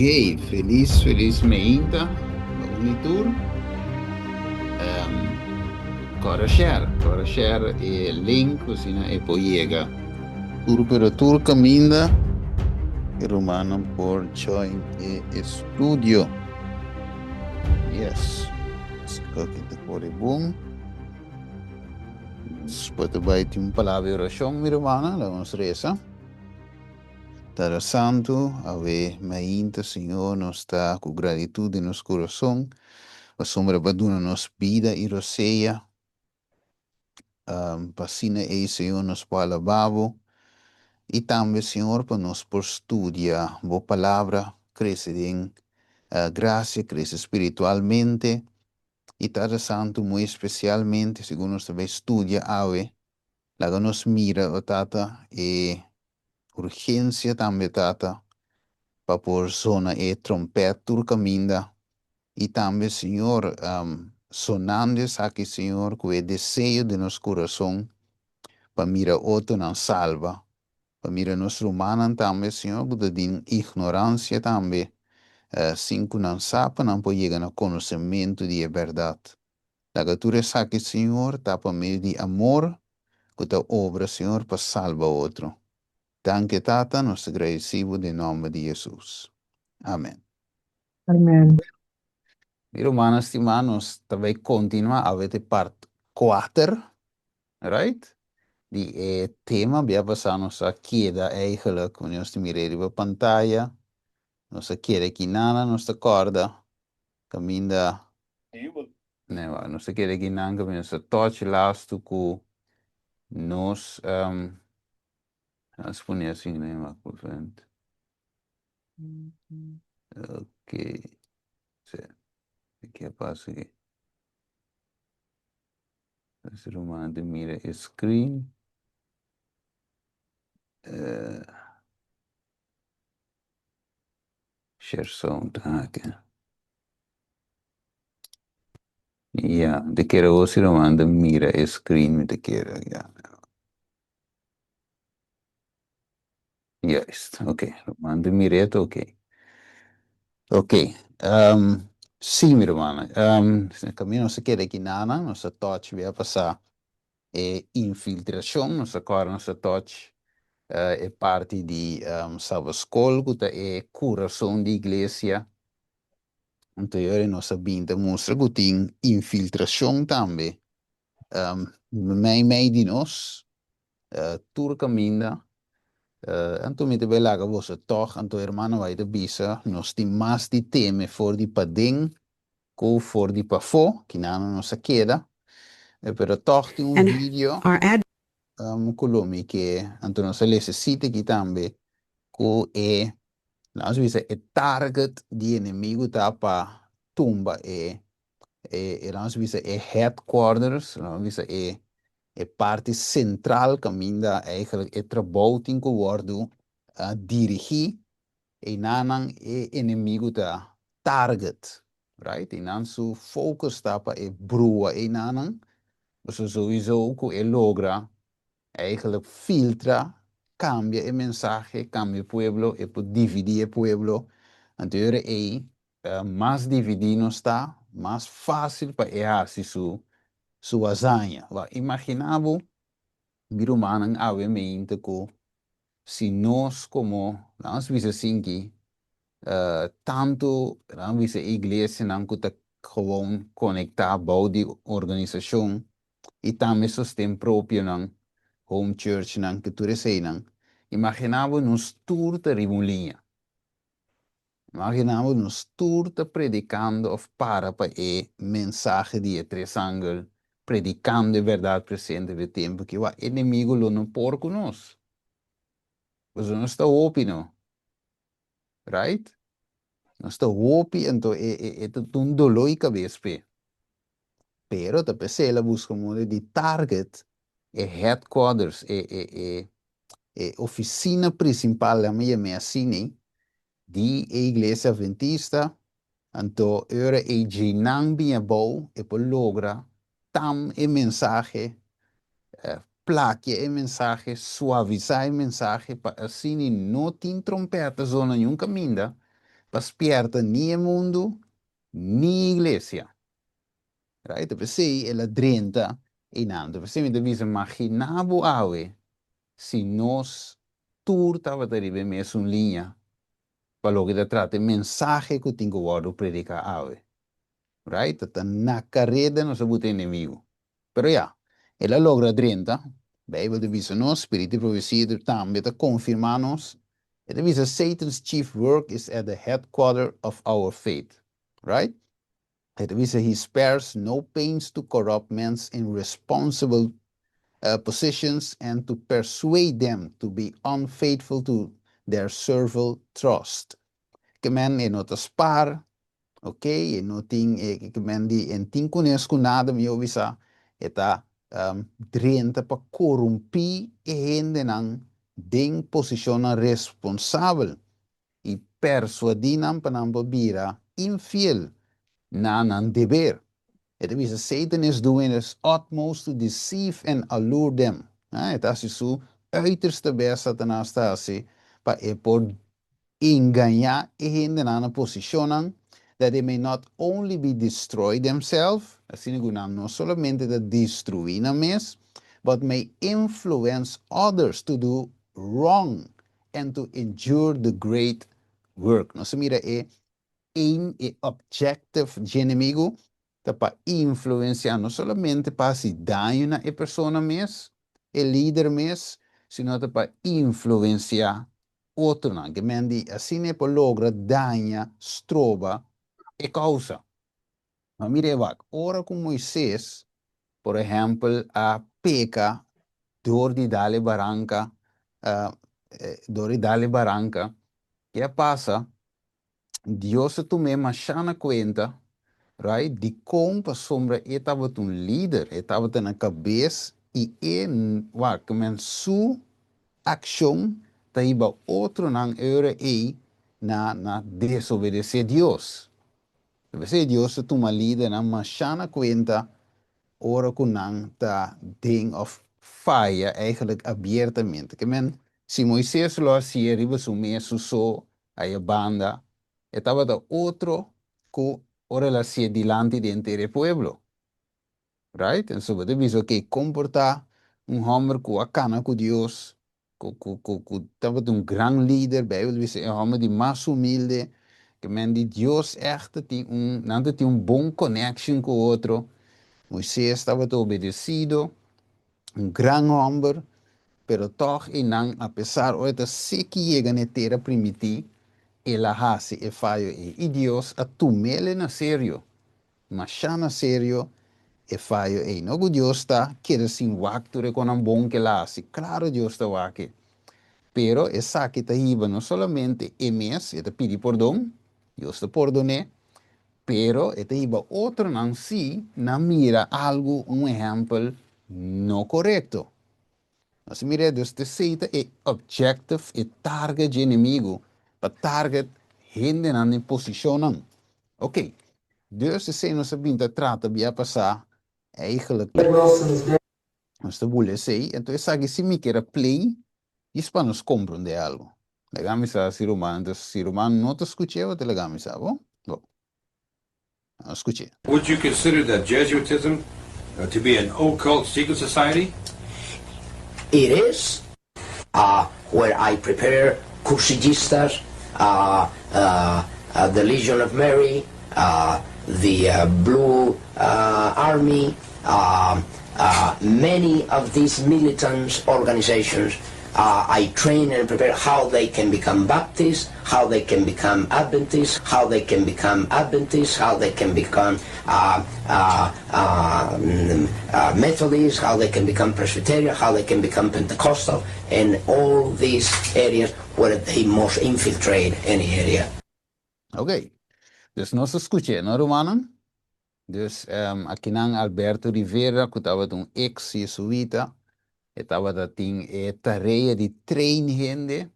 Ok, felis felis meinta pa un i tur. Kòrda share, kòrda share e link ku asina e por yega tur pero tur kaminda e rumannan por join e estudio. Yes, esaki ta kore bon. Nos por ta bai tin un palabra di orashon mi rumannan, laga nos resa. Tata Santu, awe mainta, Señor, nos ta ku gratitud den nos kurason, pasobra Bo a duna nos bida i rosea. Pa asina ei, Señor, nos por alabá Bo i tambe, Señor, pa nos por studia Bo Palabra, krese den grasia, krese spiritualmente. I Tata Santu, muy espesialmente, segun nos ta bai studia awe, Laga nos mira, o Tata, e urgensia tambe, Tata, pa por sona e trompèt tur kaminda. I tambe, Señor, sonando esaki, Señor, ku e deseo den nos kurason pa mira otronan salba, pa mira nos rumannan tambe, Señor, ku ta den ignoransia tambe, sin ku nan sa pa nan por yega na konosementu di e bèrdat. Laga tur esaki, Señor, ta pa medio di amor ku ta obra, Señor, pa salba otro. Danki, Tata, nos ta gradisí bo den nòmber di Hesus. Amen. Amen. Mi rumannan stimá, nos ta bai kontinuá awe te part kuater, right? Di e tema bia pasá nos a keda eigenlijk, wanneer nos ta mira riba pantaya, nos a keda kinana, nos ta kòrda Kaminda Nee, wak, nos ta kere kinan kaminda nos ta touch lastu ku nos um, nos pone asina, nee, wak, por frente. Ok. Sí. Ke pasa aki? Ese ruman ta mira e screen. Uh, Sherson ta aki. Ya, mi ta kere awor si ruman ta mira e screen mi ta kere, ya. Juist, ok. Ruman ta mira e ta ok. Ok, um, si mi rumannan, um, kaminda nos a keda aki nanan, nos a touch bia pasá E infiltracion, nos a cora nos a touch e parti di Sabascol cu ta e curason di iglesia. Anto e ora nos a bin ta mustra cu tin infiltracion tambe mei mei di nos, tur caminda. Anto mi ta bay laga boso tog, anto hermano bay ta bisa nos tin mas di teme for di paden Ku for di pafó, kinan nos a keda, pero tòg tin un video ku lo mi ke, anto nos a lesa sita aki tambe, ku e, laga nos bisa e target di enemigu ta pa tumba e, e laga nos bisa e headquarters, laga nos bisa e e parti sentral kaminda eigenlijk e trabou tin ku wòrdu dirigí. Einanan e enemigu ta target, right? Einan su focus ta pa e brua einanan, pasobra souiso ku e logra eigenlijk filtra, kambia e mensahe, kambia e pueblo, e por dividí e pueblo. Anto e ora ei, mas dividí nos ta, mas fásil pa e hasi su su hazaña. Wak, imaginá bo mi rumannan awe meinta ku si nos komo, laga nos bisa asinki, tantu laga nos bisa e iglesianan ku ta gewoon konektá bou di organisashon i tambe sosten propionan, home churchnan, ku tur eseinan, imaginá bo nos tur ta riba un liña. Imaginá bo nos tur ta predikando òf para pa e mensahe di e tres angel, predikando e bèrdat presente di e tempu ki wak enemigu lo no por ku nos. Pasobra nos ta hopi no. Right? Nos ta hopi anto e e e ta un doló i kabes p'e. Pero ta p'esei el a buska moda di target e headquarters, e e e e oficina principal, laat me yam'é asina, di e Iglesia Adventista, anto e ora ei djeinan bin abou e por logra tam e mensahe, plakia e mensahe, suavisá e mensahe pa asina no tin trompeta zona niun kaminda. pa spièrta ni e mundu ni iglesia. Right? P'esei el a drenta einan. P'esei mi ta bisa, imaginá bo awe si nos tur tabata riba e mesun liña pa loke ta trata e mensahe ku tin ku wòrdu prediká awe. Right? Ta na kareda nos a buta enemigu. Pero ya, el a logra drenta. Beibel ta bisa nos, spiritu di profesia tambe ta konfirmá nos. E ta bisa, "Satan's chief work is at the headquarter of our faith." Right? E ta bisa, "He spares no pains to corrupt men in responsible positions and to persuade them to be unfaithful to their servile trust." Ke men e no ta spar, ok? E no tin, e, ke men di, e n' tin kunes ku nada, mi bisa, e ta drenta pa korumpí e hendenan den posishon responsabel i persuadí nan pa nan bira infiel na nan deber. E ta bisa, "Satan is doing his utmost to deceive and allure them." Ah, e ta hasi su uiterste best, Satanas ta hasi, pa e por engañá e hendenan na posishon, that they may not only be destroyed themselves, asina ku nan no solamente ta destruí nan mes, but may influence others to do wrong and to injure the great work. Nos mira e aim e objective di enemigu ta pa influensiá no solamente pa hasi daño na e persona mes, e lider mes, sino ta pa influensiá otronan. Ke men di asina e por logra daña, stroba e kousa. Ma mira wak, ora ku Moises, por ehèmpel, a peka dor di dal e baranka, dor di dal e baranka, kiko a pasa? Dios a tum'é masha na kuenta, right? Di kon pasobra e tabata un lider, e tabata na kabes i e wak, men su akshon ta hiba otronan ora ei na desobedesé Dios. P'esei Dios ta tuma lidernan masha na kuenta ora ku nan ta den òf faya eigenlijk abiertamente. Ke men, si Moises lo hasié riba su mes su so aya banda, e tabata otro ku ora el a hasié dilanti di henter e pueblo. Right? En so bo ta bisa, ok, komportá un hòmber ku a kana ku Dios, ku tabata un gran lider, Beibel bisa e hòmber di mas humilde, ke men di Dios echt tin un, nan tin un bon connection ku otro. Moises tabata obedesido, un gran hòmber, pero toch e nan, apesar ora ta seki yega na tera primintí, el a hasi e fayo ei. I Dios a tum'é na serio, masha na serio e fayo ei. No ku Dios ta keda sin wak tur e kosnan bon ku el a hasi. Klaro Dios ta wak e. Pero esaki ta hiba no solamente e mes, e ta pidi pordon, Dios ta pordon'é, pero e ta hiba otronan si nan mira algu, un ehèmpel no korekto. Nos mira, dus esei ta e objective, e target di enemigu, pa target hendenan den posishonnan. Ok, dus esei nos a bin ta trata bia pasá eigenlijk. Nos ta bula esei, anto esaki si mi kier a play, is pa nos komprondé algu. Laga mi sa si ruman, anto si ruman no ta skuch'é, bo ta laga mi sa, bon? Bon. Skuch'é. Would you consider that Jesuitism to be an occult secret society? It is where I prepare cursillistas, the Legion of Mary, the Blue Army, many of these militant organizations. I train and prepare how they can become Baptists, how they can become Adventists, how they can become Adventists, how they can become Methodists, how they can become Presbyterian, how they can become Pentecostal, and all these areas where they must infiltrate any area. Ok. Dus nos a skucha, no, rumannan? Dus akinan Alberto Rivera, ku tabata un ex-jesuita, e tabata tin e tarea di train hende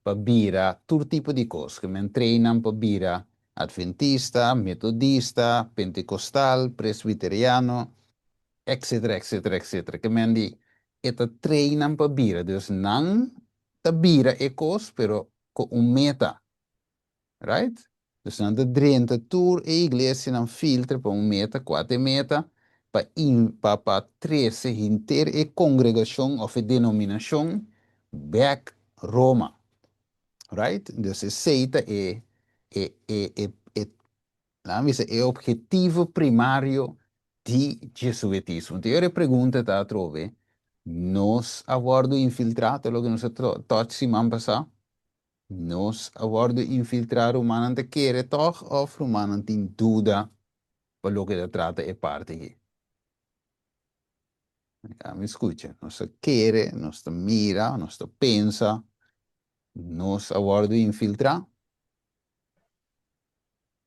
pa bira tur tipo di kos. Ke men train nan pa bira adventista, metodista, pentekostal, presbiteriano, etc., etc., etc. Ke men di e ta train nan pa bira. Dus nan ta bira e kos, pero ku un meta. Right? Dus nan ta drenta tur e iglesianan filtra pa un meta, kua ta e meta? Pa in pa pa trese henter e kongregashon òf e denominashon bèk Roma. Right? Dus esei ta e e e e e laga mi bisa e objetivo primario di Jesuitismo. Anto e pregunta ta atrobe, nos a wòrdu infiltrá? Ta loke nos a touch siman pasá. Nos a wòrdu infiltrá? Rumannan ta kere tòg òf rumannan tin duda pa loke ta trata e parti aki? Mi skucha, nos ta kere, nos ta mira, nos ta pensa, nos a wòrdu infiltrá?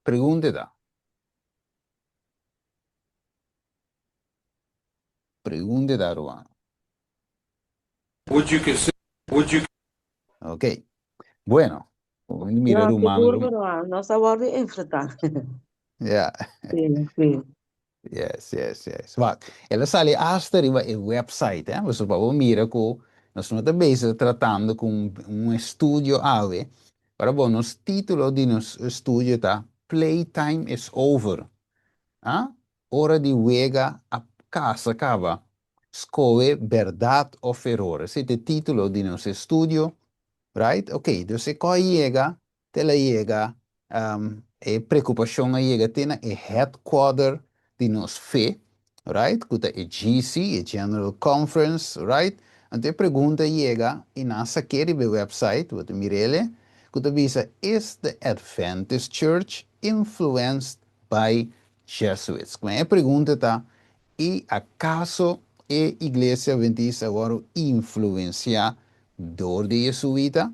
Pregunta ta. Pregunta ta, ruman. Would you consider, would you Ok. Bueno, mira No, ruman. sigur ku no, nos a wòrdu infiltrá. Ja. Sí, sí. Yes. Wak, el a sali hasta riba e website, eh? Pasobra pa bo mira ku nos no ta bezig tratando ku un estudio awe. Pero bon, nos título di nos estudio ta Playtime is over. Ah? Ora di wega a kasa kaba. Skohe bèrdat òf eror. Esei ta e título di nos estudio. Right? Ok, dus e kò a yega Te el a yega, e preokupashon a yega te na e headquarter di nos fe, right, ku ta e GC, e General Conference, right. Anto e pregunta a yega i nan a sak'é riba e website, bo ta mir'el, ku ta bisa, Is the Adventist Church influenced by Jesuits? Ku e pregunta ta, I akaso e Iglesia Adventista a wòrdu influensiá dor di Jesuita?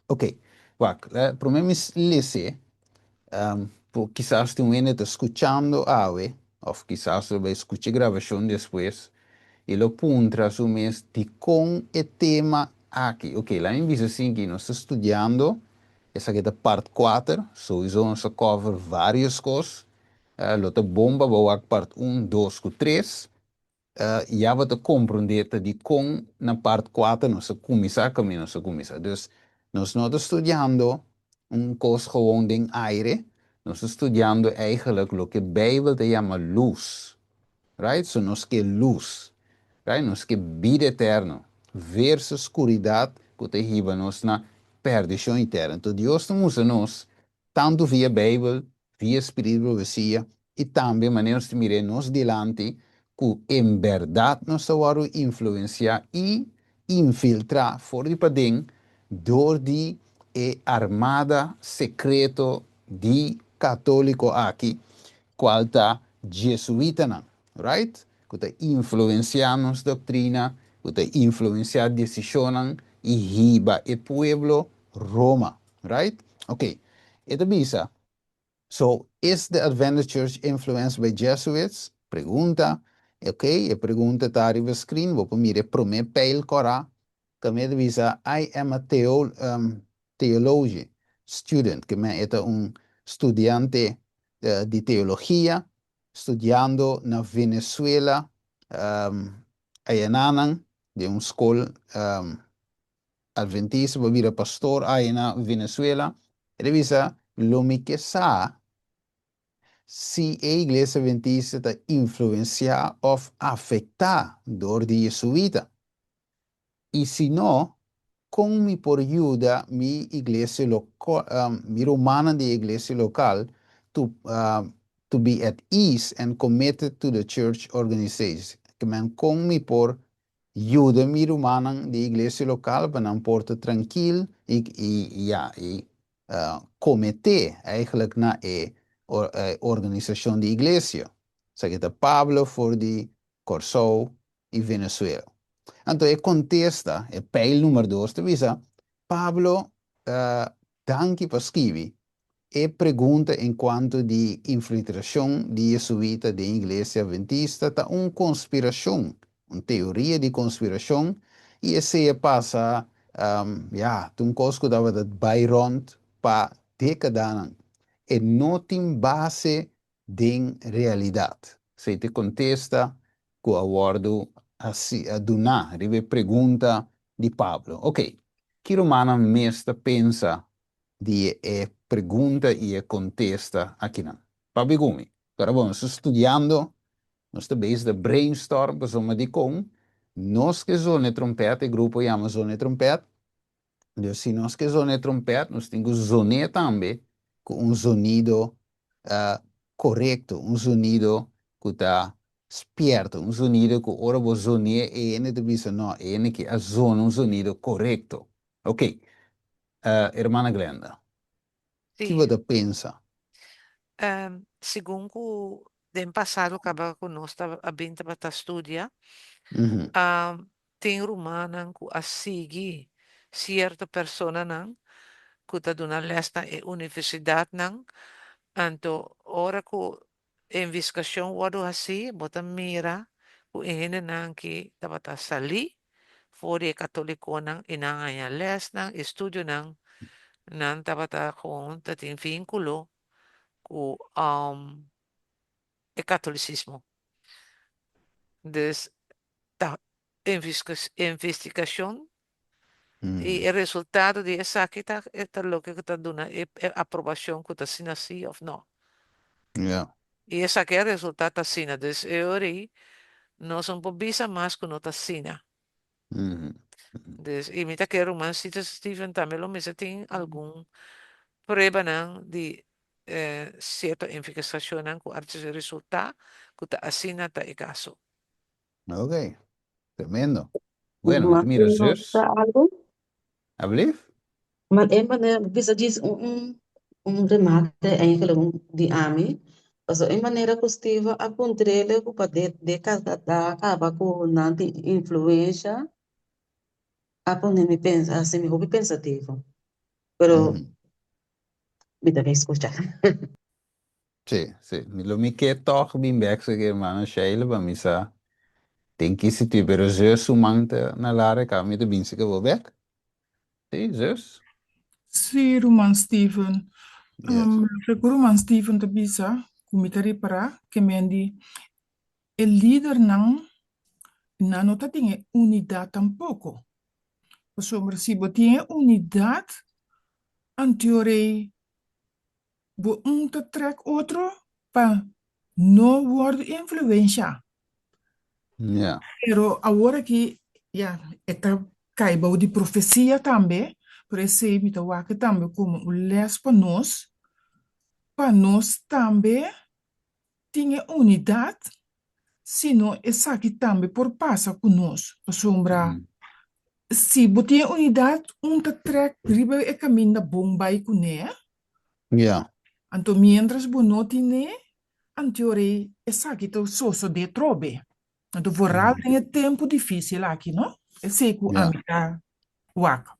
Ok, wak, promé mi lese, por kisas tin un hende ta skuchando awe, òf kisas lo bai skucha e grabashon despues, i lo puntra su mes dikon e tema aki. Ok, laga mi bisa asin ki nos ta studiando, esaki ta part kuater, souiso nos a cover varios kos, lo ta bon pa bo wak part un, dos ku tres. Ya bo ta komprondé ta dikon na part kuater nos a kuminsá kaminda nos a kuminsá. Dus, nos no ta studiando un kos gewoon den aire, nos ta studiando eigenlijk loke Beibel ta yama lus. Right? So nos ke lus. Right? Nos ke bida eterno versus skuridat ku ta hiba nos na perdishon eterno. Enton Dios ta mustra nos tantu via Beibel, via spiritu di profesia i tambe manera nos ta mir'é nos dilanti ku en bèrdat nos ta wòrdu influensiá i infiltrá for di paden dor di e armada sekreto di katóliko aki kual ta jesuitanan, right? Ku ta influensiá nos doktrina, ku ta influensiá desishonnan i hiba e pueblo Roma. Right? Ok. E ta bisa, So, is the Adventist Church influenced by Jesuits? Pregunta. Ok, e pregunta ta riba screen, bo por mira e prome pijl kora. Tambe e ta bisa, I am a theo, theology student, ke men e ta un studiante di teologia, studiando na Venezuela, ayananan, den un skol Adventista pa bira pastor ahi na Venezuela, e ta bisa, Lo mi ke sa si e Iglesia Adventista ta influensiá òf afektá dor di Jesuita. I si no, kon mi por yuda mi iglesia mi rumannan di e iglesia lokal to to be at ease and committed to the church organization? Kon mi por Yuda mi rumannan di iglesia lokal pa nan por ta trankil i i ya i kometé eigenlijk na e organisashon di iglesia. Esaki ta Pablo for di Kòrsou i Venezuela. Anto e kontesta, e pijl number dos ta bisa, Pablo danki pa skibi E pregunta en cuanto di infiltracion di Jesuita den Iglesia Adventista ta un conspiracion, un teoria di conspiracion, y esey a pasa, ya, ta un cos cu tabata bay rond pa decadanan. E no tin base den realidad. Esey ta e contesta cu a wordo haci, a duna riba e pregunta di Pablo. Ok, ki rumannan mes ta pensa? Di e pregunta i e kontesta akinan. Papia ku mi. Pero bon, nos ta studiando, nos ta bezig ta brainstorm pasobra dikon nos ke zona e trompèt, e grupo yama Zona e Trompèt. Dus si nos ke zona e trompèt, nos tin ku zon'é tambe ku un zonido korekto, un zonido ku ta spierto, un zonido ku ora bo zon'é e hende ta bisa, no, e hende aki a zona un zonido korekto. Oké, Hermana Glenda, ki bo Sí. ta pensa? Segun ku den pasado kaba ku nos ta a bin tabata studia, tin rumannan ku a sigui sierto personanan ku ta duna lès na e universidatnan, anto ora ku e investigashon wòrdu hasí bo ta mira ku e hendenan ki tabata salí for di e katolikonan i nan haña lèsnan, estudionan, nan tabata kon ta tin vínkulo ku e katolisismo. Dus ta investigashon i e resultado di esaki ta ta loke ku ta duna e aprobashon ku ta asina si òf no. I esaki a resultá ta asina. Dus e ora ei nos no por bisa mas ku no ta asina. Dus i mi ta kere ruman Steven tambe lo mester tin algun pruebanan di sierto investigashonnan ku a resultá ku ta asina ta e kaso. Ok, tremendo. Bueno, mi ta mira Mag zus. bisa algo? Alblief? Maar e manera, bisa djis un un remate eigenlijk un di ami, pasobra e manera ku Steven a puntr'el ku pa de de da kaba ku nan tin influensha a pone mi pensa, a hasi mi hopi pensativo, pero mi ta bin skucha. Sí, sí. Mi lo mi ke tòg bin bèk seki hermano Sheila pa mi sa den ki situ pero zus su man ta na lara kaba mi ta bin seki bo bèk. Sí, zus? Sí, ruman Steven. Yes. Loke ku ruman Steven ta bisa ku mi ta ripará ke men di e lidernan nan no ta tin e unidat tampoko. Pasobra si bo tin e unidat anteorei Bo un ta trek otro pa no wordo influencia. Ja. Pero awor aki, ya, e ta kai bou di profecia tambe, pero esei mi ta wak tambe como un les pa nos, pa nos tambe tin e unidad, sino esaki tambe por pasa ku nos, pasobra si bo tin e unidat, un ta trèk riba e kaminda bon bai kuné, Ja. anto miéntras bo no tin'é, anteorei esaki ta sosodé trobe. Anto vooral den e tempu difísil aki, no? Esei ku Ja. ami ta wak.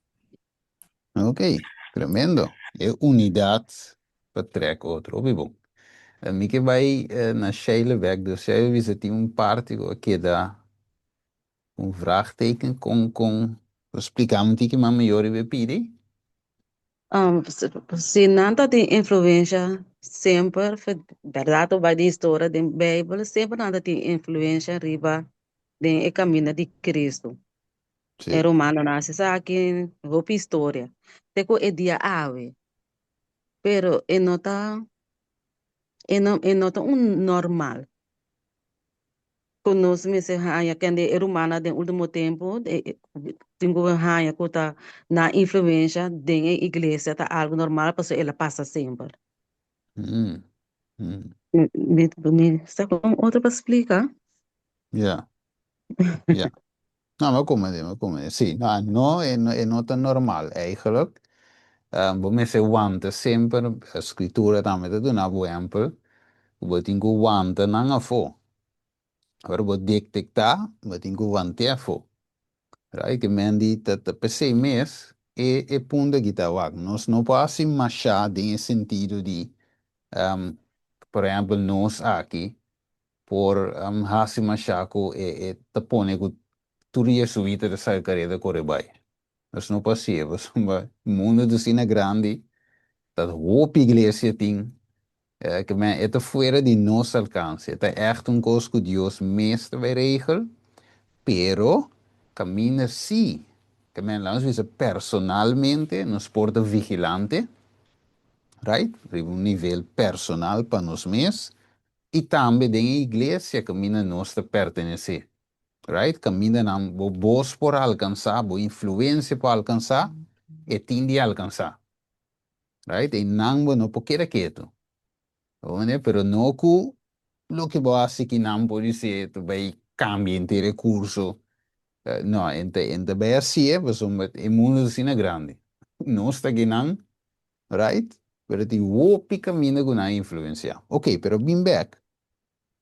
Ok, tremendo. E unidad pa trek otro. Hopi bon. Mi ke bai na Sheila bek, dus Sheila bisa tin un parti ku a keda un vraagteken. Kon, kon, por splika mi un tiki mas mihor riba e pidi? Si nan ta tin influencia semper, berdad bo bai den historia den Bijbel, semper nan ta tin influencia riba den e caminda di Cristo. Sí. E romanonan hasi esaki hopi historia te ku e dia awe. Pero e no ta e no e no ta un normal ku nos mester haña kende e rumannan den ultimo tempu tin ku haña ku ta nan influensha den e iglesia ta algu normal pasobra el a pasa semper. Mi mi sa kon otro pa splika. Ya, ya. No, mi a komprendé, mi a komprendé. Sí, no, no, e no, e no ta normal eigenlijk. Bo mester wanta semper, Scritura tambe ta duna bo ehempel, ku bo tin ku wanta nan afó. Ora bo detektá, bo tin ku want'é afó. Right? Ke men di ta ta p'esei mes e e punto aki ta wak. Nos no por hasi mashá den e sentido di, por ehempel, nos aki por hasi mashá ku e e ta pone ku tur jesuita ta saka kareda kore bai. Nos no por hasié pasobra mundu ta asina grandi, ta hopi iglesia tin, ke men e ta fuera di nos alkanse. E ta ègt un kos ku Dios mes ta bai regel, pero kaminda sí, ke men laga nos bisa personalmente nos por ta vigilante. Right? Riba un nivel personal pa nos mes i tambe den e iglesia kaminda nos ta pertenesé. Right? Kaminda nan bo bos por alkansá, bo influensia por alkansá, e tin di alkansá. Right? Einan bo no por keda ketu. Bo mende? Pero no ku loke bo hasi ki nan podisé ta bai kambia henter e kurso. No, e ta bai hasié pasobra e mundu ta asina grandi. Nos ta kinan, right? Pero tin hopi kaminda ku nan a influensiá. Ok, pero bin bèk.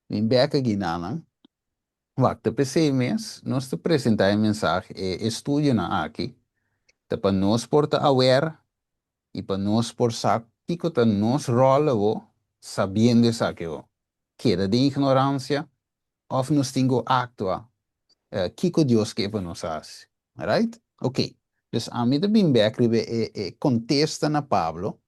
Bin bèk aki nan. Wak, ta p'esei mes nos ta presentá e mensahe, e estudionan aki, ta pa nos por ta aware i pa nos por sa kiko ta nos ròl awo sabiendo esaki awo. Keda den ignoransia òf nos tin ku aktua kiko Dios ke pa nos hasi. Right? Ok. Dus ami ta bin bèk riba e e kontesta na Pablo,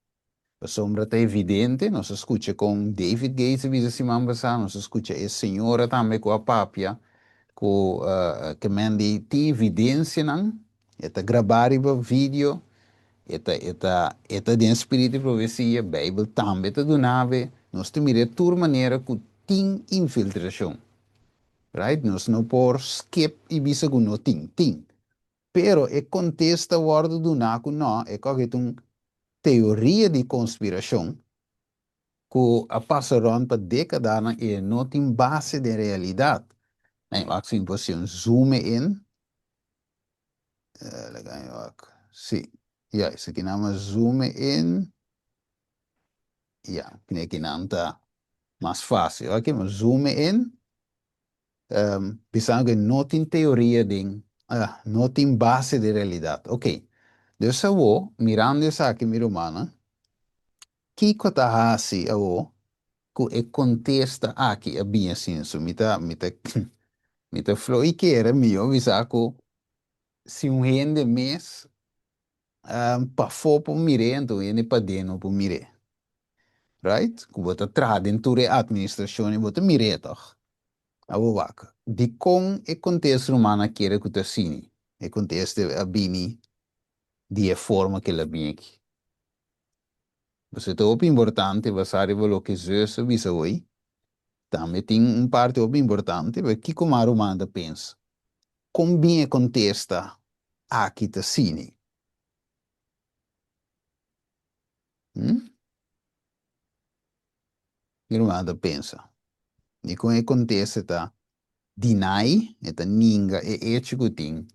pasobra ta evidente, nos a skucha kon David Gates a bisa siman pasá, nos a skucha e señora tambe ku a papia ku ke men di tin evidensianan E ta grabá riba video, e ta e ta e ta den spiritu di profesia, Beibel tambe ta duna be, nos ta mira e tur manera ku tin infiltrashon. Right? Nos no por skip i bisa ku no tin, tin. Pero e kontesta wòrdu duná ku nò, e kòke ta un teoria di konspirashon ku a pasa rònt pa dékadanan i e no tin base den realidat. Nan wak si mi por hasi un zoom in. Laga mi wak. Sí. Ya, esakinan a zoom in. Ya, ekinan ta mas fácil. Ok, mi zoom in. Bisando ku no tin teoria den, no tin base den realidat. Ok. Dus awor, mirando esaki mi rumannan, kiko ta hasi awor ku e kontesta aki a bini asin? So mi ta, mi ta, mi ta flow i kere mihó bisa ku si un hende mes pafó por mir'é, anto un hende paden no por mir'é. Right? Ku bo ta traha den tur e atministrashon i bo ta mir'é tòg. Abo wak, dikon e kontesta ruman a kere ku ta asini? E kontesta a bini di e forma ku el a bini aki. Pasobra ta hopi importante basá riba loke Zeus a bisa hoy. Tambe tin un parti hopi importante, pero kiko mas ruman ta pensa? Kon bin e kontesta aki ta sini? Hm? Mi ruman ta pensa. Dikon e kontesta ta deny, e ta ninga e echo ku tin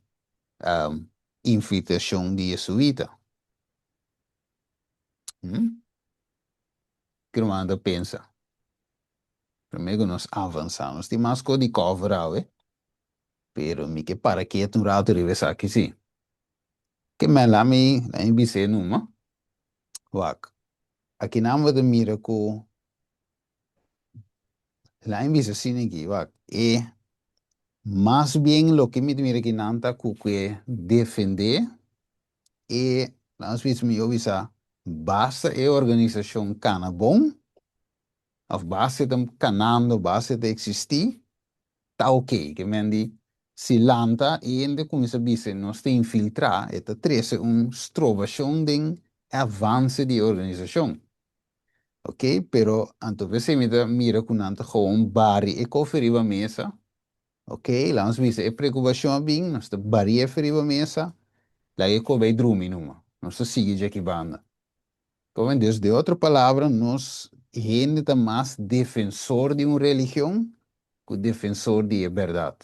infiltrashon di jesuita? Hm? Ki ruman ta pensa? Prome ku nos avansa, nos tin mas kos di cover awe, pero mi ke para ketu un rato riba esaki si. Ke men la mi, la mi bis'é numa. Wak, akinan bo ta mira ku, la mi bisa asina aki, wak, e mas bien loke mi ta mira akinan ta ku ke defendé E nos bisa mi yo bisa basta e organisashon kana bon of basta e ta kanando, basta e ta eksistí, ta oke. Ke men di si lanta e hende kuminsá bisa nos ta infiltrá, e ta trese un strobashon den e avanse di e organisashon. Oke, pero anto p'esei mi ta mira ku nan ta gewoon bari e kofi riba mesa. Ok, laga nos bisa e preocupacion a bin, nos ta bari'e fe riba mesa, laga e koba e drumi numa. Nos ta sigui dje aki banda. Como dus, de otro palabra, nos hende ta mas defensor di un religion cu defensor di e berdad.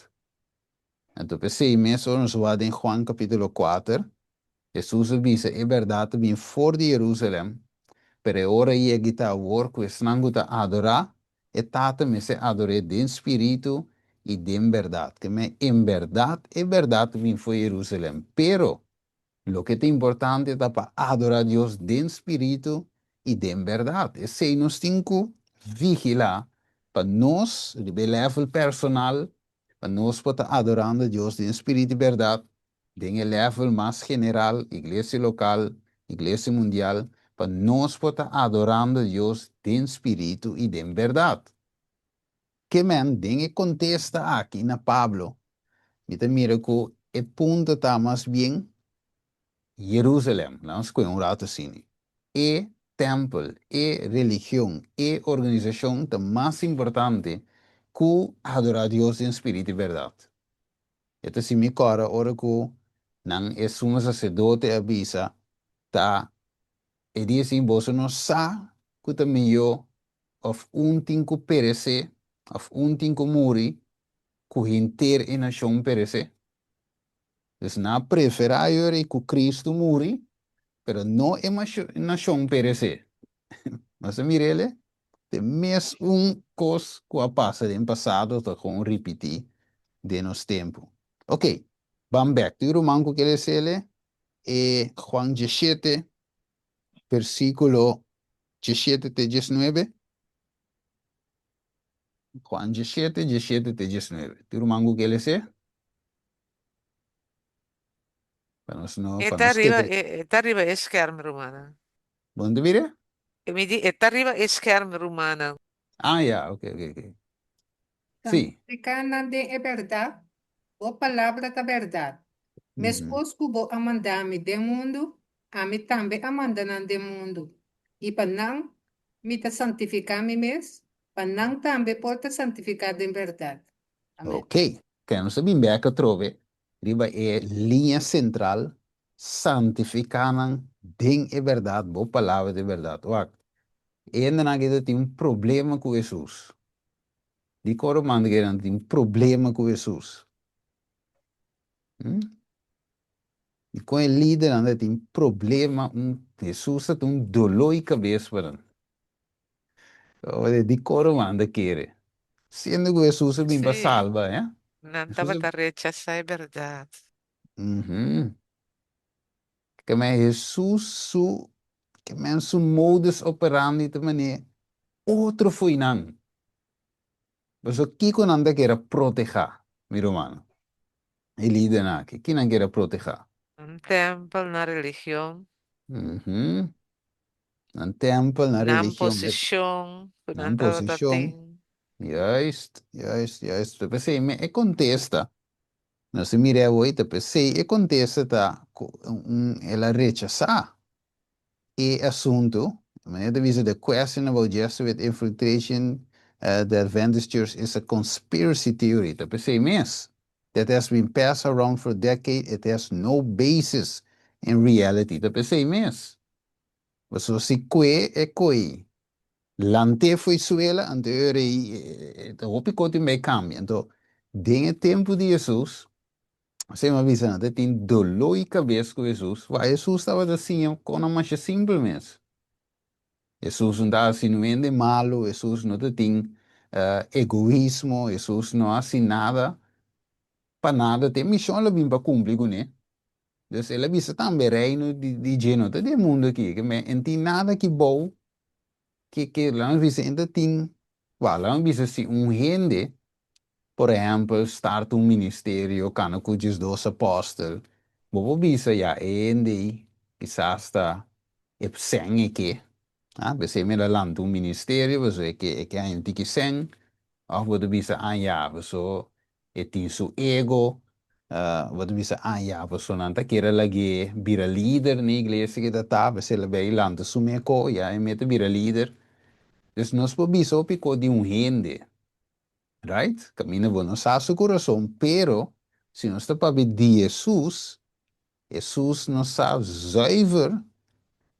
Anto p'esei mes ora nos wak den Juan capitulo cuater, Hesus a bisa, E bèrdat ta bin for di Jerusalèm, pero e ora yega ta awor ku esnan ku ta adorá e Tata mester ador'é den spiritu i den bèrdat. Ke men, en bèrdat e bèrdat ta bin for Jerusalèm, pero loke ta importante ta pa adorá Dios den spiritu i den bèrdat. Esei nos tin ku vigilá pa nos riba e lèvel personal, pa nos por ta adorando Dios den spiritu i bèrdat, Den e level mas general, iglesia local, iglesia mundial, pa nos por ta adorando Dios den spiritu i den berdad. Ke men, den e kontesta aki na Pablo, mi ta mira ku e punto ta mas bien Jerusalem. Laga nos kohe un rato asini. E. tèmpel, e religion, e organisashon ta mas importante ku adorá Dios den spirit i bèrdat. E ta si mi kòrda ora ku nan e sumo saserdote a bisa ta e di asin, Boso no sa ku ta mihó òf un tin ku peresé òf un tin ku muri ku henter e nashon peresé? Dus nan a preferá yori ku Kristu muri, pero no e nashon peresé. Nos a mira el? Te mes un kos ku a pasa den pasado ta kon ripití den nos tempu. Ok, ban bèk. Tur ruman ku ke les'el e Juan 17, versíkulo 17 te 19. Juan 17, 17 te 19. Tur ruman ku ke les'é? Pa nos no, E pa ta nos riba keda. e ta riba e skerm, rumannan. Bon ta mira? E mi di e ta riba e skerm, rumannan. Ah, ya, ok, ok, ok. Sí. Santifiká nan den e bèrdat, bo palabra ta bèrdat. Meskos ku bo a manda mi den mundu, ami tambe a manda nan den mundu. I pa nan mi ta santifiká mi mes, pa nan tambe por ta santifiká den bèrdat. Amèn. Ok, ke nos ta bin bèk atrobe riba e liña sentral, santifiká nan den e bèrdat, bo palabra ta e bèrdat. Wak, e hendenan aki ta tin un problema ku Hesus. Dikon ruman ta kere nan tin un problema ku Hesus? Dikon e lidernan ta tin problema, un Hesus ta tin un doló i kabes pa nan? Dikon ruman ta kere? Siendo ku Hesus a bin pa Sí, salba, eh? nan Hesus a tabata rechasá e bèrdat. Ke men Hesus su, ke men su modus operandi ta manera otro fo'i nan. Pasobra kiko nan ta kere protehá, mi rumannan? E lidernan aki, ki nan kere protehá? Nan tèmpel, nan religion. Nan tèmpel, nan Nan religion. posishon ku Nan nan tabata posishon. tin. Juist, juist, juist. Ta p'esei mi e kontesta. Nos a mira awor ta p'esei e kontesta ta ku un el a rechasá e asuntu. Manera ta bisa the question about Jesuit infiltration the Adventist Church is a conspiracy theory. Ta p'esei mes that has been passed around for decades, it has no basis in reality. Ta p'esei mes. Pasobra si kue e koi lant'é fo'i suela, anto e ora ei ta hopi kos tin bai kambia. Anto den e tempu di Hesus, esei mi a bisa nan ta tin doló i kabes ku Hesus, wak Hesus tabata siña konan masha simpel mes. Hesus no ta hasi un hende malu, Hesus no ta tin egoismo, Hesus no hasi nada pa nada, ta e mishon lo bin pa kumpli kuné. Dus el a bisa tambe, Reino di dje no ta di e mundu aki, ke men en tin nada aki bou ke ke laga nos bisa en ta tin, wak laga nos bisa si un hende por ehempel start un ministerio kana ku 12 apostel, bo por bisa ya e hende ei kisas ta e sèn e ke, a p'esei mi a lanta un ministerio pasobra e ke e ke haña un tiki sèn, òf bo ta bisa a ya pasobra E tin su ego. Bo ta bisa, ah ya, pasobra nan ta kere lag'é bira lider na iglesia ke ta ta, p'esei el a bai lanta su meko, ya e mete bira lider. Dus nos por bisa hopi kos di un hende, right? Kaminda bo no sa su kurason, pero si nos ta papia di Hesus, Hesus no sa zuiver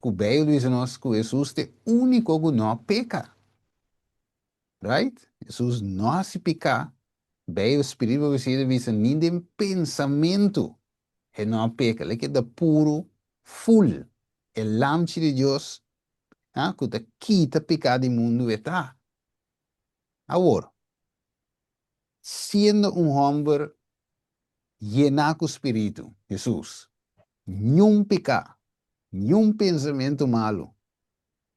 ku Beibel bisa nos ku Hesus ta e úniko ku no a peka. Right? Hesus no hasi piká. Beibel Spiritu Profesia ta bisa ni den pensamentu e no a peka. El a keda puru ful. E Lamchi di Dios ha ku ta kita piká di mundu e ta. Awor, siendo un hòmber yená ku Spiritu, Hesus, niun piká, niun pensamentu malu,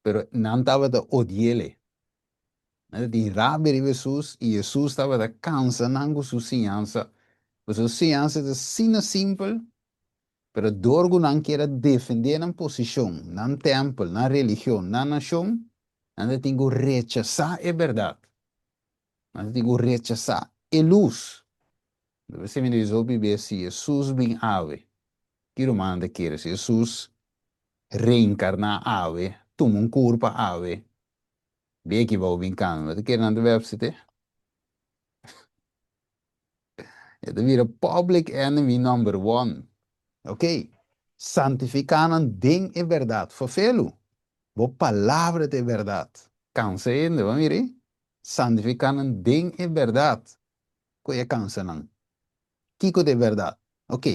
pero nan tabata odi'El. Nan ta tin rabia riba Hesus i Hesus tabata kansa nan ku su siñansa. Pasobra su siñansa ta asina simpel, pero dor ku nan kier a defendé nan posishon, nan tèmpel, nan religion, nan nashon, nan ta tin ku rechasá e bèrdat. Nan ta tin ku rechasá e lus. Debe mi ta hopi bes si Hesus bin awe, ki rumannan ta kere si Hesus reenkarná awe? tuma un kurpa awe, beki bou bin kambia, bo ta kere nan ta website? E ta bira public enemy number one. Ok, santifiká nan den e bèrdat. Fofelu, bo palabra ta e bèrdat. Kansa hende, bo a mira ei? Santifiká nan den e bèrdat. Ku e kansa nan. Kiko ta e bèrdat? Ok,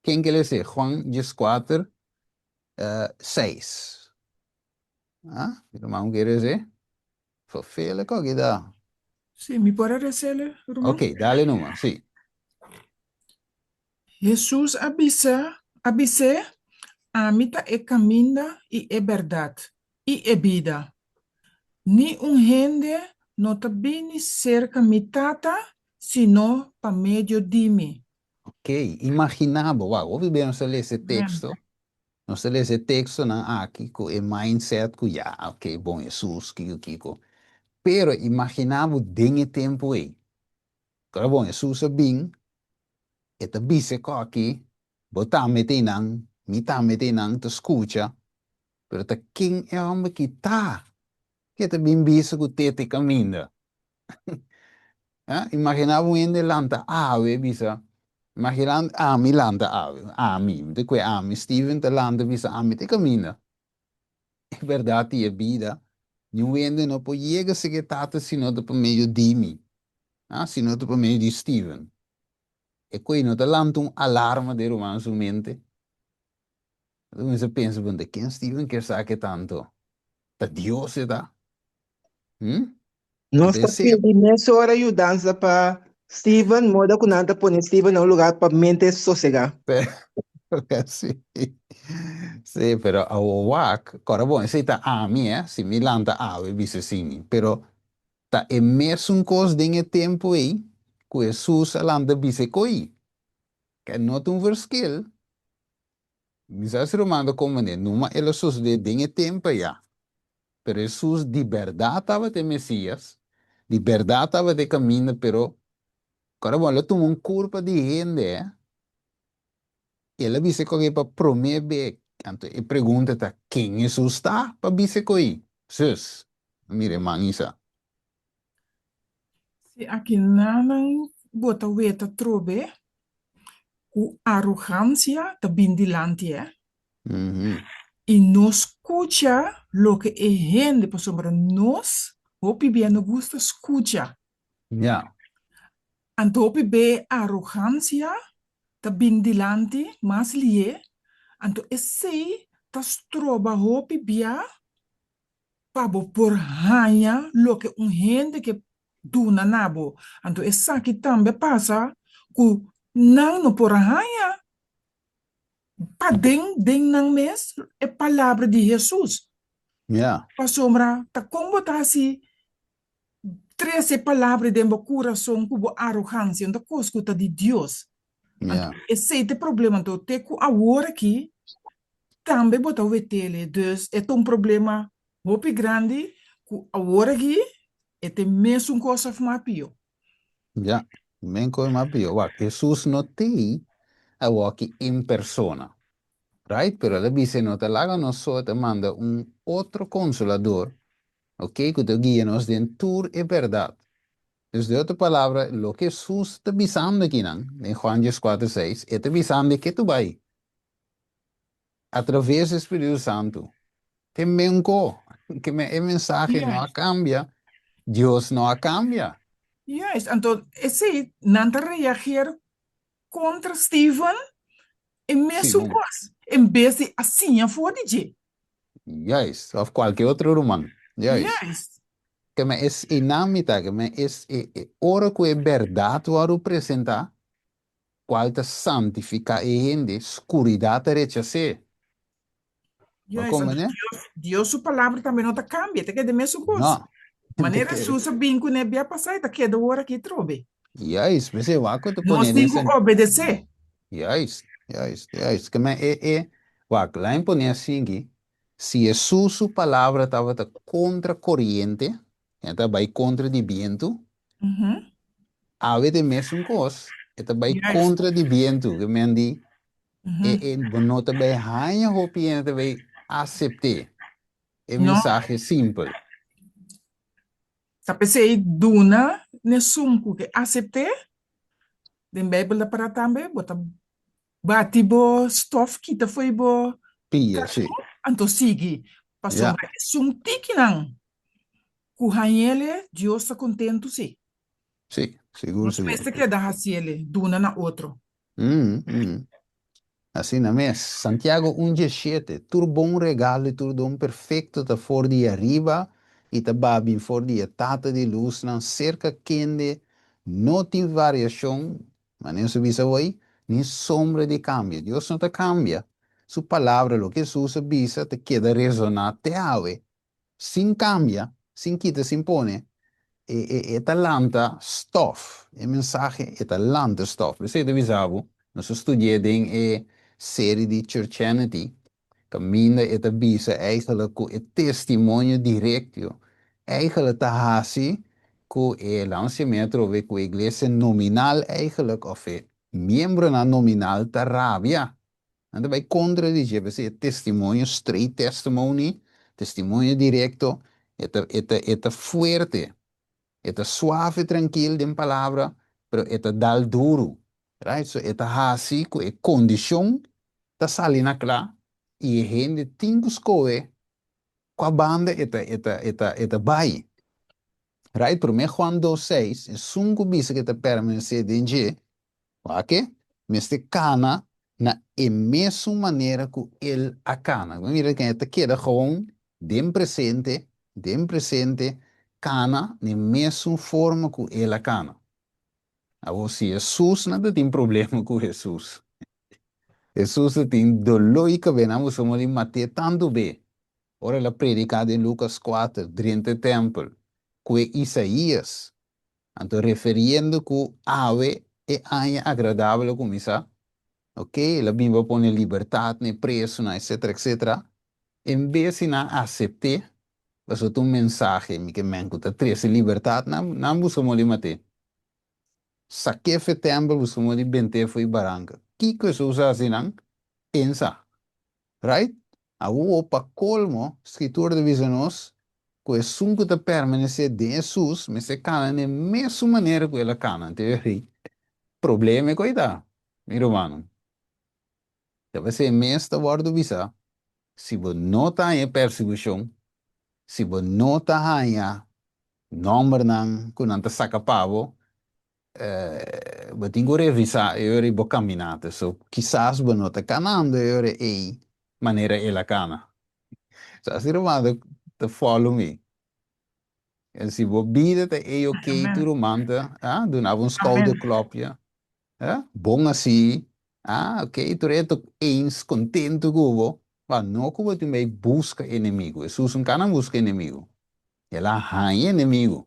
ken ke lesa? Juan dieskuater, seis. Ah, mi ruman ku ke lesa? Fofele koki ta. Sí, mi por a resele, ruman? Ok, dale numa, sí. Hesus a bisa, a bis'é, Ami ta e kaminda i e bèrdat i e bida. Ni un hende no ta bini serka mi Tata sino pa medio di mi. Ok, imaginá bo, wak, hopi bes nos ta lesa e teksto, Nos ta lesa e tekstonan aki ku e mindset ku ya, ok, bon Hesus, kiko kiko. Pero imaginá bo den e tempu ei. Ora bon Hesus a bin, e ta bisa e kòki, bo tambe ta einan, mi tambe ta einan ta skucha, pero ta ken e hòmber ki ta ku e ta bin bisa ku te ta e kaminda? Imaginá bo un hende lanta awe bisa, imaginá ami lanta awe, ami, mi ta kue ami, Steven ta lanta bisa ami ta e kaminda. E bèrdat i e bida, niun hende no por yega serka e Tata si no ta pa medio di mi, si no ta pa medio di Steven. E kue no ta lanta un alarma den ruman su mente? Ta kuminsá pensa, bon, ta ken Steven kier sa ke tanto? Ta Dios e ta? Hm? Nos ta pidi mesora yudansa pa Steven, moda ku nan ta pone Steven na un lugar pa mente sosegá. Sí, sí, pero awo wak, kòrda bon, esei ta ami, eh, si mi lanta awe bisa esei, pero ta e mesun kos den e tempu ei ku Hesus a lanta bisa e ko'i, ke no ta un verskil. Mi sa si ruman ta komprendé, numa el a sosodé den e tempu ayá. Pero Hesus di bèrdat tabata e Mesías, di bèrdat tabata e kaminda, pero kòrda bon, el a tuma un kurpa di hende, eh. El a bisa koe pa promé be, anto e pregunta ta, ken Hesus ta pa bisa koe? Zus, mira e man isa. Si akinanan bo ta weta trobe ku arogansia ta bin dilanti, eh. I no skucha loke e hende, pasobra nos hopi bia no gusta skucha. Ja. Anto hopi be e arogansia ta bin dilanti mas lié, anto esei ta stroba hopi bia pa bo por haña loke un hende ke duna na bo. Anto esaki tambe pasa ku nan no por a haña paden den nan mes e palabra di Hesus. Ja. Pasobra ta kon bo ta hasi trese e palabra den bo kurason ku bo arogansia, no ta kos ku ta di Dios. Ja. Anto esei ta e problema. Anto te ku awor aki tambe bo ta wetele. Dus e ta un problema hopi grandi ku awor aki e ta e mesun kos òf mas pio. Ja, men koe mas pio. Wak, Hesus no t'ei awoki en persona, right? Pero el a bisa e no ta laga nos so, e ta manda un otro Konsolador, ok, ku ta guia nos den tur e bèrdat. Dus den otro palabra, loke Hesus ta bisando akinan, den Juan dieskuater seis, e ta bisando e ke tu bai. Atraves di Spiritu Santu. Te menko, ke men e mensahe no a kambia, Dios no a kambia. Juist, anto esei nan ta reageer kontra Steven e mesun kos, en bes di a siña for di dje. Juist, of kualke otro ruman. Juist. Juist. Ke men es e nan mi ta, ke men es e ora ku e bèrdat wòrdu presentá, Cual ta santifica e hende, scuridad ta rechas'é. Bo Juist, come anto ne? Dios, Dios su palabra tambe no ta cambia, ta keda e mesun cos. No. Manera Jesús a bin kuné bia pasá, e ta keda ora aki trobe. Juist, p'esei wak ku ta Nos pone tin den ku sen. obedesé. Juist, juist, juist. Ke men e, e, wak, lain pone asinki, si Jesús su palabra tabata contra coriente, e ta bai contra di bientu, Awe ta e mesun kos, e ta bai kontra di bientu, ke men di e e bo no ta bai haña hopi hende ta bai asept'é. E No. mensahe simpel. Ta p'esei duna n'esun ku ke asept'é. Den Beibel ta para tambe, bo ta bati bo stof kita fo'i bo Pia, sí. kachó, anto sigui. Ya. Pasobra esun tikinan ku hañ'ele, Dios ta kontentu, sí. Sí, sigur, Nos sigur. mester keda hasiele, duna na otro. Mm, mm. Asina mes. Santiago un 17, Tur bon regalo i tur don perfekto ta for di ariba i ta baha bin for di e Tata di lusnan, serka kende no tin variashon, manera nos a bisa awor, ni sombra di kambio. Dios no ta kambia. Su Palabra, loke Hesus a bisa, ta keda resoná te awe. Sin kambia, sin kita, sin pone, e e e ta lanta stof. E mensahe e ta lanta stof. P'esei ta bisa bo, nos a studi'é den e seri di Churchianity, kaminda e ta bisa eigenlijk ku e testimonio direkto eigenlijk ta hasi ku e lansiamentu atrobe ku e iglesia nominal eigenlijk òf e miembronan nominal ta rabia. Nan ta bai kontra di dje, p'esei e testimonio, straight testimony, testimonio direkto, e ta, e ta, e ta fuerte. E ta suave, trankil den palabra, pero e ta dal duru. Right? So e ta hasi ku e kondishon ta sali na kla i e hende tin ku skohe kua banda e ta, e ta, e ta, e ta bai. Right? Promé Juan dos seis, esun ku bisa ku e ta permanesé den dje, Wak-e, mester kana na e mesun manera ku el a kana. Bo mira ken e ta keda gewoon den presente, den presente, kana na e mesun forma ku el a kana. Awor si Hesus nan ta tin problema ku Hesus. Hesus ta tin doló i kab'é, nan boso mor di mat'é tantu be. Ora el a prediká den Lukas kuater, drenta e tèmpel, ku e Isaías Anto referiendo ku awe e aña agradabel a kuminsá, ok, el a bin pa pone libertat na e presonan, etcetera, etcetera, en bes di nan asept'é, pasobra ta un mensahe, mi ke men ku ta trese libertat, nan nan buska moli mat'é. Sak'é f'e tèmpel, buska moli bent'é fo'i baranka. Kiko Hesus a hasi nan? Pensa. Right? Awor, pa kolmo, Skritura ta bisa nos ku esun ku ta permanesé den Hesus mester kana na e mesun manera ku el a kana. Anto e rei, Problema e koe ta, mi rumannan. Ta p'esei mes ta wòrdu bisá, si bo no ta haña persekushon, si bo no ta haña nòmbernan ku nan ta saka pa bo, Bo tin ku revisá e ora ei bo kaminata. So, kisas bo no ta kanando e ora ei manera el a kana. So, asi ruman ta ta follow mi. En si bo bida ta ei okey, Amen. tur ruman ta, ah, duna bo un Amen. skouderklopje. Ah, bon asi. Ah, okey, tur e ta eens, kontentu ku bo. Ma no ku bo tin bai buska enemigu. Hesus no kana buska enemigu. El a haña enemigu.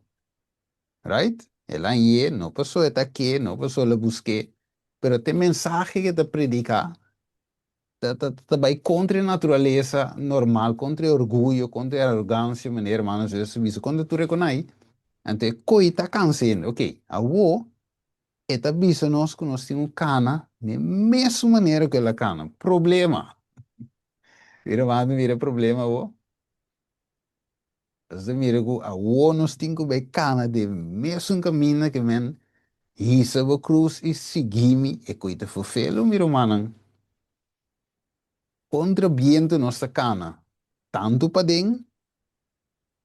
Right? El a ye, no paso e ta ke, no paso el a busk'é, pero t'e mensahe ke ta prediká ta ta ta bai kontra e naturalesa normal, kontra e orguyo, kontra e arogansia, manera hermano Zeus a bisa, kontra tur e konai. Anto e koi ta kansa hende. Oké, awo e ta bisa nos ku nos tin un kana den e mesun manera ku el a kana. Problema! Mira, mami, mira e problema awo. Nos ta mira ku awor nos tin ku bai kana den mesun kaminda ke men hisa bo krus i sigui mi, e koi ta fofelo, mi rumannan. Kontra bientu nos ta kana, tantu paden,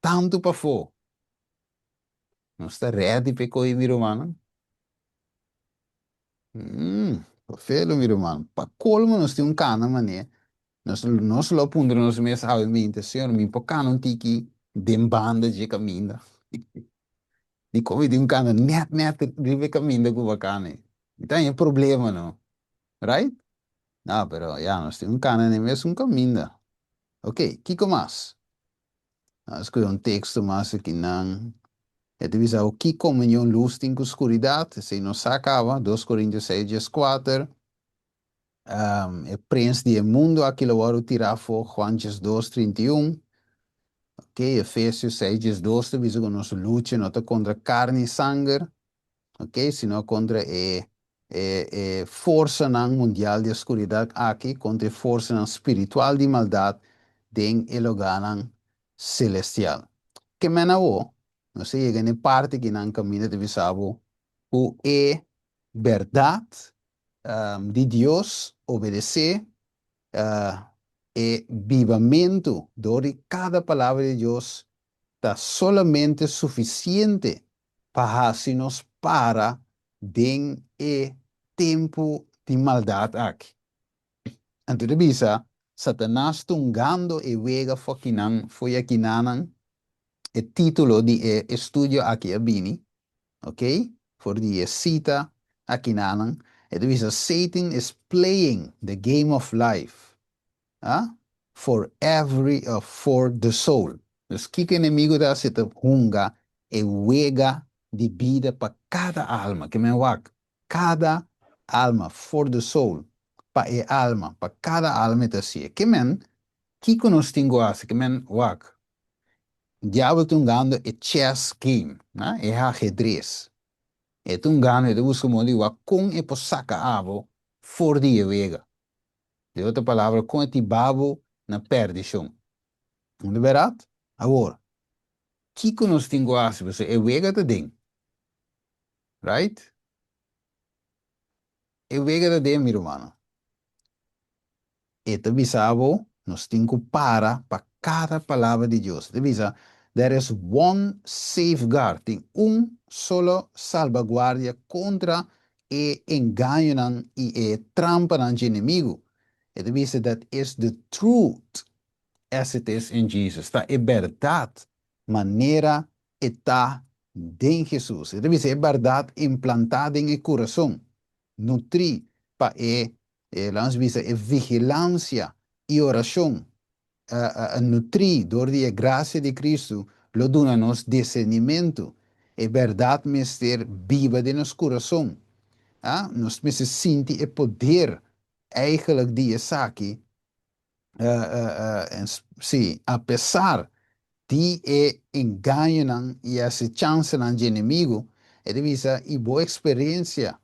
tantu pafó. Nos ta rèdi p'e koi, mi rumannan? Fofelo, mi ruman. Pa kolmo nos tin un kana manera Nos, nos lo puntra nos mes awe mente, Señor, mi por cana un tiki den banda dje caminda? Dikon mi tin un cana net net riba e caminda cu bo a cana ei? Mi ta haña problema no, right? No, pero ya, nos tin un cana den mesun caminda. Ok, kico mas? Nos scoge un texto mas akinan. E ta bisa bo ki comunion luz tin cu scuridad, esei nos sa caba, dos Corintios seis dieskuater. E prins di e mundu aki lo wòrdu tirá afó, Juan 12, 31. Ok, Efesios 6, 12 ta bisa ku nos lucha no ta kontra karni i sanger, ok, sino kontra e e e forsanan mundial di e skuridat aki, kontra e forsanan spiritual di maldat den e lugánan. selestial. Ke men awo, nos a yega na e parti ki nan kaminda ta bisa bo ku e bèrdat di Dios obedesé e bibamentu dor di kada palabra di Dios ta solamente sufisiente pa hasi nos para den e tempu di maldat aki. Anto ta bisa, Satanas tungando e wega for kinan, for yakinanan, e título di e estudio aki a bini, ok, for di e sita akinanan, e ta bisa, Satan is playing the game of life, ah, for every, of for the soul. Dus kiko enemigo ta hasi? Ta hunga e wega di bida pa kada alma, ke men wak, kada alma, for the soul, pa e alma, pa kada alma e ta hasié. Ke men, kiko nos tin ku hasi? Ke men wak, diabel ta hungando e chess game, ah, e hagedres. E ta hungando, e ta buska modo di wak kon e por saka abo for di e wega. Den otro palabra, kon e tiba bo na perdishon. No ta bèrdat? Awor, kiko nos tin ku hasi? Pasobra e wega ta den. Right? E wega ta den, mi rumannan. E ta bisa bo, nos tin ku para pa kada palabra di Dios. E ta bisa, There is one safeguard, tin un solo salbaguardia kontra e engañonan i e trampanan dje enemigu. E ta bisa, That is the truth as it is in Jesus. Ta e bèrdat manera e ta den Jesus. E ta bisa e bèrdat implantá den e kurason, nutrí pa e, laga nos bisa, e vigilansia i orashon, nutrí dor di e grasia di Kristu, lo duna nos disernimentu. E bèrdat mester biba den nos kurason. Nos mester sinti e poder eigenlijk di esaki. Sí, apesar di e engañonan i e asechansanan dje enemigu, e ta bisa, i bo eksperensia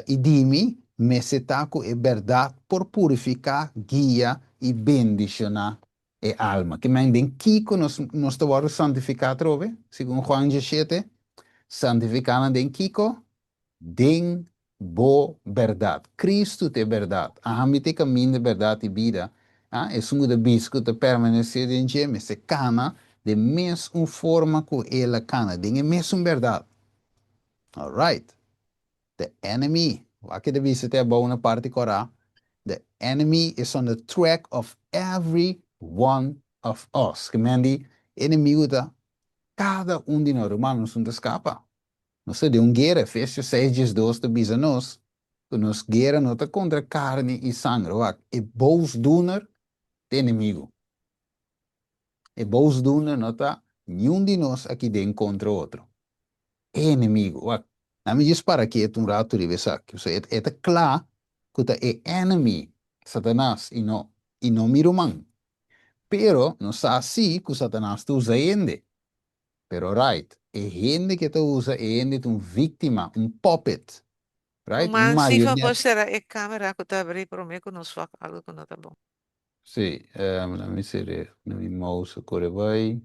i di mi mester ta ku e bèrdat por purifiká, guia i bendishoná e alma. Ke men den kiko nos nos ta wòrdu santifiká atrobe? Segun Juan 17, santifiká nan den kiko? Den bo bèrdat. Kristu ta e bèrdat. Ami ta e kaminda, bèrdat i bida. A Esun ku ta bisa ku ta permanesé den dje mester kana den mes un forma ku el a kana, den e mesun bèrdat. Alright. The enemy, wak e ta bisa te abou na parti kòrá, the enemy is on the track of every one of us. Ke men di enemigu ta kada un di nos. Ruman, nos no ta skapa. Nos ta den un guera. Efesios seis 12 ta bisa nos ku nos guera no ta kontra karni i sanger. Wak, e boosdoener ta enemigu. E boosdoener no ta niun di nos aki den kontra otro. E enemigu. Wak, nan mi djis para ketu un ratu riba esaki. Pasobra e ta kla ku ta e enemy, Satanas, i no i no mi ruman. Pero nos sa si ku Satanas ta usa hende. Pero right, e hende ke ta usa e hende ta un víktima, un puppet, right, un Ruman, si favor marioneta. sera e camera cu ta abri prome cu nos wak algo cu no ta bon. Sí, laat mi sere, mi mouse a kore bai.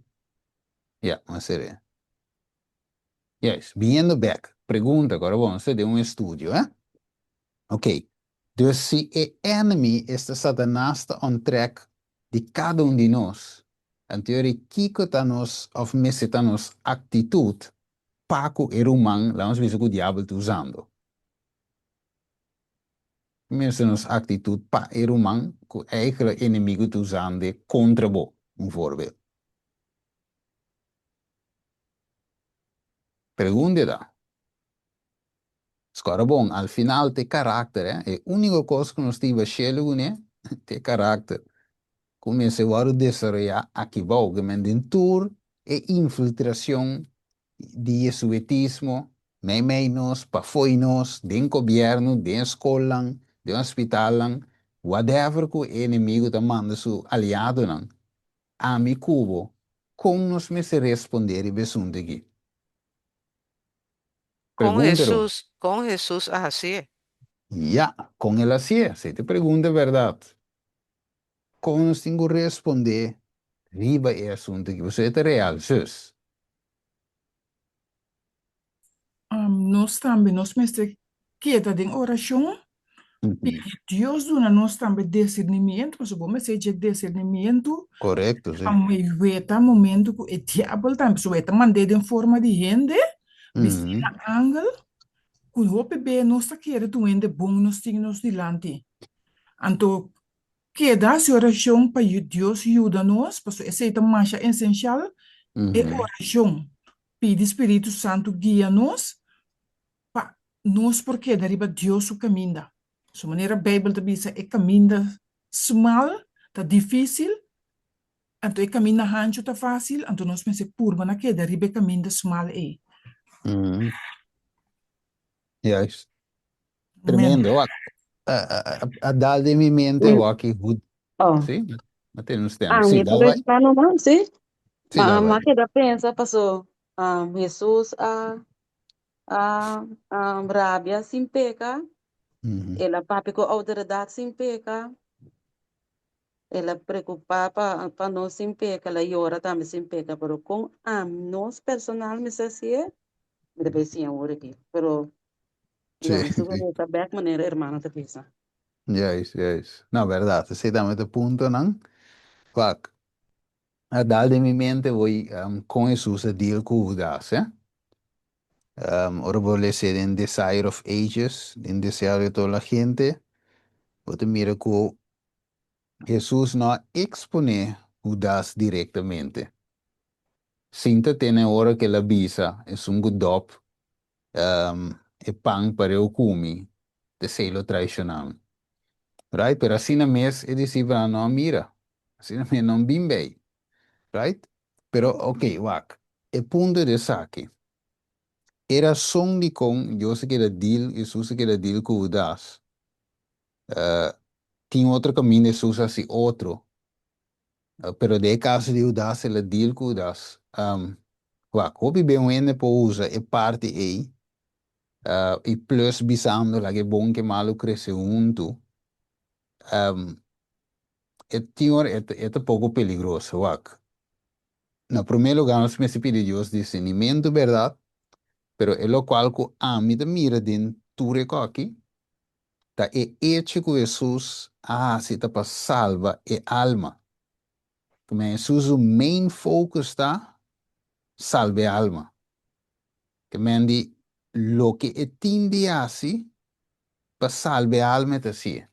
Ya, mi a sere. Juist, biniendo bek, pregunta, ku ora bon, nos ta den un estudio, eh? Ok, dus si e enemy, esta Satanas, ta on track di kada un di nos, anto yori kiko ta nos, òf mester ta nos aktitut pa ku e ruman, laga nos bisa ku diabel ta usando? Mester nos aktitut pa e ruman ku eigenlijk enemigu ta usando kontra bo, un voorbeeld? Pregunta ta. Skora bon, al final t'e karakter, eh. E úniko kos ku nos tin bashelu kuné, t'e karakter. Ku mester wòrdu desaroyá aki bou, ke men den tur e infiltrashon di jesuitismo meimei nos, pafoi nos, den gobièrnu, den e skolnan, den hospitalnan, whatever ku e enemigu ta manda su aliadonan, ami ku bo, kon nos mester respondé riba e asuntu aki? Kon Pregunta, Ron. Hesus, kon Hesus a hasié? Ya, kon el hasié? Esei ta e pregunta bèrdat. Kon nos tin ku respondé riba e asuntu aki, pasobra e ta real, zus. Nos tambe nos mester keda den orashon, pidi Dios duna nos tambe discernimiento, pasobra bo mester dje discernimiento Korekto, si. pa weta momento ku e diabel tambe, pasobra e ta mand'é den forma di hende, bistí na angel, ku hopi be nos ta kere tur hende bon nos tin nos dilanti. Anto keda hasi orashon pa Dios yuda nos, pasobra esei ta masha esenshal, e orashon. Pidi Spiritu Santu guia nos pa nos por keda riba Dios su kaminda. Su manera Beibel ta bisa e kaminda smal ta difísil, anto e kaminda hanchu ta fásil, anto nos mester purba na keda riba e kaminda smal ei. Juist. Amen. Tremendo. Wak, a dal den mi mente wak i goed. Oh. Sí, a tene un stem. Ah, Sí, mi dal por bai. explicar nomás, sí? Sí, Ma, dal ma bai. keda pensa paso um, Jesus a a um, rabia sin peca, el a papia cu autoridad sin peca, el a preocupa pa, pa nos sin peca, el a yora tambe sin peca, pero con a nos personal mester hacié, mi ta bay siña awor aki, pero Sí, lo mi sí. ta bek manera hermano ta bisa. Juist, juist. No, berdad. Esei tambe ta puntonan. Wak, a dal den mi mente woi kon Hesus a deal ku Hudas, eh. Ora bo lesa den Desire of Ages, den Deseado de Toda la Gente, bo ta mira ku Hesus no a eksponé Hudas direktamente. Sin ta tene ora ku el a bisa esun ku dòp e pan pareu ku mi, t'esei lo traishoná mi. Right? Pero asina mes e disipelnan no a mira. Asina mes no a bin bei. Right? Pero, ok, wak. E punto di esaki, e rason dikon Dios a keda deal, Hesus a keda deal ku Hudas, tin otro kaminda Hesus a hasi otro, pero den e kaso di Hudas el a deal ku Hudas. Wak, hopi ben un hende por usa e parti ei i plus bisando laga e bon ku e malu krese huntu, e tin ora e ta poko peligroso. Wak, na promé lugá nos mester pidi Dios discernimentu, bèrdat? Pero e lokual ku ami ta mira den tur e koki ta e echo ku Hesus a hasi ta pa salba e alma. Kuma Hesus su main focus ta salba e alma. Ke men di loke e tin di hasi pa salba e alma e ta hasié.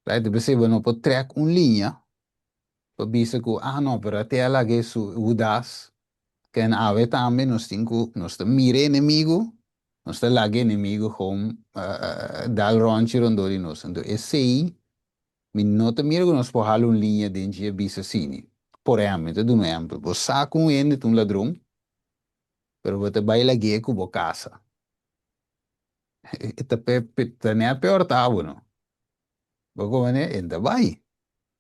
Right? P'esei bo no por trèk un liña pa bisa ku, ah no, pero a te a laga e su Hudas, ken awe tambe nos tin ku, nos ta mira e enemigu, nos ta laga e enemigu gewoon dal ròntji rondó di nos. Anto esei mi no ta mira ku nos por hala un liña den dje bisa asini. Por ehèmpel, mi ta duna un ehèmpel, bo sa ku un hende ta un ladron, pero bo ta bai lag'é ku bo kasa. E ta ta nèt peor ta bo no. Bo komo e ta bai.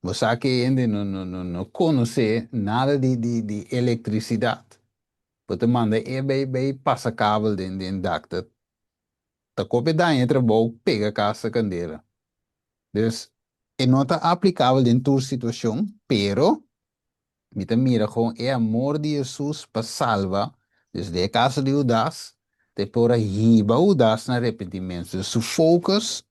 Bo sa ku e hende no no no no konosé nada di di di elektrisidat. Bo ta manda e bai bai pasa kabel den den dak. Ta ta kope daña e trabou pega kas na kandela. Dus e no ta aplikabel den tur situashon, pero Mi ta mira kon e amor di Hesus pa salba, dus den e kaso di Hudas, ta e por a hiba Hudas na arepentimentu. Dus su focus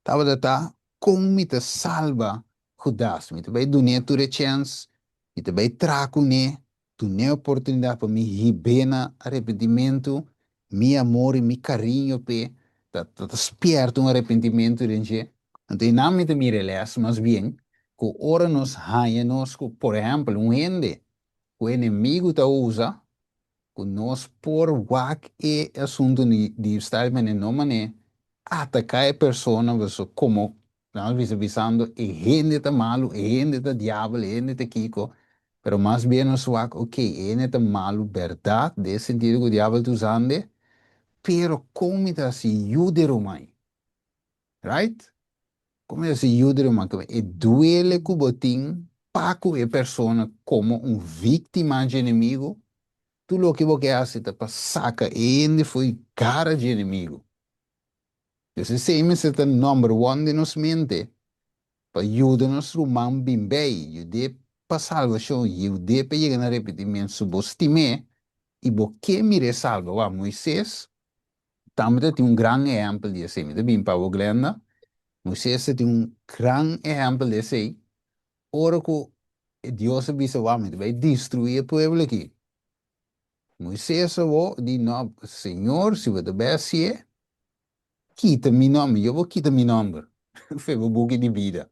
tabata ta, kon mi ta salba Hudas? Mi ta bai dun'é tur e chèns, mi ta bai traha kuné, dun'é oportunidat pa mi hib'é na arepentimentu, mi amor i mi kariño p'e ta ta spierta un arepentimentu den dje. Anto einan mi ta mira e lès mas bien ku ora nos haña nos ku, por ehèmpel, un hende ku enemigu ta usa, ku nos por wak e asuntu di di style manera no manera ataká e persona pasobra komo Nos bisa bisando e hende ta malu, e hende ta diabel, e hende ta kiko, pero mas bien nos wak, ok, e hende ta malu berdad, den e sentido ku diabel ta usand'e, pero kon mi ta hasi yu di ruman? Right? Kon mi ta hasi yu di ruman? E duele ku bo tin pa ku e persona komo un víktima dje enemigu, tur loke bo ke hasi ta pa saka e hende fo'i gara dje enemigu. Dus esei mester ta number one den nos mente pa yuda nos ruman bin bei, yud'é. pa salbashon, yud'é pa e yega na arepentimentu. Si bo stim'é i bo ke mir'é salba, wak, Moises tambe ta tin un gran ehèmpel di esei. Mi ta bin pa bo, Glenda. Moises ta tin un gran ehèmpel di esei. Ora ku Dios a bisa, wak, mi ta bai destruí e pueblo aki. Moises awor di, No, Señor, si bo ta bai hasié, kita mi nòmber, yo bo kita mi nòmber for bo buki di bida.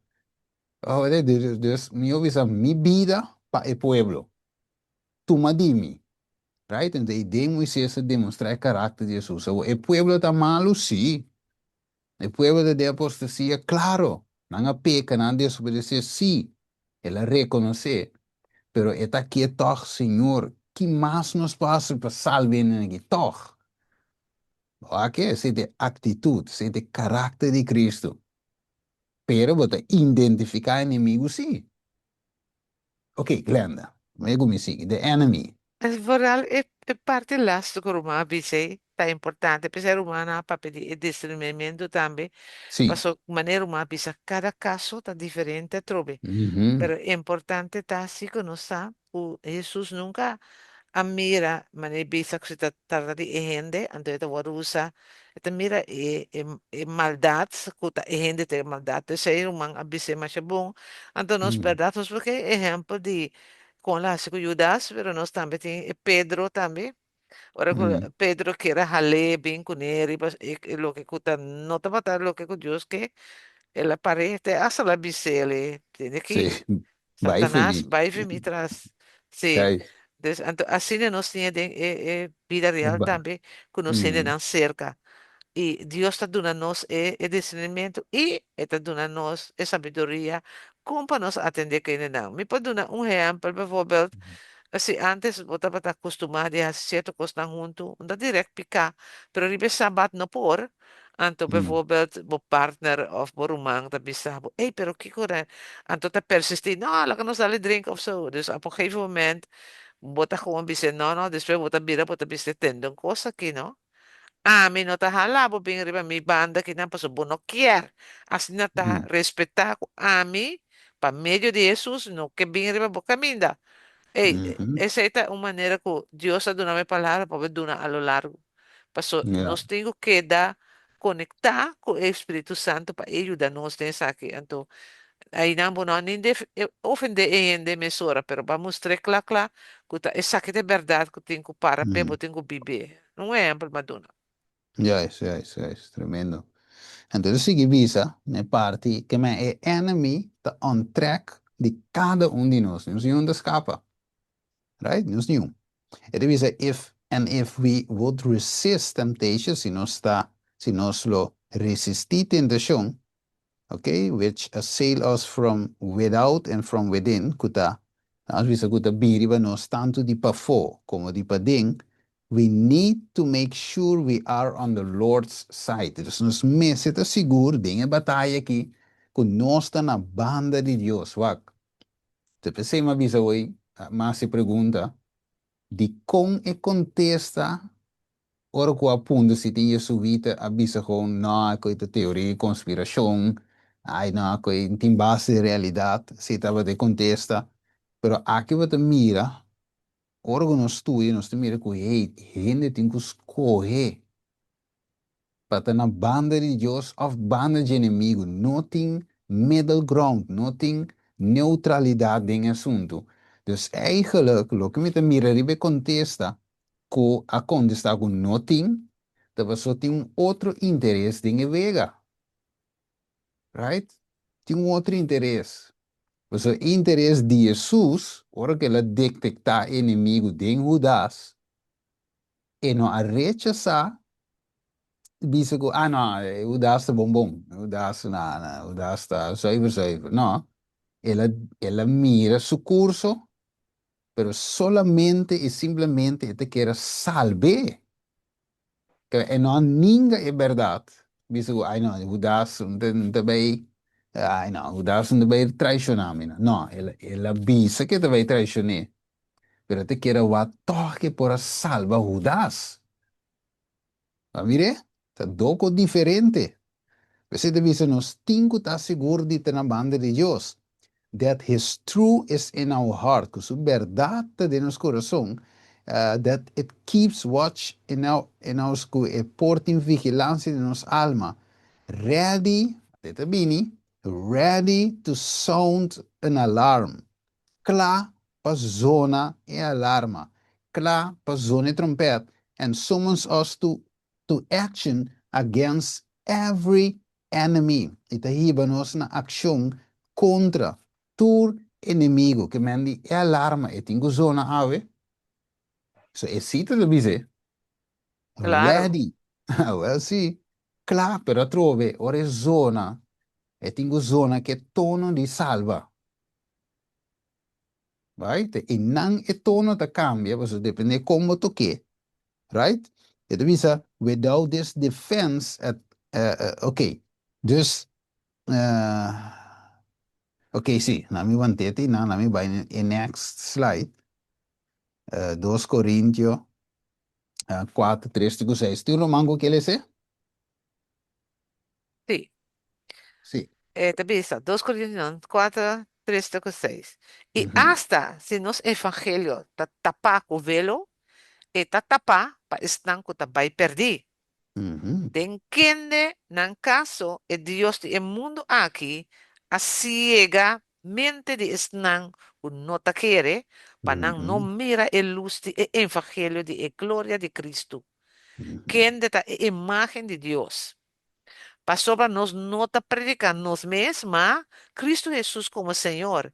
Awor, dus mi a bisa mi bida pa e pueblo. Tuma di mi. Right? Enton, ei den Moises a demostrá e karakter di Hesus. Awor, e pueblo ta malu? Sí. E pueblo ta den apostasia? Klaro. Nan a peka, nan a desobedesé? Sí. El a rekonosé. Pero e ta ke tòg, Señor, ki mas nos por hasi pa salba hende aki? Tòg. Wak, esei ta e aktitut, esei ta e karakter di Kristu. Pero bo ta identifiká enemigu sí. Ok, Glenda, mi ku mi sigui. The enemy. Vooral e parti lastu ku ruman a bisa ei ta importante. P'esei rumannan a papia di e discernimentu tambe. Sí. Paso manera ruman a bisa kada kaso ta diferente atrobe. Pero importante ta si ku nos sa ku Hesus nunka a mira manera e bisa ku si ta trata di e hende anto e ta wòrdu usa. E ta mira e e maldat ku ta e hende ta e maldat. P'esei ruman a bis'é masha bon. Anto nos bèrdat nos por ke ehèmpel di kon el a hasi ku Judas, pero nos tambe tin e Pedro tambe. Ora ku Pedro kier a hal'é bin kuné riba e loke ku ta no tabata loke ku Dios ke, el a par'é te asta el a bis'é, tene ki Sí, bai for Satanas, mi. bai for mi tras. Sí. Kai. Dus, anto asina nos tin den e e bida real Ba. tambe ku nos hendenan serka. I Dios ta duna nos e e discernimento i e ta duna nos e sabiduria kon pa nos atendé ku hendenan. Mi por duna un ehèmpel, bijvoorbeeld, si ántes bo tabata akustumá di hasi sierto kosnan huntu, no ta dirèkt piká, pero riba e sabat no por. Anto bijvoorbeeld bo partner òf bo ruman ta bisa bo, ey, pero kiko nan? Anto ta persistí, no, laga nos dal e drink òf so. Dus op un gegeven moment bo ta gewoon bis'é, no, no, despues bo ta bira bo ta bis'é, tende un kos aki, no. Ami no ta hala bo bin riba mi banda kinan pasobra bo no kier. Asina ta respetá ku ami pa medio di Hesus no ke bin riba bo kaminda. Ey, esei ta un manera ku Dios a duna mi palabra pa bo duna a lo largo. Paso nos tin ku keda konektá ku e Spiritu Santu pa e yuda nos den esaki. Anto einan bo no a ni ofendé e hende mesora, pero bo a mustr'é kla kla ku ta esaki ta e bèrdat ku tin ku para p'e, bo tin ku bib'é. Un ehempel m'a duna. Juist, juist, juist. Tremendo. Entonces sigui bisa na e parti ke men e enemy ta on track di kada un di nos. Nos niun ta skapa. Right? Nos niun. E ta bisa if and if we would resist temptation, si nos ta, si nos lo resistí tentashon, ok, which assail us from without and from within, ku ta, nos bisa ku ta bin riba nos tantu di pafó komo di paden, we need to make sure we are on the Lord's side. Dus nos mester ta sigur den e bataya aki ku nos ta na banda di Dios. Wak, te p'esei mi a bisa hoy, mi a hasi pregunta, dikon e kontesta Ora ku a punta si tin jesuita a bisa kon no ku e ta teoria di konspirashon, ai no ku e tin base di realidat, si tabata e kontesta. Pero aki bo ta mira, ora ku nos studia nos ta mira ku hey, hende tin ku skohe pa ta na banda di Dios òf banda dje enemigu. No tin middle ground, no tin neutralidat den e asuntu. Dus eigenlijk loke mi ta mira riba e kontesta ku a kontestá ku no tin, ta pasobra tin un otro interes den e wega. Right? Tin un otro interes. Pasobra e interes di Hesus, ora ku el a detektá e enemigu den Hudas, e no a rechasá bisa ku, ah no, Hudas ta bon bon, Hudas na, na, Hudas ta zuiver zuiver. No, el a, el a mira su kurso Pero solamente i simplemente e ta kier a salb'é. Ke e no a ninga e bèrdat. Bisa ku, ai no, Hudas no ta no ta bai, ai no, Hudas no ta bai traishoná mi no. No, el el a bisa ku e ta bai traishon'é, pero e ta kier a wak tòg ku e por a salba Hudas. Bo a mir'é? Ta doko diferente. P'esei ta bisa nos tin ku ta sigur di ta na banda di Dios. that his truth is in our heart, ku su bèrdat ta den nos kurason, that it keeps watch in our, in our, ku e por tin vigilansia den nos alma, ready, e ta bini, ready to sound an alarm, kla pa zona e alarma, kla pa zona e trompèt, and summons us to action against every enemy. I ta hiba nos na akshon kontra tur enemigu. Ke men di e alarma e tin ku zona awe. So e sita ta bis'é, Claro. Ready. Wel si, kla, pero atrobe ora e zona, e tin ku zona ku e tono di salba. Right? E nan e tono ta kambia, pasobra depende kon bo tok'é. Right? E ta bisa, without this defense at, ok, dus, ok, si, na mi want'é ti nan, na mi bai e next slide, 2 Corintio 4, 3 te ku 6. Tin un ruman ku ke lese? Sí. Sí. E ta bisa, 2 Korintionan 4, 3 te ku 6, I asta si nos evangelio ta tapá ku velo, e ta tapá pa esnan ku ta bai pèrdí. Den kende nan kaso e dios di e mundu aki a siega mente di esnan ku no ta kere, pa nan no mira e lus di e evangelio di e gloria di Kristu, kende ta e imágen di Dios. Pasobra nos no ta prediká nos mes, ma Kristu Hesus komo Señor,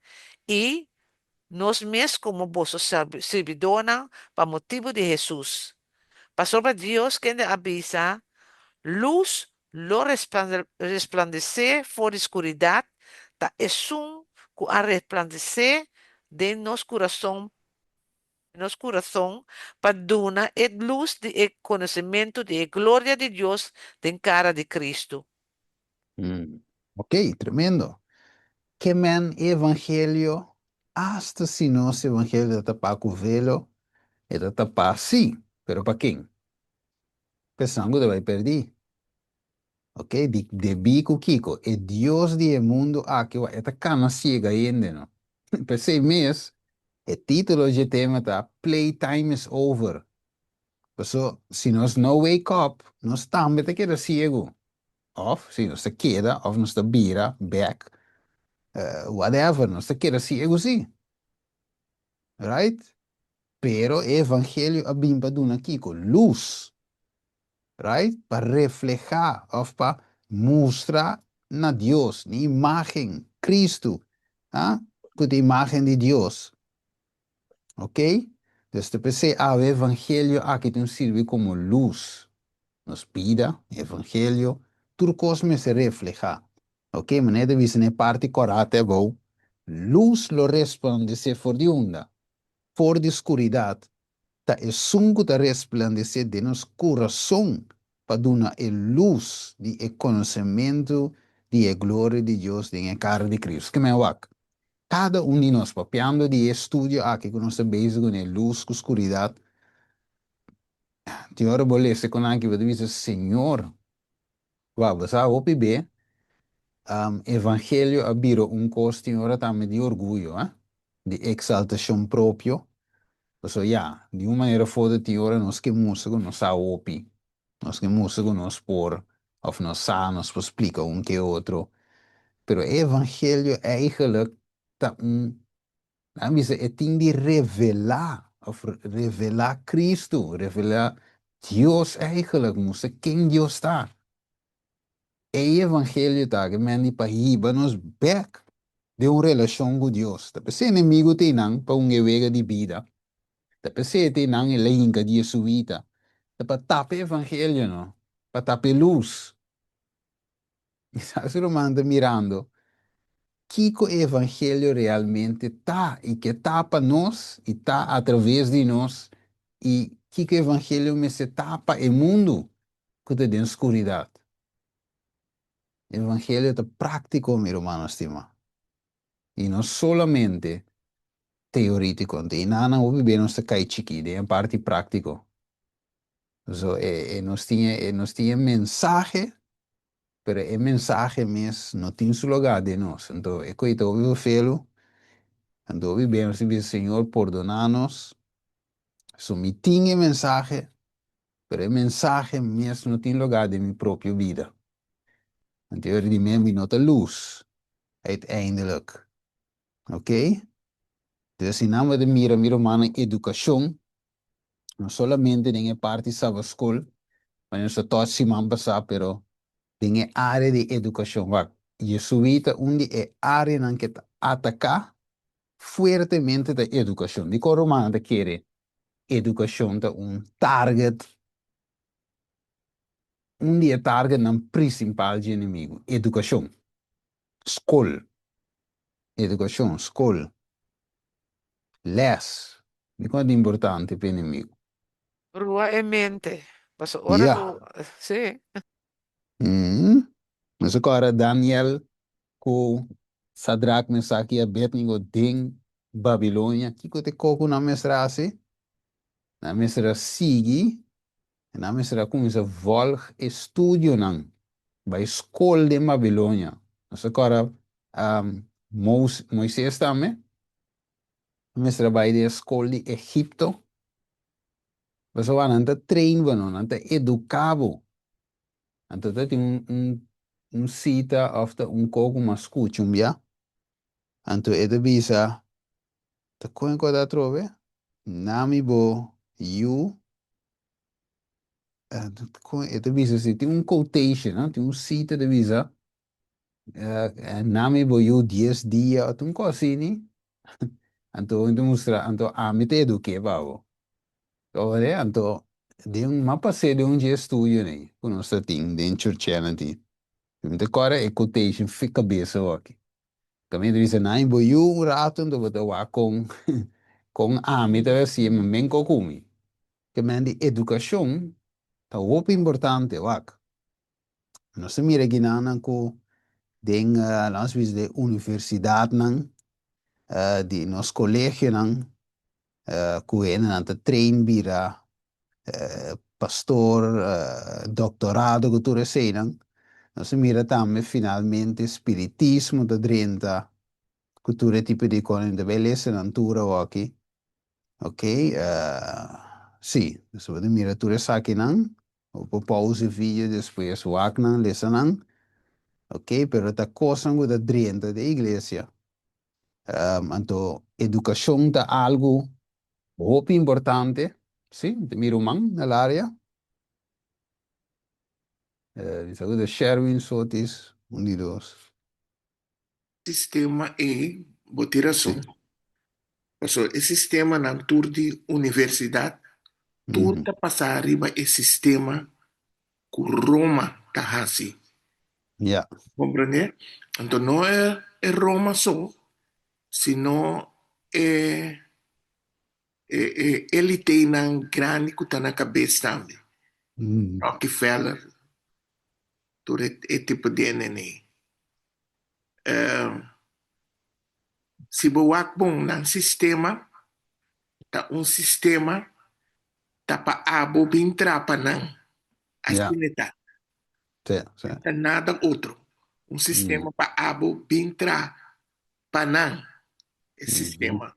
i nos mes komo boso sirbidónan pa motibu di Hesus. Pasobra Dios kende a bisa, Lus lo resplandesé for di skuridat, ta esun ku a resplandesé den nos kurason nos kurason pa duna e lus di e konosementu di e gloria di Dios den kara di Kristu. Ok, tremendo. Ke men e evangelio, asta si nos evangelio ta tapá ku velo, e ta tapá sí, pero pa ken? Pa esnan ku ta bai pèrdí. Ok, di debí ku kiko? E dios di e mundu aki wak e ta kana siega hende no. P'esei mes e título dje tema ta Playtime is over. Paso si nos no wake up nos tambe ta keda siegu. Òf si nos ta keda òf nos ta bira bèk whatever nos ta keda siegu sí. Right? Pero e evangelio a bin pa duna kiko? Lus. Right? Pa reflehá òf pa mustra na Dios, ni imágen, Kristu, ha, ku ta imágen di Dios. Ok? Dus ta p'esei awe evangelio aki tin sirbi komo lus. Nos bida, evangelio, tur kos mester reflehá. Ok, manera ta bisa na e parti kòrá te abou, lus lo resplandesé for di unda? For di skuridat ta esun ku ta resplandesé den nos kurason pa duna e lus di e konosementu di e gloria di Dios den e kara di Kristu. Ke men wak? Kada un di nos, papiando di e studio aki ku nos ta bezig kuné, lus ku skuridat, tin ora bo lesa kon aki bo ta bisa, Señor, wak, bo sa hopi be, evangelio a bira un kos tin ora tambe di orguyo, eh, di eksaltashon propio. Pasobra ya, di un manera of otro tin ora nos ke mustra ku nos sa hopi, nos ke mustra ku nos por òf nos sa, nos por splika un ke otro. Pero e evangelio eigenlijk ta un, nan bisa e tin di revelá òf revelá Kristu, revelá Dios eigenlijk, mustra ken Dios ta. E evangelio ta ke men di pa hiba nos bek den un relashon ku Dios. Ta p'esei enemigu ta einan pa un e wega di bida. Ta p'esei ta einan e la hinka di Jesuita. Ta pa tapa e evangelio no, pa tapa e lus. Mi sa si ruman ta mirando kiko e evangelio realmente ta i ke ta pa nos i ta atraves di nos i kiko e evangelio mester ta pa e mundu ku ta den skuridat. Evangelio ta práktiko, mi rumannan stimá, i no solamente teoritiko. Anto e nan hopi bes nos ta kai chikí den e parti práktiko. So e e nos tin e nos tin e mensahe, pero e mensahe mes no tin su lugá den nos. Anto e koe ta hopi felu. Anto hopi bes nos ta bisa, Señor pordona nos, so mi tin e mensahe, pero e mensahe mes no tin lugá den mi propio bida. Anto e ora di mi, mi no ta lus uiteindelijk. Ok? Dus si nan bo ta mira mi rumannan edukashon, no solamente den e parti sabaskol, manera nos ta tòch siman pasá, pero den e área di edukashon. Wak, Jesuita un di e áreanan ke ta ataká fuertemente ta edukashon. Dikon rumannan ta kere edukashon ta un target, un di e targetnan prinsipal dje enemigu? Edukashon. Skol. Edukashon, skol. Les. Dikon ta importante pa enemigu? Brua e mente. Paso ora Ya. ku, sí. Nos a kòrda Daniel ku Sadrak, Mesak i Abednego den Babilonia. Kiko ta e kos ku nan mester a hasi? Nan mester a sigui, nan mester a kuminsá vòlg e studionan, bai skol den Babilonia. Nos a kòrda Moises tambe mester a bai den e skol di Egipto. Pasobra nan ta train bo, no, nan ta eduká bo. Anto ta tin un un un sita òf ta un kos ku mi a skucha un bia, anto e ta bisa, ta kon e kos ta atrobe? Nami bo yu, kon e ta bisa si tin un quotation, no, tin un sita ta bisa, nami bo yu dies dia òf un kos asini, anto mi ta mustra, anto ami ta eduk'é pa bo. Ora anto den m'a pas'é den un dje estudio nei ku nos ta tin den Churchianity. Mi ta kòrda e quotation fi kabesa awor-aki. Kaminda ta bisa nan bo yu un rato anto bo ta wak kon kon ami ta hasié mi men ko ku mi. Ke men di edukashon ta hopi importante wak. Nos ta mira ginanan ku den nos bisa den universidatnan di nos kolegionan ku hendenan ta train bira pastor, doktorado ku tur eseinan. Nos a mira tambe finalmente spiritismo ta drenta ku tur e tipo di kos. Ta bai lesa nan tur awoki. Ok, si, nos ta mira tur esakinan. Bo por pausa e video despues wak nan, lesa nan. Ok, pero ta kosnan ku ta drenta den iglesia. Anto edukashon ta algu hopi importante, si, mi ta mira un man na el área. Mi sa ku ta Sherwin Sotis, un di dos. Sistema ei, bo tin rason. Pasobra e sistemanan tur di universidat, tur ta pasa riba e sistema ku Roma ta hasi. Ja. Comprende? Anto no e, e Roma so, sino e, e, e elitenan grandi ku ta na kabes tambe. Rockefeller, tur e, e tipo di hende. Eh, si bo wak bon nan sistema, ta un sistema ta pa abo bin trapa nan. Asina ta. Sí, sí. Ta nada otro. Un sistema pa abo bin tra pa nan. E sistema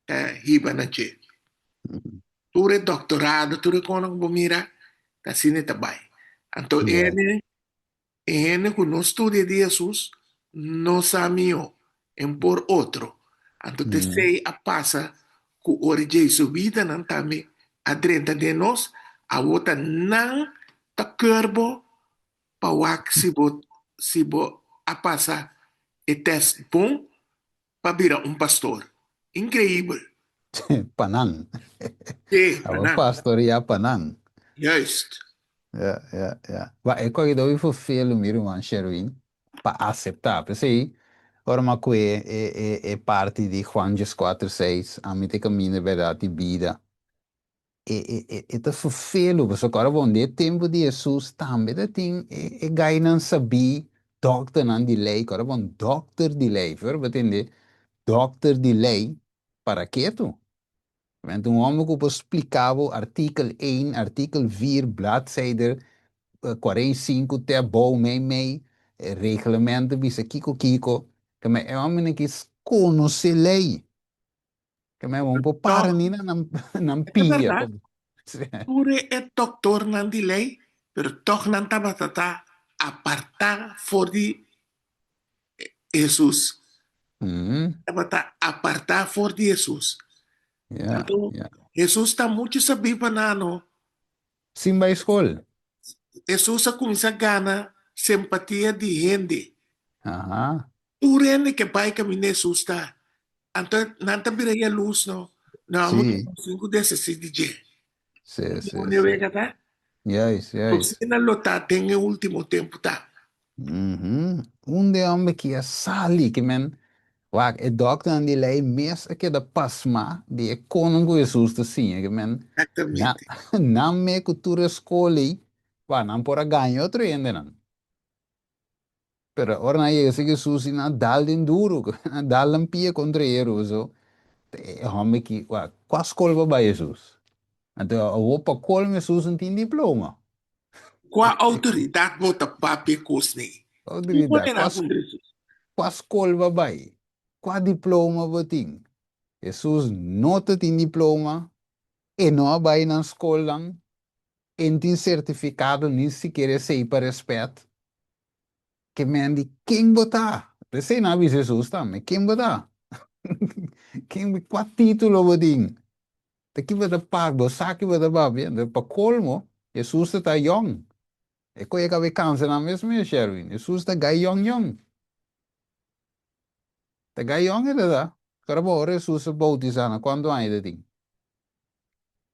ta hiba na dje. Tur e doctorado, tur e kono ku bo mira, ta asina ta bai. Anto ene E hende ku no studia di Hesus no sa mihó en por otro. Anto t'esei a pasa ku ora jesuitanan tambe a drenta den nos, awor ta nan ta keur bo pa wak si bo si bo a pasa e tèst bon pa bira un pastor. Increibel! Pa nan. Sí, pa Awor nan. pastoria pa nan. Juist. Ja, ja, ja. Ba e korido wi vervelu mi ruman Sherwin pa aseptá. P'esei, ora mi a kue e e e parti di Juan dieskuater seis, Ami ta e kaminda, e bèrdat i bida. E e e e ta vervelu, pasobra ora bon den e tempu di Hesus tambe ta tin e e gainan sabí, dòkternan di lei, ku ora bon dòkter di lei, for bo tende dòkter di lei, para ketu? Want un hòmber ku por splika bo artikel ein, artikel vier, bladzijde 45 te abou mei mei, e reglemento bisa kiko kiko, ta e hòmbernan ki konosé lei. Ke men bo por para Tòg, ni na nan nan e ta pia bèrdat, pa tur e dòktornan di lei, pero tòg nan tabata ta apartá for di Hesus. Tabata apartá for di Hesus. Ya, Anto, ya. Hesus ta muchu sabí pa nan, no? Sin bai skol. Hesus a kuminsá gana simpatia di hende. Aha. Tur hende ke bai kaminda Hesus ta. Anto nan ta bira yalus, no? No, amo Sí. nos tin ku desesí di dje. Sí, sí, Unde sí. wega ta? Juist, juist. Asina lo ta den e último tempu ta. Mhm. Unde homber ki a sali ki men wak e dokternan di lei mes a keda pasmá di e konan ku Hesus ta siña ki men na Exactamente. nan me ku tur e skol ei wak nan por a gaña otro hendenan. Pero ora nan a yega si Hesus i nan a dal den duru nan a dal nan pia kontra e so e homber ki wak kua skol bo bai Hesus? Anto awor pa kolmo Hesus no tin diploma. Kua outoridat bo ta papia kos nei? Ki Outoridat? pone nan Kua, puntra Hesus? kua skol bo bai? Kua diploma bo tin? Hesus no ta tin diploma, e no a bai nan skolnan, e no tin sertifikado ni sikiera esei pa rèspèt. Ke men di, Ken bo ta? P'esei nan a bisa Hesus tambe, Ken bo ta? Ken, kua título bo tin? Ta ki bo ta papia? Bo sa ki bo ta papia? Entonces, pa colmo, Hesus ta ta yong. E koe kabe kansa nan mes mes, Sherwin. Hesus ta gai yong yong. Ta gai yong e ta ta. Kora bo ora Hesus a bautisa na kuantu aña e ta tin?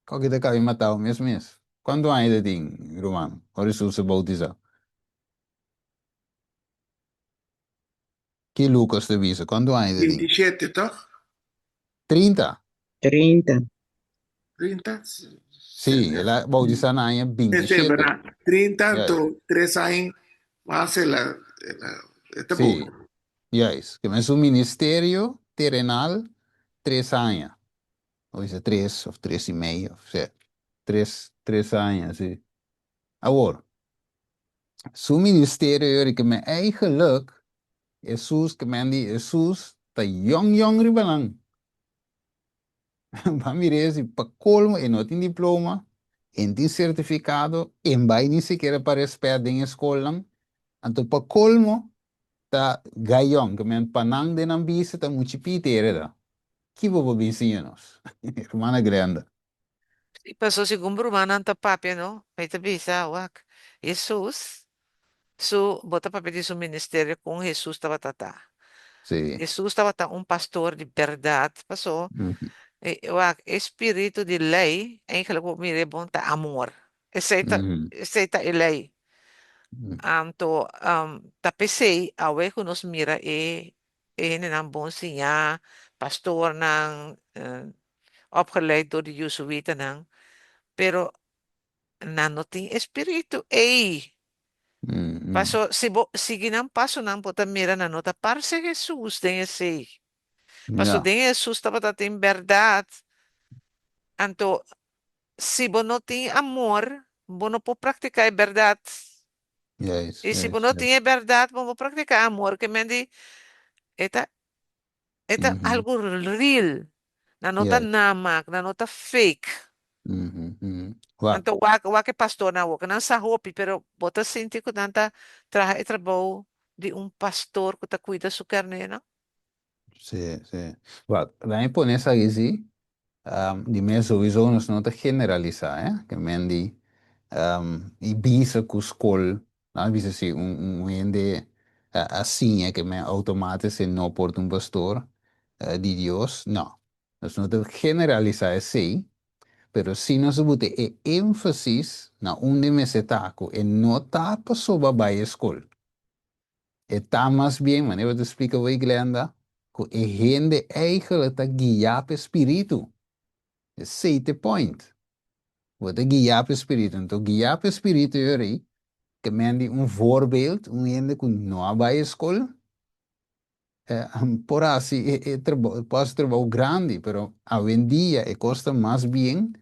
Koke ta kabe matao mes mes. Kuantu aña e ta tin, ruman, ora Hesus a bautisa? Ki Lucas ta bisa? Kuantu aña ta tin? 27, tòg? 30. 30. 30? Sí, el a bautisá na aña Sí, 27. verdad. 30, Juist. anto 3 aña mas el a, el a, e ta Sí, bon. juist. Ke men su ministerio terenal 3 aña. O bisa 3 of 3 y medio, of sea, 3, 3 aña, sí. Awor, su ministerio yori ke men eigenlijk Hesus ke men di Hesus ta yong yong riba nan. Ba mira si pa colmo e no tin diploma, e no tin certificado, e no bai ni sikiera pa respet den e scolnan. Anto pa colmo ta gayong ke men pa nan den nan bista ta muchi piti e reda. Ki bo por bin siña nos? Hermana Glenda. I paso segun brumanan ta papia no, mi ta bisa, wak, Hesus su, bo ta papia di su ministerio kon Hesus tabata ta. Sí. Hesus tabata un pastor di bèrdat, paso wak, e spiritu di lei, eigenlijk bo mira e bon ta amor. Esei ta, esei ta e lei. Anto ta p'esei awe ku nos mira e e hendenan bon siñá, pastornan, opgeleid door di Jesuïtanan, pero nan no tin e spiritu ei. Paso si bo sigui nan pasonan bo ta mira nan no ta parse Hesus den esei. Paso den Hesus tabata tin bèrdat. Anto si bo no tin amor bo no por praktiká e bèrdat. I si bo no tin e bèrdat bo no por praktiká amor. Ke men di e ta E ta algu real. Nan no ta namaak, nan no ta fake. Wak. Anto wak, wak e pastornan awor, nan sa hopi, pero bo ta sinti ku nan ta traha e trabou di un pastor ku ta kuida su karnénan? Sí, sí. Wak, laat mi pone esaki sí. Di mes souiso nos no ta generalisá, eh. Ke men di i bisa ku skol, nan a bisa si un hende a siña ke men outomatis e no por ta un pastor di Dios, no. Nos no ta generalisá esei, pero si nos a buta e énfasis na unda mester ta ku e no ta pasobra bai e skol. E ta mas bien, manera bo ta splika bo Glenda, ku e hende eigenlijk ta guiá pa e spiritu. Esei ta e point. Bo ta guiá pa e spiritu. Anto guiá pa e spiritu yo rei, ke men di un voorbeeld, un hende ku no a bai e skol, por hasi e trabou, por hasi trabou grandi, pero awendia e kos ta mas bien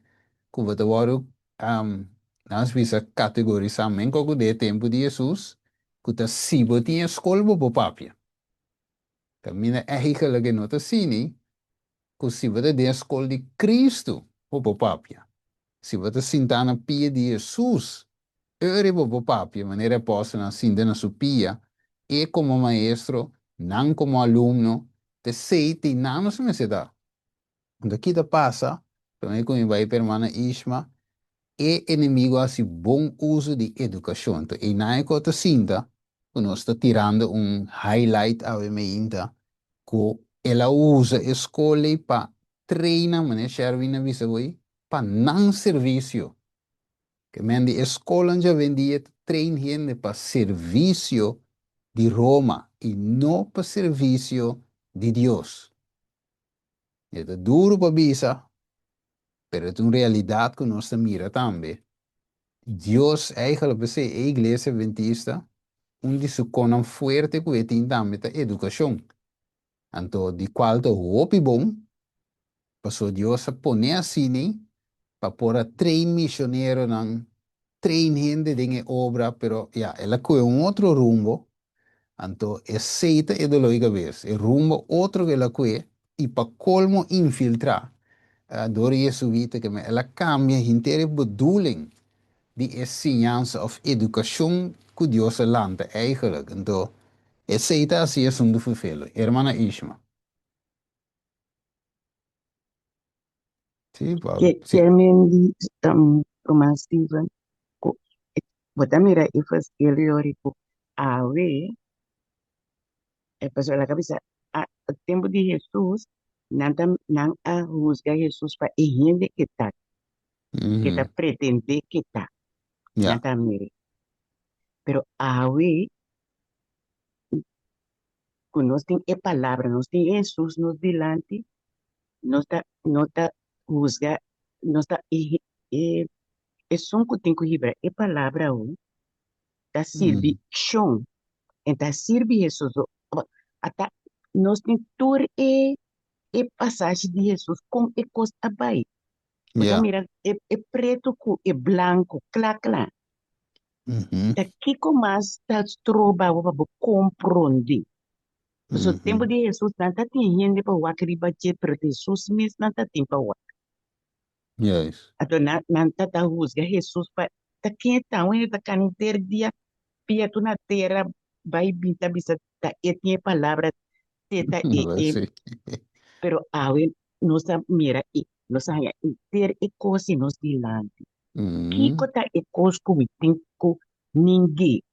ku bo ta wòrdu, nan bisa kategorisá men ku den e tempu di Hesus, ku ta si bo tin e skol bo por papia. Kaminda eigenlijk e no ta asini. ku si bo ta den e skol di Kristu, bo por papia. Si bo ta sintá na pia di Hesus, ora bo por papia manera e apòstelnan a sinta na su pia, e komo maestro, nan komo alumno, p'esei tin nan nos mester ta. Anto ki ta pasa? Promé ku mi bai pa hermana Ishma, e enemigo a hasi bon uso di edukashon. Anto einan e kos ta sinta ku nos ta tirando un highlight awe meinta ku el a usa e skol ei pa traina, manera Sherwin a bisa bo ei, pa nan servisio. Ke men di e skolnan djawendia ta train hende pa servisio di Roma i no pa servisio di Dios. E ta duru pa bisa, pero e ta un realidat ku nos ta mira tambe. Dios eigenlijk, p'esei e Iglesia Adventista, un di su konan fuerte ku e tin tambe ta edukashon. Anto di kual ta hopi bon, pasobra Dios a pone asina pa por a train misioneronan, train hende den e obra, pero ya, el a kohe un otro rumbo, anto esei ta e doló di kabes, e rumbo otro ku el a kohe i pa kolmo infiltrá dor di jesuita ke el a kambia henter e bedoeling di e siñansa òf edukashon ku Dios a lanta eigenlijk. Anto esei ta hasi asuntu ferfelu. Hermana Ishma. Sí, Pablo. Ke Sí. ke men di um, ruman Steven ku bo ta mira e evangelio ri ku awe e pasobra laga bisa a tempu di Hesus nan ta nan a husga Hesus pa e hende ke ta ke ta pretende ke ta nan ta mira pero awe ku nos tin e palabra nos tin Hesus nos dilanti nos ta no ta husga nos ta e e esun ku tin ku hibra e palabra awo ta sirbi shon en ta sirbi Hesus ata nos tin tur e e pasashi di Hesus kon e kos a bai bo ta mira e e pretu ku e blanku kla kla ta kiko mas ta stroba bo pa bo komprondé Pasobra tempu di Hesus nan ta tin hende pa wak riba dje, pero ta Hesus mes nan ta tin pa wak. Anto nan nan ta ta husga Hesus pa ta ken e ta, un hende ta kana henter dia pia tur na tera bai bin ta bisa ta e tin e palabra te ta e e, pero awe nos ta mira i nos a haña henter e kos di nos dilanti. Kiko ta e kos ku mi tin ku ning'é?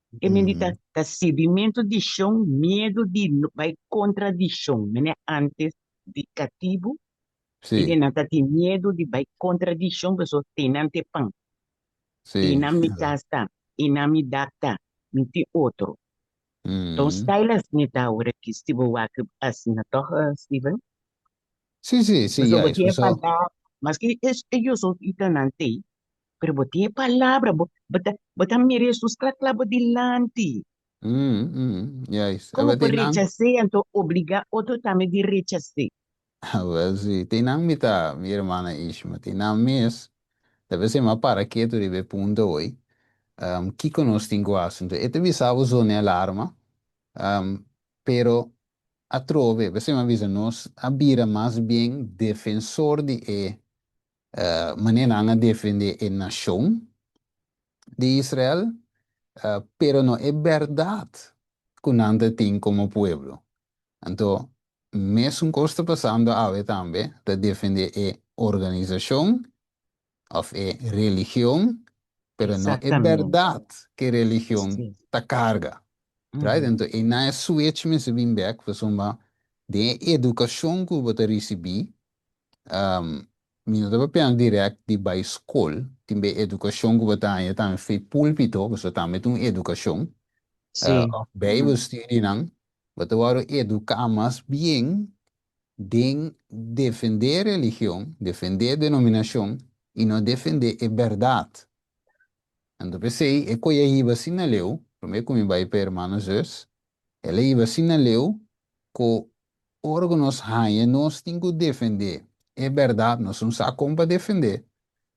E men di ta ta sirbimentu di shon, miedu di bai kontra di shon. Mene antes di katibu, e nan ta tin miedu di bai kontra di shon pasobra te nan te pan. E nan mi kas ta, e nan mi dak ta, mi tin otro. Ton style asina ta awor aki si bo wak asina tòg, Steven? Sí, sí, sí, Pasobra bo juist. tin e Pasobra palabra, maske e yosoitanan t'ei, Pero bo tin e palabra, bo, bo ta, bo ta mira Hesus kla kla bo dilanti. Mm, mm, juist. Komo Awel por te nan, rechas'é, anto obligá otro tambe di rechas'é. awel si, te nan mi ta, mi hermana Ishma, te nan mes, ta bes mi a para ketu riba e punto hoy, um, kiko nos tin ku hasi? Anto e ta bisa bo zona e alarma, um, pero atrobe, bes mi a bisa nos a bira mas bien defensor di e Manera nan a defendé e nashon di Israel, pero no e bèrdat ku nan ta tin komo pueblo. Anto, mesun kos ta pasando awe tambe, ta defendé e organisashon òf e religion, pero no e bèrdat ku e religion ta karga. Right? Anto, einan e switch mester bin bèk, pasobra den e edukashon ku bo ta risibí, Mi no ta papiando direct di bai skol, tin be edukashon ku bo ta haña tambe fe pulpito, pasobra tambe ta un edukashon, òf bijbelstudienan, bo ta wòrdu eduká mas bien den defendé religion, defendé denominashon i no defendé e bèrdat. Anto p'esei e koe a hiba asina leu, promé ku mi bai pa hermano Zus, el a hiba asina leu ku Ora ku nos haña nos tin ku defendé e bèrdat, nos un sa kon pa defendé,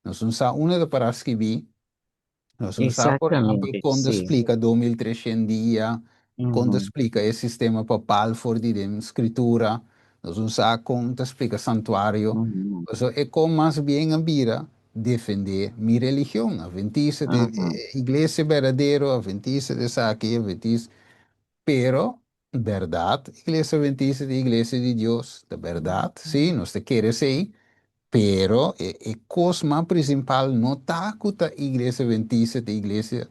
nos un sa unda ta pará skibí, nos un sa por ehèmpel kon ta splika 2300 dia, kon ta splika e sistema papal for di den Skritura. Nos no sa kon ta splika santuario. Pasobra e kon mas bien a bira defendé mi religion. Adventista ta e iglesia berdadero, adventista ta esaki, adventista. Pero bèrdat iglesia adventista ta e iglesia di Dios, ta bèrdat, sí, nos ta kere esei. Pero e e kos mas prinsipal no ta ku ta Iglesia Adventista ta iglesia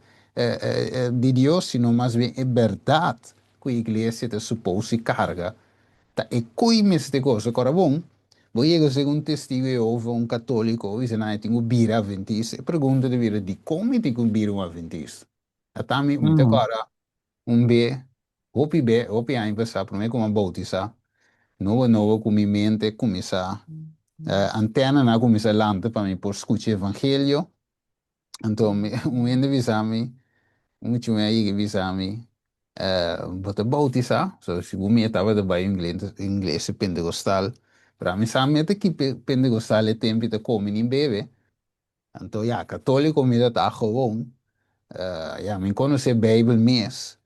di Dios, sino mas bien e bèrdat ku iglesia ta supos di karga ta e koi mester gosa. Kora bon, bo yega ser un Testigo di Jehova, un katoliko, bo bisa nan e tin ku bira adventista, e pregunta ta bira, dikon mi tin ku bira un adventista? Ata mi, mi ta kòrda Un be, hopi be, hopi aña pasá, promé ku mi a boutisá, nobo nobo ku mi mente kuminsá, antenanan a kuminsá lanta pa mi por skucha evangelio. Anto mi, un hende bisa mi, un muchacho a yega bisa mi, Bo ta boutisá? So, segun mi e tabata bai un iglesia pentecostal, pero ami sa meta ki pentecostal e tempu ta kome ni bebe. Anto ya, katóliko mi ta ta gewoon. Ya, mi konosé Beibel mes.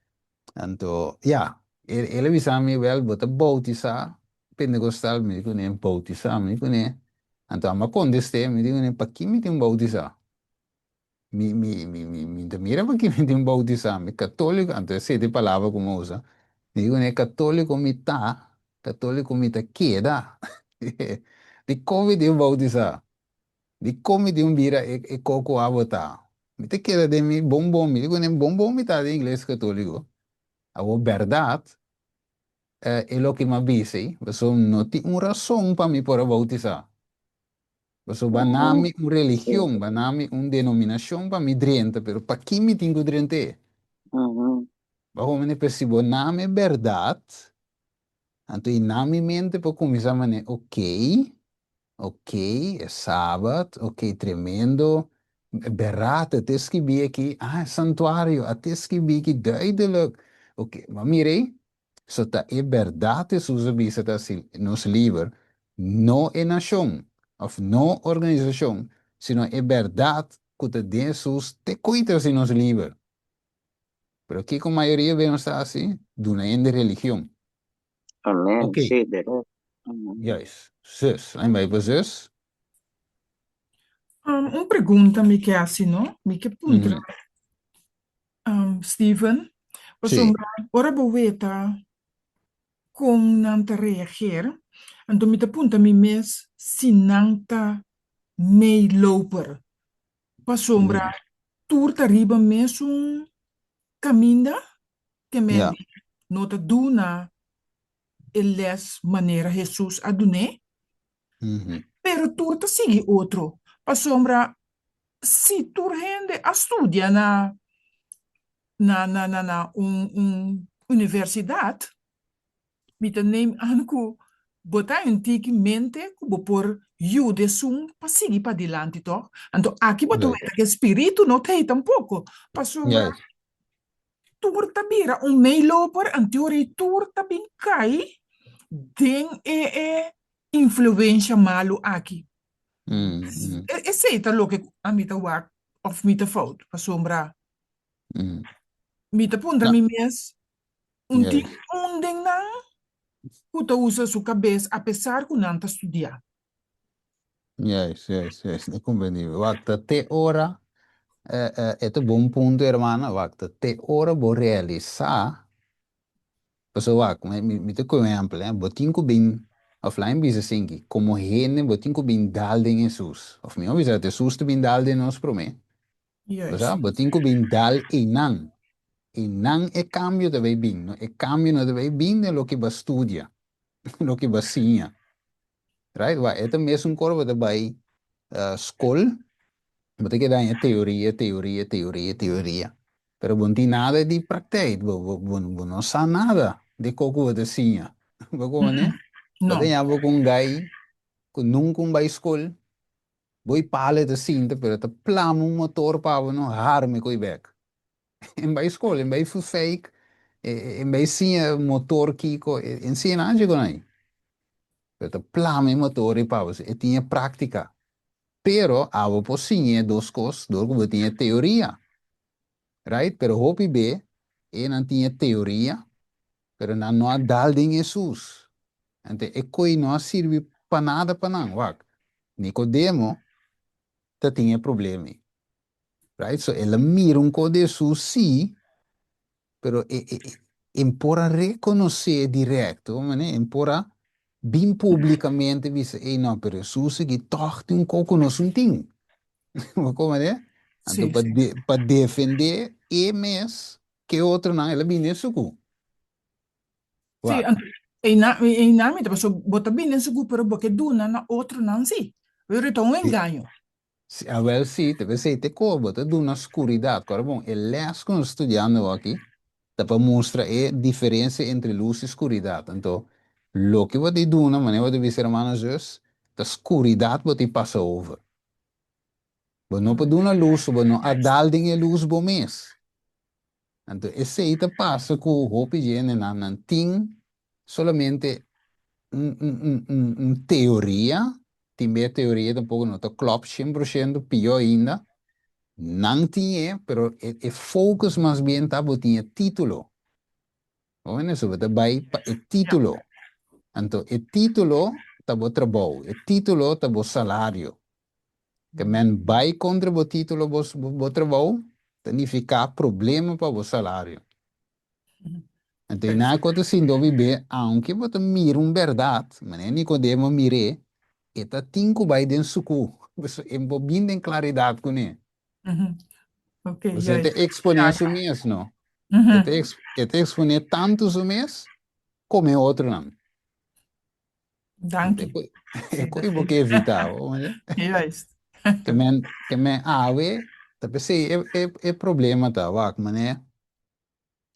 Anto, ya, el a bisa mi, wèl, bo ta boutisá pentekostal? Mi di kuné, boutisá? Mi di kuné. Anto ami a kontest'é, mi di kuné, pakí mi tin boutisá? Mi, mi, mi, mi, mi ta mira pakí mi tin boutisá. Mi katóliko, anto esei ta e palabra ku mi a usa. Mi di kuné, katóliko mi ta, katóliko mi ta keda. Dikon mi tin boutisá? Dikon mi tin bira e e koko abo ta? Mi ta keda den mi bon bon, mi di ku den bon bon mi ta den iglesia katoliko. Awor bèrdat e loke mi a bisa ei, pasobra no tin un rason pa mi por a boutisá. Pasobra ba na mi un religion, ba na mi un denominashon pa mi drenta, pero paki mi tin ku drent'é? Ba homene, pero si bo na mi e bèrdat, anto i na mi mente por kuminsá manera, okey, Ok, e sabat, ok, tremendo. Berat, a te skibí aki, ah, e santuario, a te skibí aki duidelijk. Ok, ma mira ei, so ta e bèrdat Hesus a bisa ta hasi nos liber, no e nashon òf no organisashon, sino e bèrdat ku ta den Hesus te koe ta hasi nos liber. Pero kiko mayoria be nos ta hasi? Duna hende religion. Amen, Ok. sí, berdad. Amen. Juist. Zus. Laat bai pa zus. Um, un pregunta mi ke hasi, no? Mi ke puntra, um, Steven. Pasobra ora bo weta kon nan ta reageer, anto mi ta puntra mi mes si nan ta meeloper. Pasobra tur ta riba mesun kaminda Ke men di no ta duna e les manera Hesus a dun'é, pero tur ta sigui otro, pasobra si tur hende a studia na na na na na un un universidat, mi ta neem aan ku bo ta un tiki mente ku bo por yuda esun pa sigui padilanti tòg. Anto aki bo ta weta ku e spiritu no ta ei tampoko, pasobra Tur ta bira un meeloper anteor ei tur ta bin kai den e e influencia malu aki. Esei ta loke ami ta wak of mi ta fout pasobra mi ta puntra mi mes un tin un den nan ku ta usa su kabes apesar ku nan ta studia. Juist, juist, juist. Ta comprendí. Wak, ta te ora, eh, eh, e ta bon punto, hermana. Wak, ta te ora bo realisá, pasobra wak, mi, mi, mi ta koe un ehempel, eh. Bo tin ku bin, of laat mi bisa asinki, komo hende bo tin ku bin dal den Hesus. Of mihó bisa, Hesus ta bin dal den nos promé. Juist. Bo sa, bo tin ku bin dal einan. Einan e kambio ta bai bin. No, e kambio no ta bai bin den loke bo a studia, loke bo a siña. Right? Wak, e ta mesun kor bo ta bai skol, bo ta keda haña teoria, teoria, teoria, teoria. Pero bo no tin nada di praktijk, bo, bo, bo, bo no sa nada di ko ku bo ta siña. Bo komprende? Bo ta No. haña bo ku un gai ku nunka un bai skol, bo i pala e ta sinta, pero e ta plama un motor pa bo no harme ku e bek. En bai skol, en bai fufeik, en bai siña motor kiko, en siña nada dje konai. Pero ta plama e motor ei pa bo, e tin e práktika. Pero abo por siñ'é dos kos dor ku bo tin e teoria. Right? Pero hopi be e nan tin e teoria, pero nan no a dal den Hesus. Anto e koi no a sirbi pa nada pa nan. Wak, Nikodemo ta tin e problema ei. Right? So el a mira un kos di Hesus, sí, pero e, e, e, e por a rekonosé direkto, manera, e por a bin publikamente bisa, ei no, pero Hesus aki tòg tin un kos ku nos no tin. Bo komprendé? Anto Sí, pa sí. de, pa defendé e mes ke otronan, el a bini den suku. Sí, Wak. anto einan, einan mi ta paso bo ta bini den suku pero bo ke duna na otronan sí. Pero e ta un Sí. engaño. Sí, awel sí, ta p'esei te koe bo ta duna skuridat. Kòrda bon, e lès ku nos studiando aki ta pa mustra e diferensia entre lus i skuridat. Anto, loke bo ta duna, manera bo ta bisa hermano zus, ta skuridat bo ta pasa over. Bo no por duna lus, bo no a dal den e lus bo mes. Anto esei ta pasa ku hopi djendenan, nan tin solamente un, un, un, un, un teoria, tin bes teoria tampoco no ta klop 100%, pió ainda, nan tin e, pero e, e focus mas bien ta bo tin e título. Bo mende? So bo ta bai pa e título. Anto e título ta bo trabou, e título ta bo salario. Ke men bai kontra bo título, bo, bo trabou, ta nifiká problema pa bo salario. Anto i nan ku ta sinti hopi be, aunke bo ta mira un bèrdat, manera Nikodemo a mir'é, e ta tin ku bai den sukú, pasobra e bo bin den klaridat kuné. Pasobra e ta eksponé su mes, no? E ta e ta eksponé tantu su mes komo e otronan. Danki. E ku bo ke evitá, bo mira. Juist. Ke men, ke men awe, ta p'esei e e e problema ta, wak, manera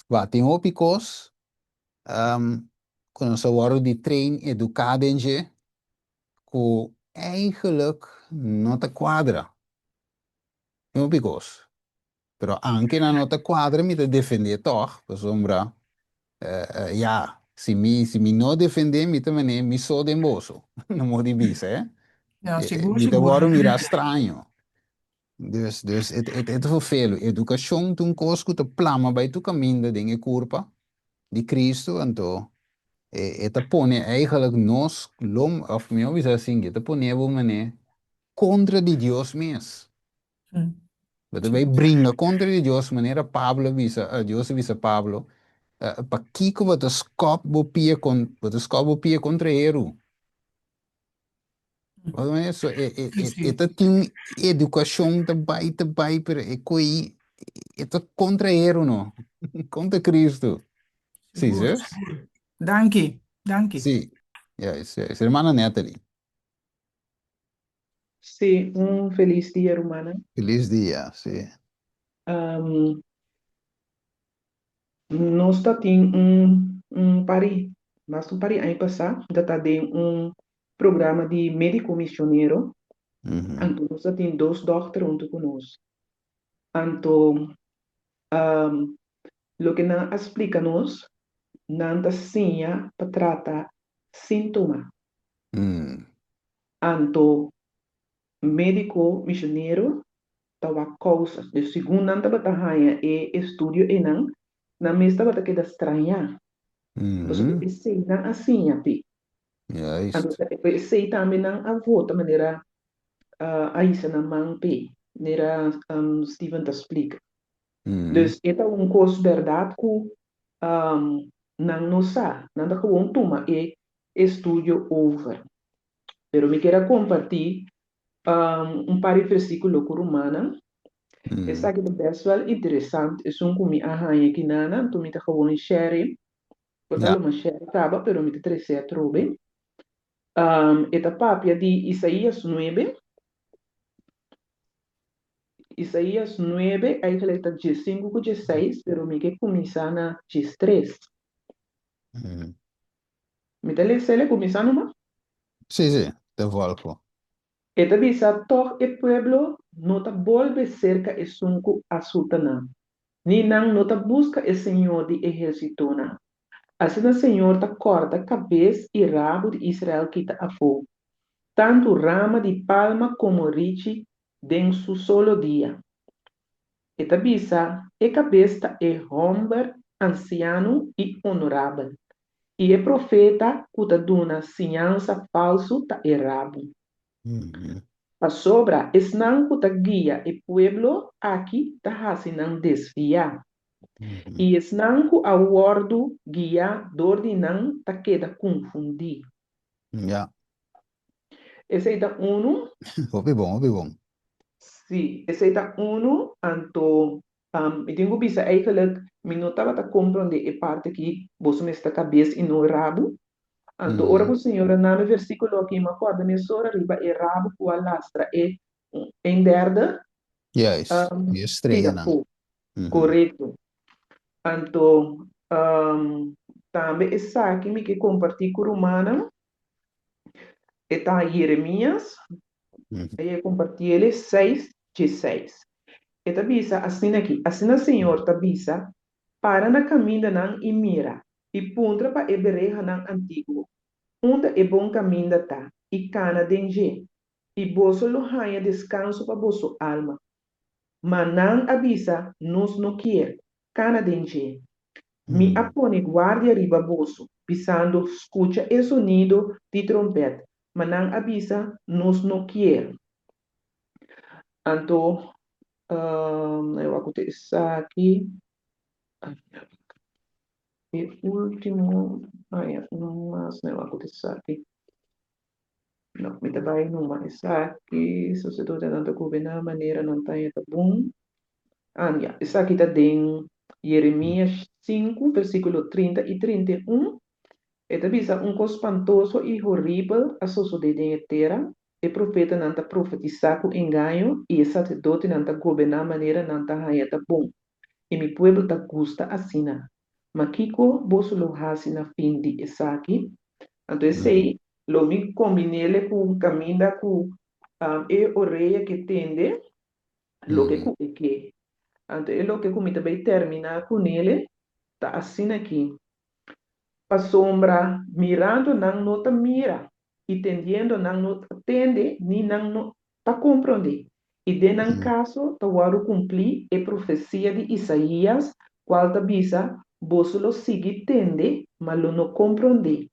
Wak, tin hopi kos ku nos a wòrdu di train, eduká den dje, ku eigenlijk no ta kuadra. Tin hopi kos. Pero anke nan no ta kuadra mi ta defendé tòg, pasobra ya, si mi si mi no defendé mi ta manera mi so den boso, no modo di bisa, eh. No, sigur, Mi ta sigur. wòrdu mirá straño. Dus, dus e e ta vervelu. Edukashon ta un kos ku ta plama bai tur kaminda den e kurpa di Kristu, anto e e ta pone eigenlijk nos lo, òf mihó bisa asin, e ta pone bo manera kontra di Dios mes. Bo ta bai bringa kontra di Dios manera Pablo a bisa, Dios a bisa Pablo, pakiko bo ta skòp bo pia kon, bo ta skòp bo pia kontra heru? So, e, e, e, e ta tin edukashon ta bai, ta bai, pero e koi, e ta kontra heru no, kontra Kristu. Sí, Sigur, zus? sigur. Danki, danki. Sí, juist, juist. Hermana Natalie. Sí, un felis dia rumannan. Felis dia, sí. Um, nos ta tin un, un pari, mas un pari aña pasá, mi ta ta den un programa di médiko misionero. Anto nos ta tin dos dòkter huntu ku nos. Anto, um, loke nan a splika nos, nan ta siña pa trata síntoma. Anto médiko misionero ta wak kousa. Dus segun nan tabata haña e estudio einan, nan mes tabata keda strañá. Pasobra esei nan a siña p'e. Anto esei tambe nan a vota manera a hisa nan man p'e, manera Steven ta splika. Dus e ta un kos bèrdat ku nan no sa. Nan ta gewoon tuma e estudio over. Pero mi kier a kompartí un par di versíkulo ku rumannan. Esaki ta bèst wèl interesant, esun ku mi a haña aki nan, anto mi ta gewoon share e. Por ta lo mas share kaba, pero mi ta trese atrobe. E ta papia di Isaías nuebe. Isaías nuebe, eigenlijk ta diesinku ku diesseis, pero mi ke kuminsá na diestres. Mi ta lesa el e kuminsá numa? Sí, sí, te volgo. E ta bisa, Tòg e pueblo no ta bolbe serka esun ku a suta nan, ni nan no ta buska e Señor di ehérsitonan. Asina Señor ta kòrta kabes i rabu di Israel kita afó, tantu rama di palma komo richi den su solo dia. E ta bisa, E kabes ta e hòmber ansiano i onorabel. I e profeta ku ta duna siñansa falsu ta e rabu. Pasobra esnan ku ta guia e pueblo aki ta hasi nan desviá, i esnan ku a wòrdu guiá dor di nan ta keda konfundí. Ja. Esei ta unu. Hopi bon, hopi bon. Sí, esei ta unu. Anto mi tin ku bisa eigenlijk mi no tabata komprondé e parti aki, boso mester ta kabes i no rabu. Anto ora ku Señor a nami versíkulo aki, mi a kòrda mesora riba e rabu ku a lastra e un derde Juist, di e pida streanan. afó. Korekto. Anto tambe esaki mi ke kompartí ku rumannan. E ta Jeremias, e a kompartí el e seis djeseis. E ta bisa asina aki, Asina Señor ta bisa, Para na kamindanan i mira, i puntra pa e berehanan antiguo, unda e bon kaminda ta, i kana den dje, i boso lo haña deskanso pa boso alma. Ma nan a bisa, Nos no kier kana den dje. Mi a pone guardia riba boso, bisando, Skucha e zonido di trompèt. Ma nan a bisa, Nos no kier. Anto, nan a wak ku ta esaki. E último, ai, un mas, nan a wak ku ta esaki. No, mi ta bai numa esaki. Saserdotenan ta goberná manera nan taña ta bon. Ah, ya, esaki ta den Jeremias 5, versíkulo 30 i 31. E ta bisa, Un kos spantoso i horibel a sosodé den e tera. E profetanan ta profetisá ku engaño i e saserdotenan ta goberná manera nan ta haña ta bon. I mi pueblo ta gusta asina. Ma kiko boso lo hasi na fin di esaki? Anto esei lo mi kombin'ele ku kaminda ku e orea ke tende loke ku e ke. Anto e loke ku mi ta bai terminá kunele ta asina aki, Pasobra mirando nan no ta mira, i tendiendo nan no ta tende ni nan no ta komprondé. I den nan kaso ta wòrdu kumplí e profesia di Isaías, kual ta bisa, Boso lo sigui tende, ma lo no komprondé,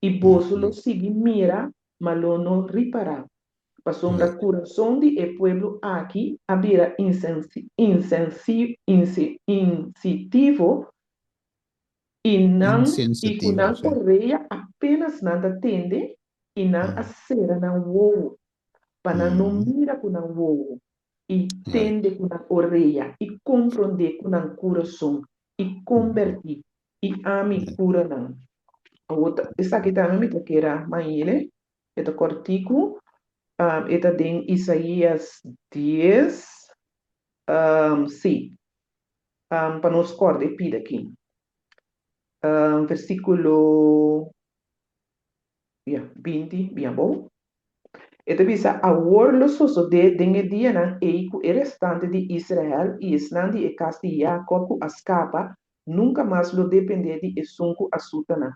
i boso lo sigui mira, ma lo no ripará. Pasobra kurason di e pueblo aki a bira insensitivo, i nan i ku Insensitivo, nan sí. orea apenas nan ta tende, i nan a sera nan wowo, pa nan no mira ku nan wowo, i tende ku nan orea, i komprondé ku nan kurason, i kombertí, i ami kura nan. Awor ta, esaki tambe mi ta kere mañele, e ta kòrtiku, e ta den Isaías dies, sí, pa nos kòrda e pida aki. Versíkulo, ya, binti bin abou. E ta bisa, Awor lo sosodé den e dianan ei ku e restante di Israel i esnan di e kas di Yakòb ku a skapa nunka mas lo dependé di esun ku a suta nan,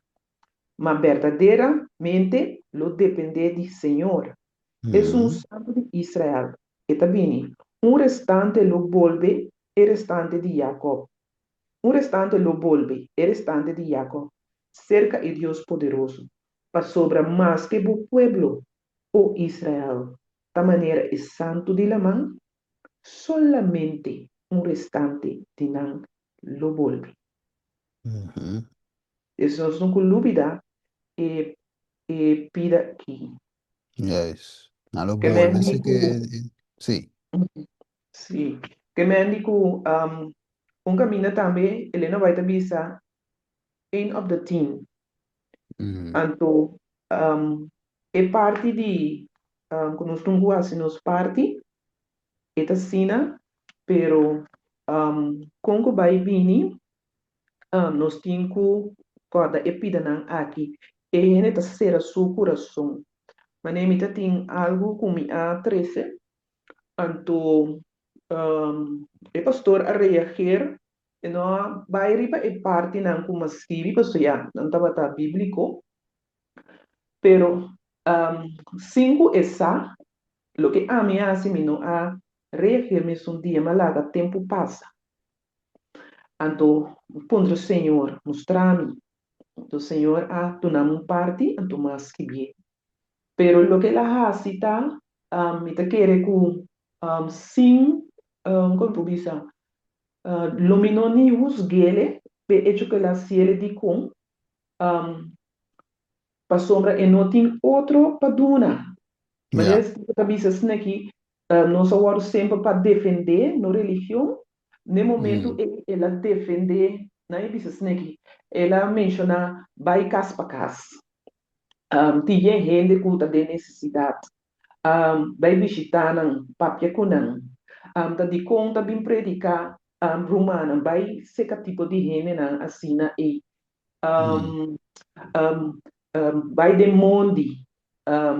ma berdaderamente lo dependé di señor, esun Santu di Israel. E ta bini, Un restante lo bolbe e restante di Yakòb, un restante lo bolbe e restante di Yakòb serka e Dios poderoso. Pasobra maske bo pueblo, o Israel, ta manera e santu di laman, solamente un restante di nan lo bolbe. Des nos no ku lubida e e pida aki. Juist. Nan lo Ke men bolbe di si ku ke sí. Sí. Ke men di ku un kaminda tambe Elena White ta bisa een op de tien. Anto e parti di ku nos tin ku hasi nos parti e ta asina, pero kon ku bai bini nos tin ku kòrda e pidanan aki. E hende ta sera su kurason. Manera mi ta tin algu ku mi a trese, anto e pastor a reageer E no a bai riba e partinan ku mas skibi pasobra ya nan tabata bíbliko. Pero sin ku e sa, loke ami a hasi mi no a reageer mesun dia, mi a laga tempu pasa. Anto mi puntra, Señor, mustra mi. Anto Señor a duna mi un parti, anto mi a skibié. Pero loke el a hasi ta, mi ta kere ku sin, kon mi por bisa, lo mi no ni husgu'é p'e echo ku el a hasié dikon, pasobra e no tin otro pa duna. Manera Steve ta bisa esaki, nos a wòrdu semper pa defendé nos religion, n'e momentu ei el a defendé, nan e bisa esaki, el a menshoná bai kas pa kas, tin yen hende ku ta den nesesidat, bai bishitá nan, papia ku nan, ta dikon ta bin prediká rumannan, bai seka tipo di hendenan asina ei. Bai den mondi, ta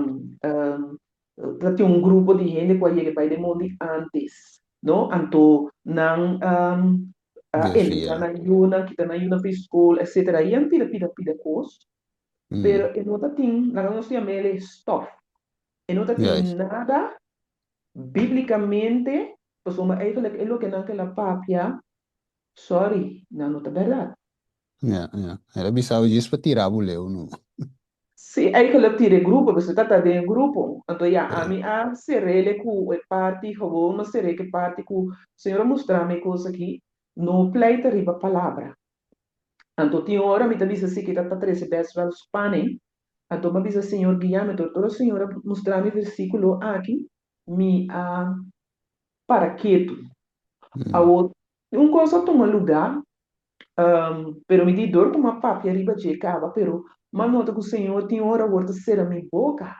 tin un grupo di hende ku a yega bai den mondi ántes, no? Anto nan a entregá nan yunan, kita nan yunan pa e skol, etsetera. I an pida pida pida kos, pero e no ta tin, laga nos yam'el e stòf. E no ta tin nada bíblikamente, pasobra eigentlik e loke nan ke la papia Sorry, nan no ta bèrdat. Ja, ja. El a bisa bo djis pa tira bo leu no. Sí, eigenlijk tira e grupo, pasobra ta ta den e grupo. Anto ya, ami a ser'ele ku e parti, gewoon a ser'é ku e parti ku Señor a mustra mi e kos aki, no pleita riba palabra. Anto tin ora mi ta bisa si kita ta trese bèst wèl spanning, anto mi a bisa Señor guia mi, anto ora Señor a mustra mi versíkulo aki, mi a para ketu. Awor, un kos a tuma lugá, pero mi di dor ku mi a papia riba dje kaba, pero mi a nota ku Señor tin ora awor ta sera mi boka.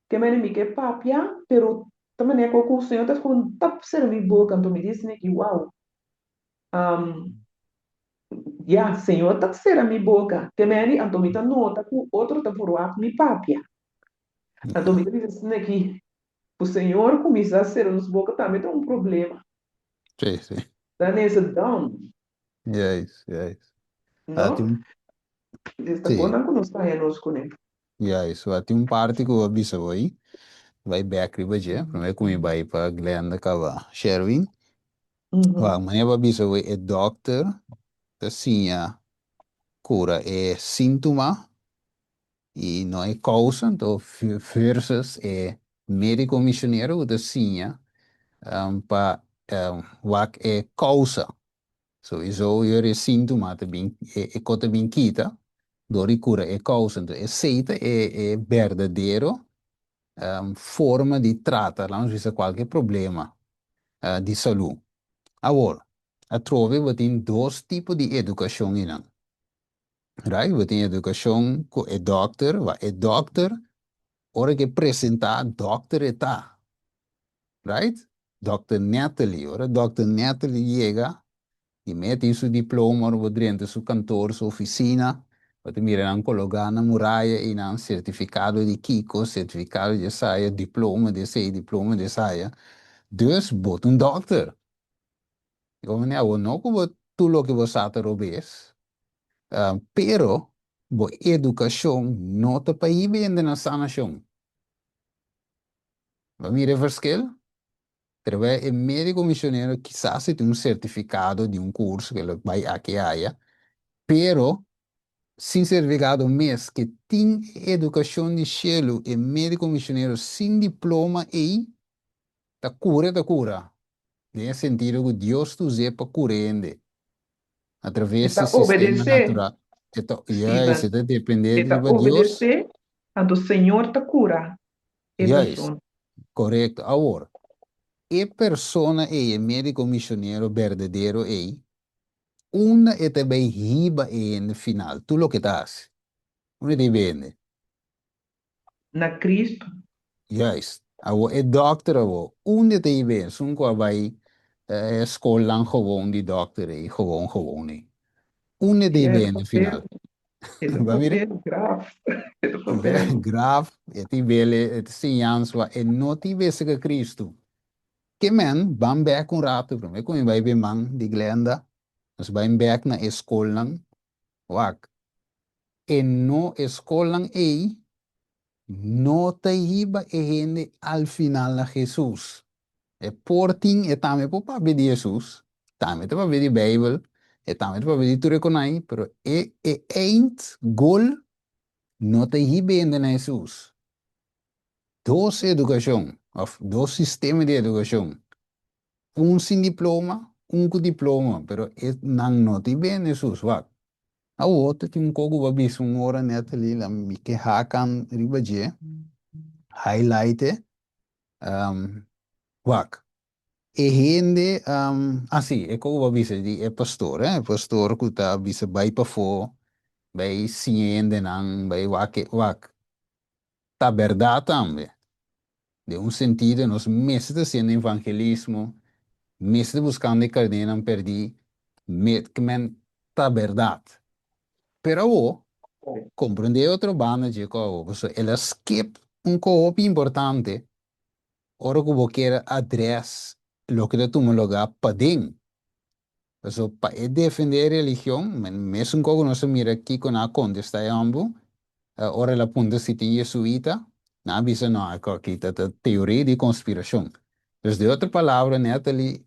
Ke manera mi ke papia, pero ta manera ku ku Señor ta kon tap sera mi boka, anto mi di esaki, wow, ya, Señor ta sera mi boka. Ke manera anto mi ta nota ku otro ta verwagt mi papia. Anto mi ta bisa esaki, Ku Señor kuminsá sera nos boka tambe ta un problema. Sí, sí. Dan is it done. Juist, juist. No? Tin, Dus ta sí. ku nos ta haña nos kuné. Juist. Wa tin un parti ku a bisa bo ei. Bai bek riba dje. Promé ku mi bai pa Glenda kaba Sherwin. Wak, manera bo a bisa bo ei, e dòkter ta siña kura e síntoma I no e kousa anto versus e médiko misionero ku ta siña pa wak e kousa. So e zo yor e síntoma ta bin e ko ta bin kita dor di kura e kousa. Anto esei ta e e berdadero forma di trata lanos bisa kualke problema di salú. Awor, atrobe bo tin dos tipo di edukashon einan. Right? Bo tin edukashon ku e dòkter, wa e dòkter ora ke presentá dòkter e ta. Right? Dòkter Natalie, ora dòkter Natalie yega, di me tin su diploma, ora bo drenta su kantor, su ofisina, bo ta mira nan kologá na muraya einan sertifikado di kiko, sertifikado di esaya, diploma di esei, diploma di esaya. Dus bo ta un dòkter. Di manera bo no ku bo tur loke bo sa ta robes, pero bo edukashon no ta pa hiba hende na sanashon. Bo a mira e verschil? Terwijl e médiko misionero kisas e tin un sertifikado di un kurso ku el a bai aki aya, pero sin sertifikado mes ke tin e edukashon di shelu, e médiko misionero sin diploma ei ta kura ta kura. Den e sentido ku Dios ta us'é pa kura hende a E traves ta di sistema obedesé, natural. E ta, juist, Steven. e ta dependé E ta riba Dios. obedesé, anto Señor ta kura e Juist, persona. korekto. Awor, e persona ei, e médiko misionero berdadero ei, unda e ta bai hiba e hende final? Tur loke e ta hasi, unda e ta hiba e hende? Na Cristo. Juist. Awor e dokter awor, unda ta hiba esun ku a bai e skolnan gewoon di dokter ei, gewoon gewoon ei? Unda ta hiba Ja, e final? E ta Ba mira? papel graf. E ta papel. Graf, e ta hib'el e siñansa, e no ta hiba esei ku Cristo. Ke men, ban bek un rato, prome ku mi bai be man di Glenda, nos bai bek na e skolnan, wak, E no e skolnan ei no ta hiba e hende al final na Hesus. E por tin e tambe por papia di Hesus, tambe ta papia di Beibel, E tambe ta papia di tur e konai, pero e e eind goal no ta hiba hende na Hesus. Dos edukashon òf dos sistema di edukashon. Un sin diploma, un ku diploma, pero e nan no ta hiba hende Hesus. Wak. Awor ta tin un koko bo a bisa un ora Natalie la mi ke hakan riba dje, highlight e. Wak. E hende, ah si, e koko bo a bisa di e pastor, eh, e pastor ku ta bisa bai pafó, bai siña hendenan, bai wak e, wak. Ta bèrdat tambe. Den un sentido nos mester ta hasiendo evangelismo, mester ta buskando e karnénan pèrdí, me, men, ta bèrdat. Pero awor, komprendé e otro banda dje ku awor, pasobra el a skip un kos hopi importante ora ku bo kier adrès loke ta tuma lugá paden. Pasobra pa e defendé e religion, men mesun kos ku nos a mira kiko nan a kontestá e hòmber, ora el a puntra si tin yesuita, nan a bisa no, aki ta teoria di konspirashon. Dus den otro palabra, Natalie,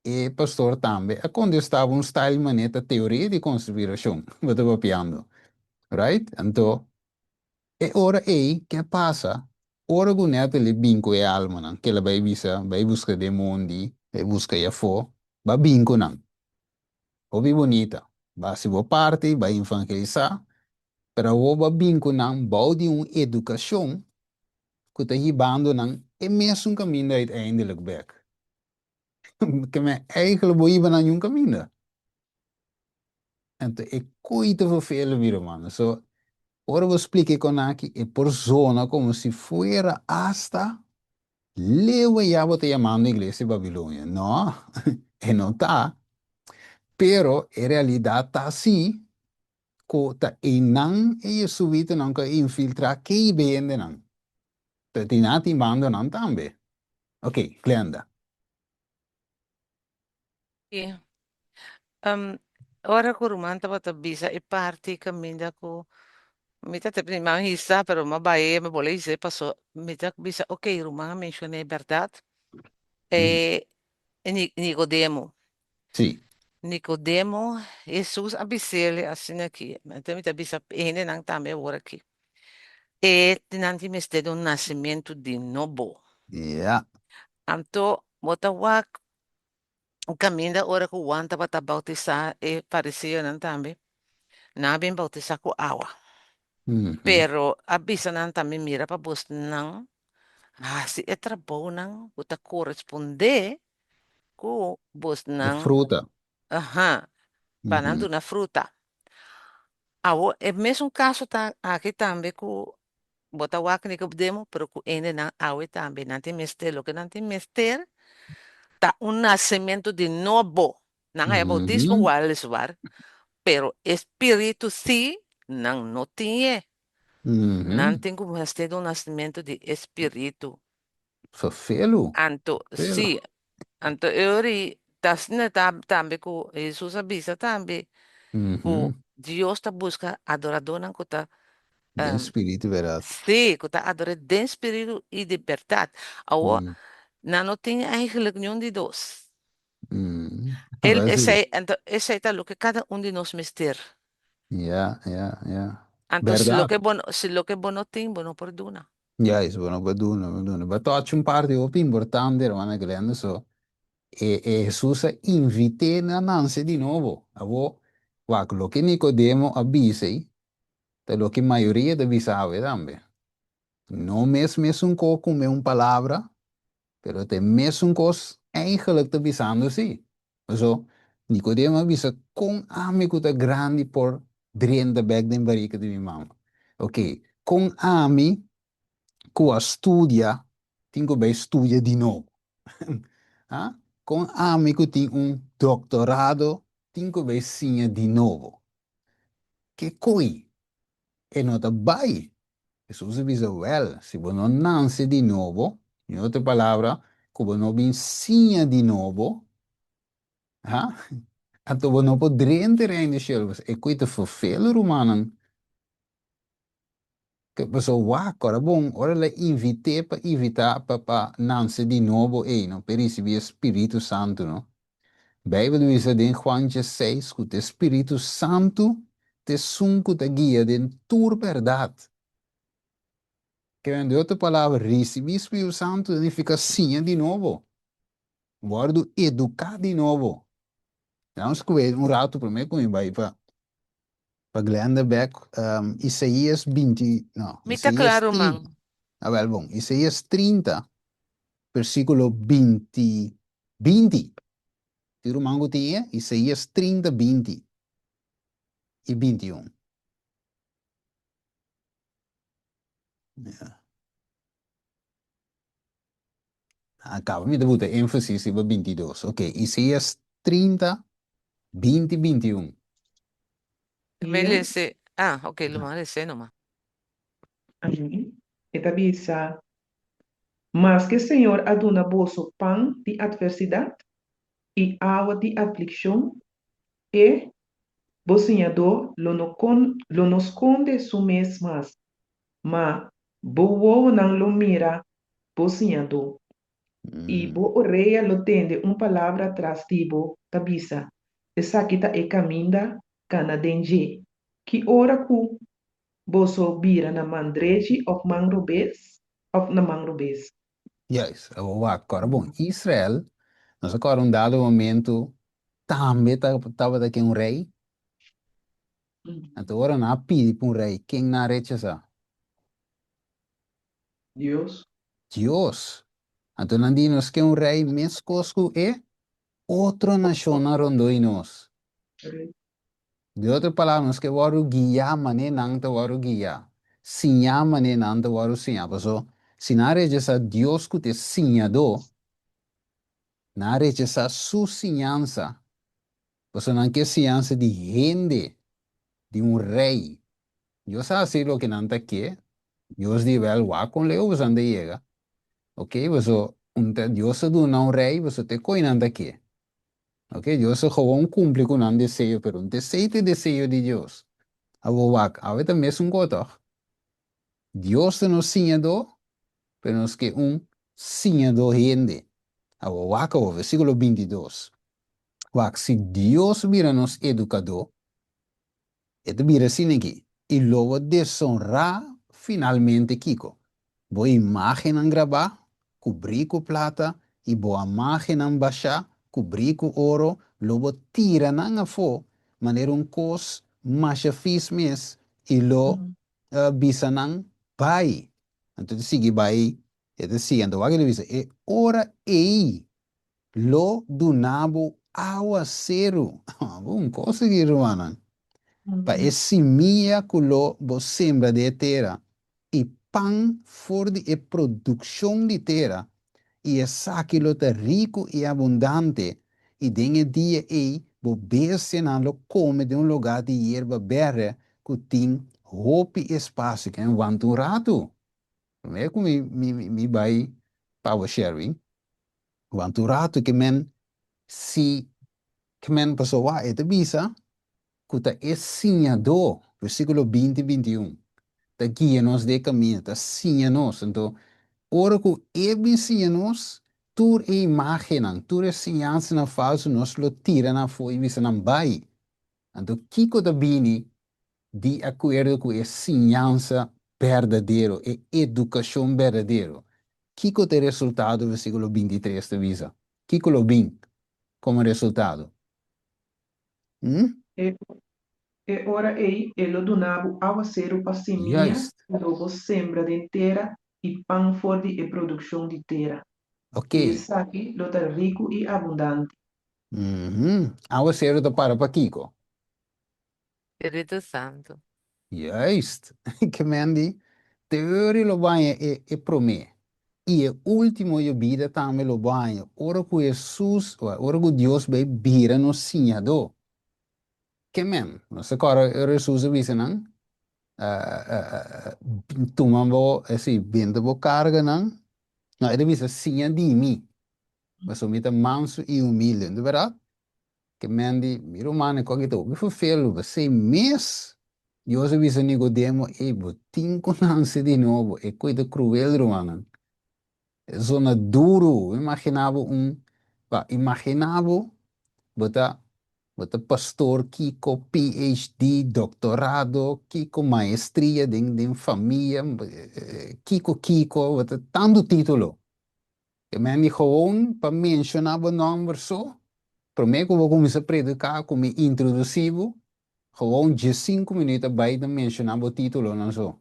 e pastor tambe a kontestá un style manera ta teoria di konspirashon bo ta papiando, right? Anto e ora ei ke pasa? Ora ku Natalie bin ku e almanan, ke el a bai bisa, bai buska den mondi, bai buska ei afó, ba bin ku nan. Hopi bunita. Ba hasi bo parti, bai evangelisá, pero awor ba bin ku nan bou di un edukashon ku ta hibando nan e mesun kaminda uiteindelijk bèk. Ke men eigenlijk bo hiba nan niun kaminda. Anto e koi ta vervelend mi ruman. So ora bo splika e kon aki e por zona komo si fuera asta lewe ya bo ta yamando iglesia Babilonia. No, e no ta. Pero e realidat ta si ku ta einan e jesuitanan ku a infiltra kei bendenan. Ta tin nan tin bandonan tambe. Ok, Glenda. Sí. Um, ora ku ruman tabata bisa e parti kaminda ku mi ta te mi a hisa pero mi a bai mi bole hisa paso mi ta bisa ok ruman a menshoné bèrdat e Nicodemo. Sí. Nicodemo Hesus a bis'el asina aki anto mi ta bisa e hendenan tambe awor aki e nan tin mester di un nasementu di nobo. Ja. Anto bo ta wak kaminda ora ku Juan tabata bautisá e fariseonan tambe, nan a bin bautisá ku awa. Pero a bisa nan tambe, Mira pa bosnan hasi e trabounan ku ta korespondé ku E bosnan, fruta. aha, pa nan duna fruta. Awor e mesun kaso ta aki tambe ku Bo ta wak Nicodemo, pero ku hendenan awe tambe. Nan tin mester, loke nan tin mester ta un nasementu di nobo. Nan haya boutismo weliswaar, pero e spiritu sí nan no tin e. Nan tin ku mester di un nasementu di e spiritu. Vervelu. Anto, sí, anto e ora ei ta asina ta tambe ku Hesus a bisa tambe ku Dios ta buska adoradónan ku ta Den spiritu i bèrdat. Sí, ku ta ador'é den spiritu i di bèrdat. Awor, nan no tin eigenlijk niun di dos. El, esei, anto esei ta loke kada un di nos mester. Ja, ja, ja. Anto si Bèrdat. loke bo, si loke bo no tin, bo no por duna. Juist, bo no por duna, bo duna. Bo a touch un parti hopi importante, hermana Glenda, so e e Hesus a invit'é na nanse di nobo. Abo, wak, loke Nicodemo a bisa ei, ta loke mayoria ta bisa awe tambe. No mes mesun kos kume un palabra, pero ta e mesun kos eigenlijk ta bisando si. Paso, Nicodemo a bisa, Kon ami ku ta grandi por drenta bek den barika di mi mama? Oké, kon ami ku a studia tin ku bai studia di nobo? Ha? Kon ami ku tin un doktorado tin ku bai siña di nobo? Ke koi? E no ta bai. Hesus a bisa, Wèl, si bo no nanse di nobo, den otro palabra, ku bo no bin siña di nobo, ha, anto bo no por drenta e Reino di shelu. Pasobra e koi ta ferfelu, rumannan. Pasobra wak, ora bon, ora el a invit'é pa invitá pa pa nanse di nobo ei, no, p'e risibí e Spiritu Santu, no. Beibel ta bisa den Juan 16 ku ta e Spiritu Santu ta esun ku ta guia den tur bèrdat. Ke men, den otro palabra, risibí Spiritu Santu ta nifiká siña di nobo, wòrdu eduká di nobo. Nos kue un ratu promé ku mi bai pa pa Glenda bek, Isaías binti, no, Mi ta Isaías kla, ruman. 30. Awel bon, Isaías 30, versíkulo 20, 20. Tin ruman ku tin e? Isaías 30, 20 i 21. Ja. A kaba mi ta buta énfasis riba 22. Ok, Isaías 30, 20, 21. Mi Iya. lese, ah, ok, lo man lese numa. Amén. E ta bisa, Maske Señor a duna boso pan di atversidat i awa di aflikshon, e, bo Siñadó, lo no kon, lo no skonde su mes mas, ma bo wowonan lo mira bo Siñadó, i bo orea lo tende un palabra tras di bo ta bisa, Esaki ta e kaminda, kana den dje. Ki ora ku boso bira na man drechi òf man robes, òf na man robes. Juist, awor wak, kòrda bon, Israel, nos a kòrda un dado momento tambe tabata ken un rei. Anto ora nan a pidi pa un rei, ken nan a rechasá? Dios. Dios. Anto nan di nos ke un rei meskos ku e otro nashonnan rondó di nos. Di otro palabra, nos ke wòrdu guiá manera nan ta wòrdu guiá, siñá manera nan ta wòrdu siñá. Pasobra si nan a rechasá Dios ku ta e siñadó, nan a rechasá su siñansa, pasobra nan ke siñansa di hende, di un rei. Dios a hasi loke nan ta ke, Dios di, Wèl, wak kon leu boso nan ta yega. Oke, boso, un ta, Dios a duna un rei, boso ta e koi nan ta ke. Oke, Dios a gewoon kumpli ku nan deseo, pero un ta esei ta e deseo di Dios. Awor wak, awe ta mesun kos tòg. Dios ta nos siñadó, pero nos ke un siñadó hende. Awor wak awor, versíkulo 22. Wak, si Dios bira nos edukadó, E ta bira asina aki, i lo bo desonrá finalmente kiko? Bo imágennan grabá, kubrí ku plata, i bo amágennan bashá, kubrí ku oro, lo bo tira nan afó manera un kos masha fis mes, i lo bisa nan, Bai! Anto ta sigui bai, e ta sigui. Anto wak e ta bisa, E ora ei Lo duna bo awaseru. Bo un kos aki, rumannan. Pa e simia ku lo bo sembra den e tera, i pan for di e produkshon di tera, i esaki lo ta riku i abundante, i den e dia ei bo bestianan lo kome den un lugá di yerba bèrdè ku tin hopi espasio. Ken wanta un ratu? Promé ku mi bai pa bo, Sherwin. Want un ratu ke men si ke men pasobra e ta bisa ku ta e siñadó, versíkulo 20, 21, ta guia nos den e kaminda, ta siña nos. Anto, ora ku e bin siña nos, tur e imágennan, tur e siñansanan falsu nos lo tira nan afó i bisa nan bai. Anto, kiko ta bini di akuerdo ku e siñansa berdadero, e edukashon berdadero? Kiko ta e resultado? Versíkulo 23 ta bisa. Kiko lo bin komo resultado? Hm? E e ora ei e lo duna bo awaseru pa simia Juist. i lo bo sembra den tera i pan for di e produkshon di tera. Ok. I esaki lo ta riku i abundante. Mhm. Awaseru ta para pa kiko? Spiritu Santu. Juist! Ke men di, Teori lo baña e e promé, i e último yobida tambe lo baña ora ku Hesus, o ora ku Dios bai bira nos Siñadó. Ke men, nos ta kòrda ora Hesus a bisa nan, Tuma bo, si, benta bo karganan. No, e ta bisa, Siña di mi, pasobra mi ta mansu i humilde. No ta bèrdat? Ke men di, Mi rumannan, kua ki ta hopi ferfelu? P'esei mes Dios a bisa Nicodemo, Ey, bo tin ku nanse di nobo. E koi ta kruel, rumannan. E zona duru. Bo imaginá bo un, ba, imaginá bo. Bo ta bo ta pastor kiko, PhD, doktorado, kiko, maestria den den famia, kiko kiko, bo ta tantu título. E men di gewoon pa menshoná bo nòmber so, promé ku bo kuminsá prediká, ku mi introdusí bo, gewoon diesinku minüt a bai ta menshoná bo títulonan so.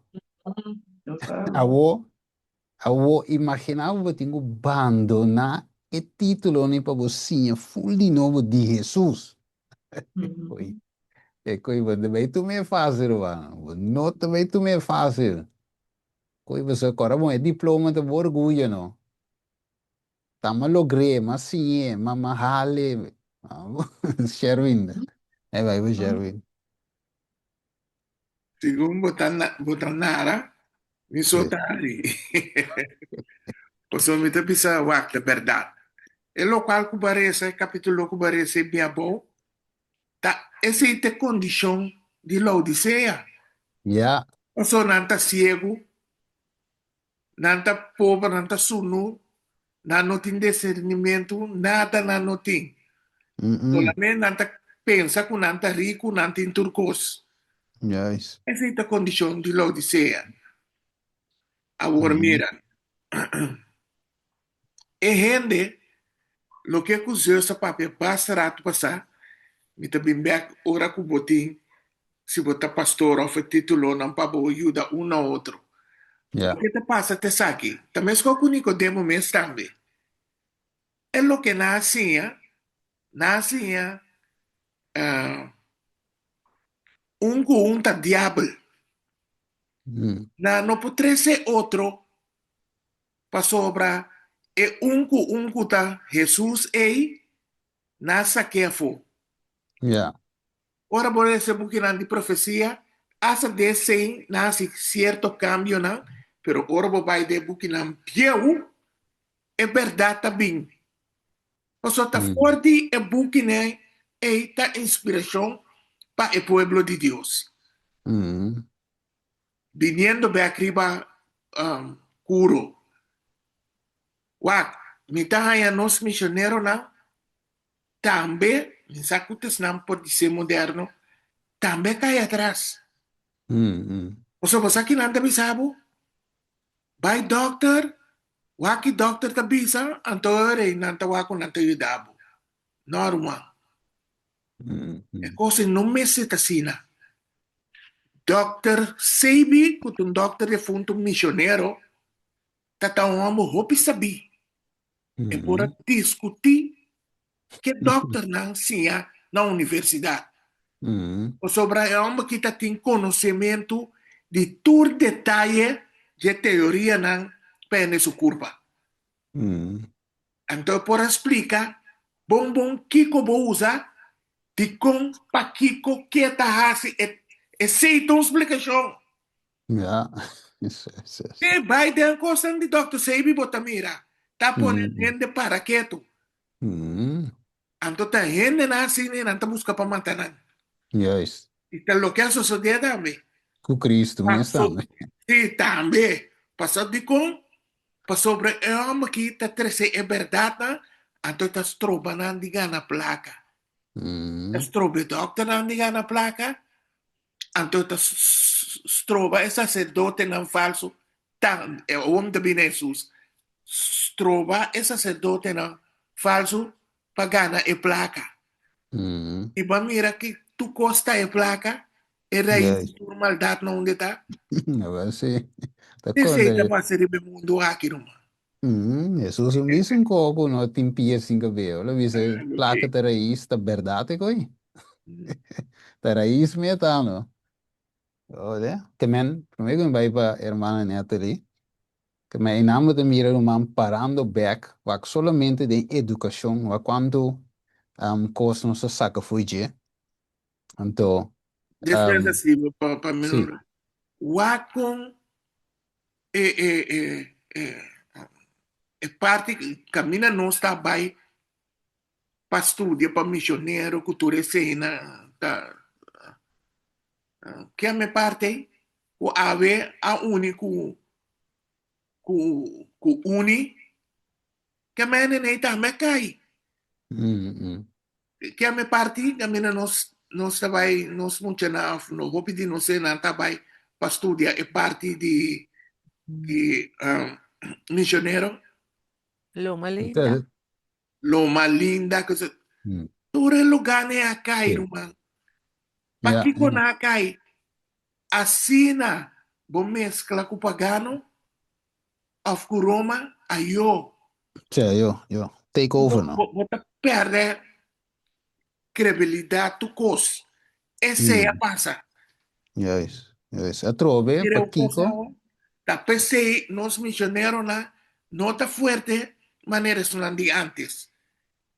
Awor, awor imaginá bo bo tin ku bandoná e títulonan pa bo siña ful di nobo di Hesus. Oei, e koi bo ta bai tuma e fásil, ruman. Bo no ta bai tuma e fásil. Koe pasobra kòrda bon e diploma ta bo orguyo no. Ta m'a logr'é, m'a siñ'é, m'a m'a hal'é. Sherwin, e bai bo Sherwin. Segun bo ta bo ta nara, mi so ta hari. Pasobra mi ta bisa wak ta bèrdat. E lokual ku bo a resa, e kapitulo ku bo a resa e bia abou, Ta esei ta e kondishon di Laodisea. Ya. Pasobra nan ta siegu, nan ta pober, nan ta sunu, nan no tin disernimentu, nada nan no tin. Solamente nan ta pensa ku nan ta riku, nan tin tur kos. Juist. Esei ta kondishon di Laodisea. Awor mira. E hende, loke ku Zeus a papia basta ratu pasá, mi ta bin bèk ora ku bo tin, si bo ta pastor òf e títulonan pa bo yuda un na otro. Ya. Loke ta pasa ta esaki, ta meskos ku Nikodemo mes tambe. E loke nan a siña, nan a siña un ku un ta diabel. Nan no por trese otro Pasobra e un ku un ku ta Hesus ei, nan a sak'é afó. Ja. Ora bo lesa e bukinan di profesia, asta den esei nan hasi sierto kambionan, pero ora bo bai den e bukinan bieu, e bèrdat ta bin. Pasobra ta for di e bukinan ei ta inspirashon pa e pueblo di Dios. Biniendo bek riba Curo. Wak, mi ta haña nos misioneronan tambe, mi sa ku tesnan por di ser moderno, tambe a kai atras. Pasobra bo sa kinan ta bisa bo? Bai dòkter, wak ki dòkter ta bisa, anto ora ei nan ta wak ku nan ta yuda bo. No, ruman. E kos ei no mester ta asina. Dòkter Sebi, ku ta un dòkter defuntu misionero, ta ta un hòmber hopi sabí. E por a diskutí ke dòkternan siña na universidat. Pasobra e hòmber aki ta tin konosementu di tur detaye dje teorianan pa hende su kurpa. Anto e por a splika bon bon kiko bo usa, dikon, pakiko, ke ta hasi e esei ta un splikashon. Ja, sí, sí, sí. Te bai den kosnan di Dòkter Sebi bo ta mira, ta pone hende para ketu. Anto ta hendenan asina nan ta buska pa mata nan. Juist. I ta loke a sosodé tambe. Ku Cristo mes tambe. Sí, tambe. Pasobra dikon? Pasobra e hòmber aki ta trese e bèrdatnan, anto e ta stroba nan di gana plaka. Ta stroba e dòkternan di gana plaka, anto e ta stroba e saserdotenan falsu Awor mi ta bini na Hesus. Stroba e saserdotenan falsu pa gana e plaka. I bo a mira ki tur kos ta e plaka, e rais di tur maldat na unda e ta. Esei ta pasa riba e mundu aki, ruman. Hesus a bisa un kos ku no tin pia sin kabel. El a bisa plaka ta rais, ta bèrdat e koi. Ta rais mi e ta, no? Ode, ke men, promé ku mi bai pa hermana Natalie, ke men einan bo ta mira ruman parando bek, wak solamente den edukashon, wak kuantu kos nos ta saka fo'i dje. Anto, Despues asi, pa pa mi, sí. wak kon e e e e e parti kaminda nos ta bai pa studia pa misionero ku tur esei nan ta Keme parti ei ku awe a uni ku ku ku uni, keme hende nei tambe a kai. Ke a me parti kaminda nos nos ta bai nos muchanan of no hopi di nos nan ta bai pa studia e parti di di misionero. Loma Linda. Loma Linda ku tur e lugarnan a kai ruman. Pakiko nan a kai? Asina bo meskla ku pagano of ku Roma? Ayo. Sí, ayo, yo. Take over, no? Bo ta pèrdè kredibilidat tur kos. Esei a pasa. Juist, juist. Atrobe, pakiko? Ta p'esei nos misioneronan no ta fuerte manera esnan di ántes.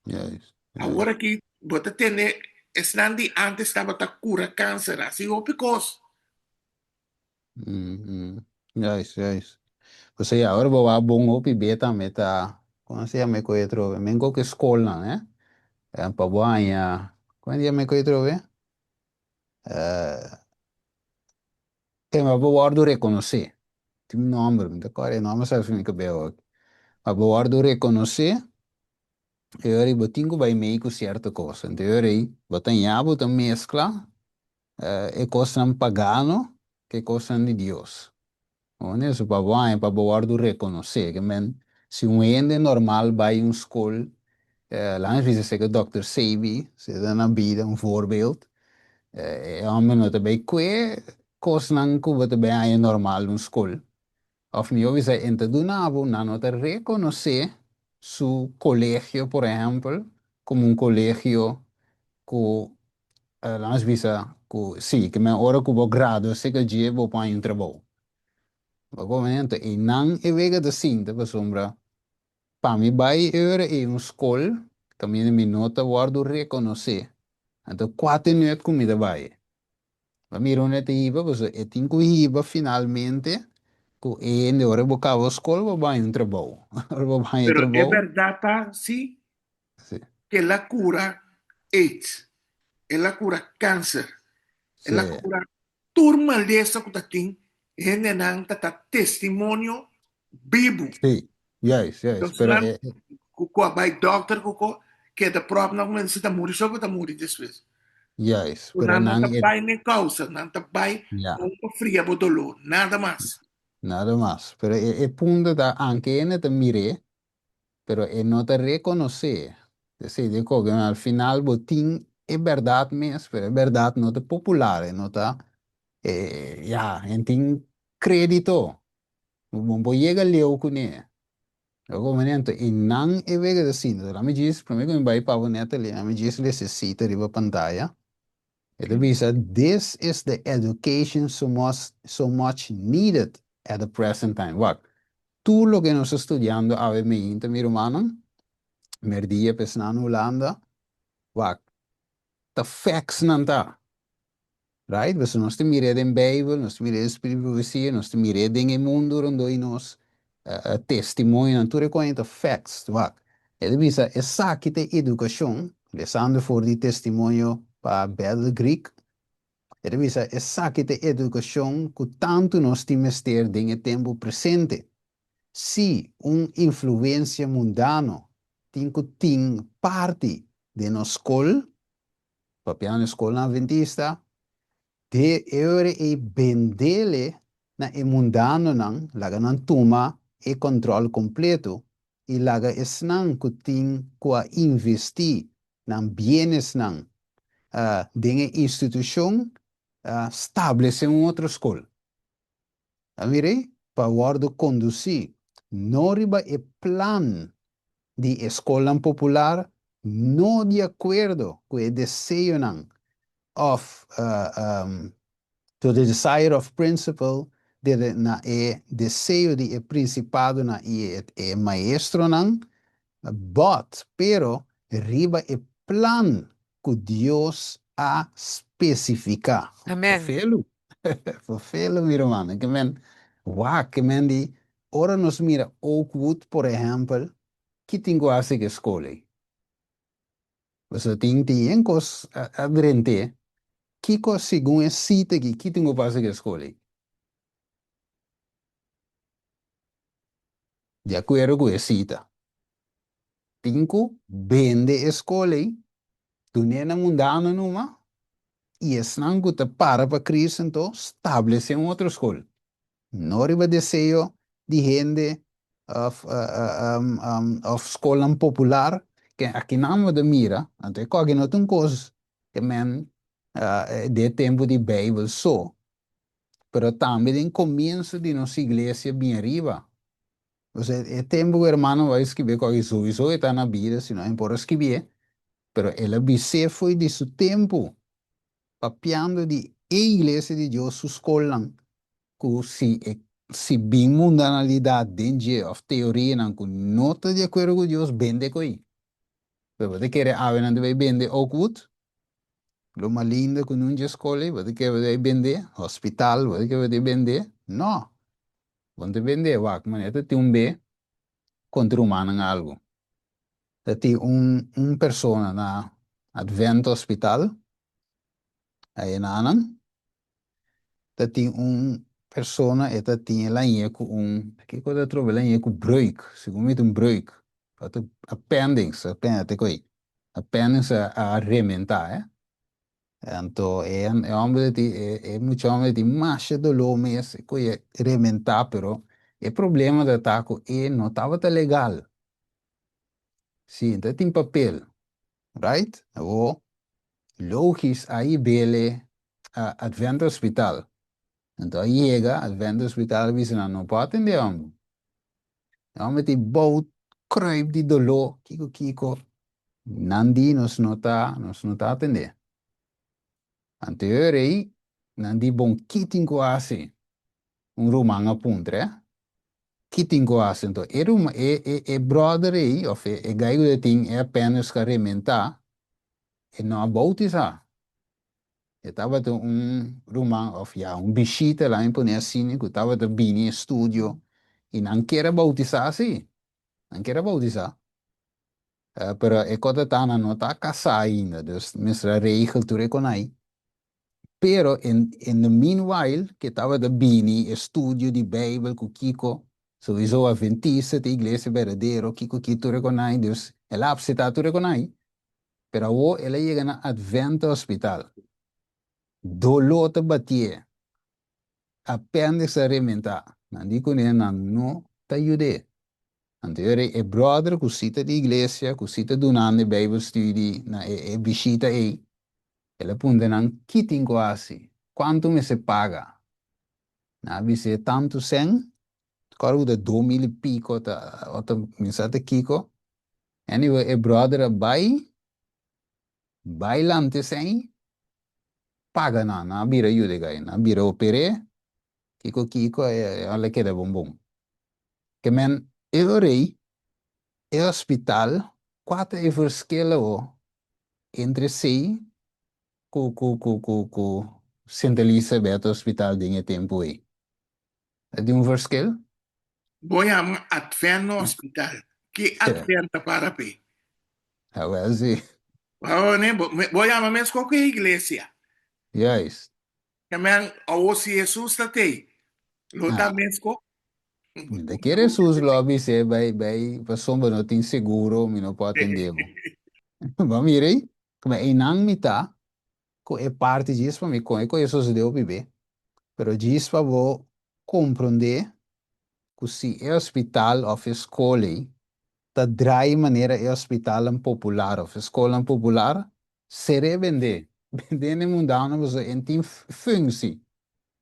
Juist. Awor aki bo ta tende esnan di ántes tabata kura kanser, hasi hopi kos. Juist, juist. Pues ya, ora bo wak bon hopi be tambe ta, kon se yama e koe atrobe? Men koke skolnan, eh? Pa bo haña, kon se yama e koe atrobe? Tema bo wòrdu rekonosé. Tin un nòmber, mi ta kòrda e nòmber sa mi kabes awor. Ma bo wòrdu rekonosé, e ora ei bo tin ku bai mei ku sierto kos. Anto e ora ei bo ta ña bo ta meskla e kosnan pagano ku e kosnan di Dios. Bo so pa bo haña pa bo wòrdu rekonosé. Ke men si un hende normal bai un skol, laat nos bisa seke dòkter Sebi, si e ta na bida, un voorbeeld, e hòmber no ta bai kue kosnan ku bo ta bai haña normal un skol. Òf mihó bisa e ta duna bo, nan no ta rekonosé su kolegio, por ehèmpel, komo un kolegio ku Laat nos bisa ku si, ke men ora ku bo gradua seka dje bo por haña un trabou. Bo komprende? Anto einan e wega ta sinta pasobra pa mi bai e ora ei un skol kaminda mi no ta wòrdu rekonosé. Anto kua ta e nut ku mi ta bai? Bo mira unda e ta hiba pasobra e tin ku hiba finalmente ku e hende ora bo kaba skol bo bai haña un trabou. Ora bo haña Pero e trabou. bèrdat ta si Sí. El a kura aids, el a kura kanser, el a Sí. kura tur malesa ku ta tin, hendenan ta ta testimonio bibu. Sí, juist, juist. Entonces Pero nan e, ku ku a bai dòkter ku ko keda pròp nan ku si ta muri so bo ta muri despues. juist. Ku Pero nan no nan ta e, bai n'e kousa, nan ta bai ja, kon pa fria bo doló, nada mas. nada mas. Pero e, e punto ta, anke hende ta mir'é, pero e no ta rekonosé. Esei di koke al final bo tin e bèrdat mes, pero e bèrdat no ta popular, e no ta, ya, e tin krédito. Bo por yega leu kuné. Bo komprende? Anto e nan e wega ta sinti. Laat mi djis, promé ku mi bai pa bo Natalie, laat mi djis lesa e sita riba pantaya. E ta bisa, This is the education so much, so much needed at the present time. Wak, tur loke nos ta studiando awe meinta, mi rumannan, merdia pa esnan na Hulanda, wak, ta facts nan ta. Right? Pasobra nos ta mir'é den Bijbel, nos ta mir'é den Spiritu di Profesia, nos ta mir'é den e mundu rondó di nos, testimonionan, tur e koña ta facts. Wak, e ta bisa, esaki ta e edukashon Lesando for di testimonio pa Bethel Greek, e ta bisa, Esaki ta e edukashon ku tantu nos tin mester den e tempu presente. Sí, un influensia mundano tin ku tin parti den nos skol, papiando e skolnan adventista, de e ora ei bendele na e mundanonan, laga nan tuma e kòntròl kompleto i laga esnan ku tin ku a investí nan bienesnan den e institushon stablesé un otro skol. Ta mira ei? Pa wòrdu kondusí no riba e plan di e skolnan popular, no di akuerdo ku e deseonan òf To the desire of principal, debe na e deseo di e principadonan i e maestronan, but, pero, riba e plan cu Dios a specifica. Amen. Fofelu, fofelu mi rumannan, ke men wak, ke men di, ora nos mira Oakwood por ehempel, ki tin cu haci cu e scol ey? Pasobra tin tin yen kos a drent'é. Kiko segun e sita aki, ki tin ku pasa ku e skol ei? Di akuerdo ku e sita, tin ku bende e skol ei. Dun'é na mundano numa i esnan ku ta para pa Cristo anto stablesé un otro skol. No riba deseo di hende òf òf skolnan popular ke akinan bo ta mira, anto e koki no ta un kos ke men den e tempu di Beibel so, pero tambe den komienso di nos iglesia bien riba. Osea, e tempu ku hermano bai skibié koki souiso e ta na bida, si no e por a skibié, pero el a bis'é fo'i di su tempu, papiando di e iglesia di Dios su skolnan, ku si e si bin mundanalidat den dje òf teorianan ku no ta di akuerdo ku Dios, bende ko'i. Pero bo ta kere awe nan ta bai bende Oakwood? Loma Linda ku nun dje skol ei, bo ta kere bo ta bai bende? Hospital, bo ta kere bo ta bai bende? No! Bo no ta bende, wak, manera ta tin un be kontra rumannan algu. Ta tin un un persona na Advent Hospital, ayenanan, ta tin un persona e ta tin el añe ku un, kiko ta trobe el añe ku breuk, segun mi ta un breuk, appendix, te koe, appendix a rementa eh. Anto e e homber ta tin e e mucha homber ta tin masha doló mes e koe rementá pero e problema ta ta ku e no tabata legal. Si e ta tin papel, right? Awor logis a hib'el a Advent Hospital. Anto a yega Advent Hospital a bisa nan no por atendé e homber. E homber tin bou kruip di doló, kiko kiko. Nan di nos no ta, nos no ta atendé. Anto e ora ei nan di bon ki tin ku hasi? Un ruman a puntra e, ki tin ku hasi? Anto e ruman, e e e bròder ei òf e e gai ku ta tin e apèndis ku a rementá, e no a boutisá. E tabata un ruman of ya un bishita laga mi pone asina ku tabata bini e studio i nan kier a boutisá si, nan kier a boutisá. Pero e kos ta nan no ta kasá ainda, dus mester a regel tur e konai. Pero in in the meanwhile ke tabata bini e studio di Beibel ku kiko, souiso Adventista ta iglesia berdadero, kiko ki tur e konai, dus el a apseptá tur e konai. Pero awor el a yega na Advent Hospital. Doló ta batié. Apéndix a rementá. Nan di kuné nan no ta yud'é. Anto e ora e bròder ku si ta di iglesia, ku si ta dunando e Bijbelstudie na e e bishita ei, el a puntra nan ki tin ku hasi, kuantu mester paga. Nan a bis'é tantu sèn, kòrda ku ta 2000 i piko ta, ota mi sa ta kiko. Anyway, e brother a bai, bai lanta esei, paga nan, nan a bira yuda e gai, nan a bira oper'é, kiko kiko, e a keda bon bon. Ke men e ora ei, e hospital, kua ta e verschil awo entre esei ku ku ku ku ku Sint Elisabeth Hospital den e tempu ei? Ta tin un verschil? Bo yama Advent Hospital. Ki Advent ta para p'e? Awel si. Bo, bo yama meskos ku e iglesia. Juist. Amen. Awor si Hesus ta tei, lo ta meskos? Mi ta kere Hesus lo a bis'é bai bai pasobra bo no tin seguro mi no por atendé bo. Bo a mira ei? Kuma einan mi ta ku e parti djis pa mi kon e koe sosodé hopi be, pero djis pa bo komprondé ku si e hospital òf e skol ei ta drai manera e hospitalnan popular òf e skolnan popular, ser'é bendé, bendé na e mundano pasobra e tin funsi,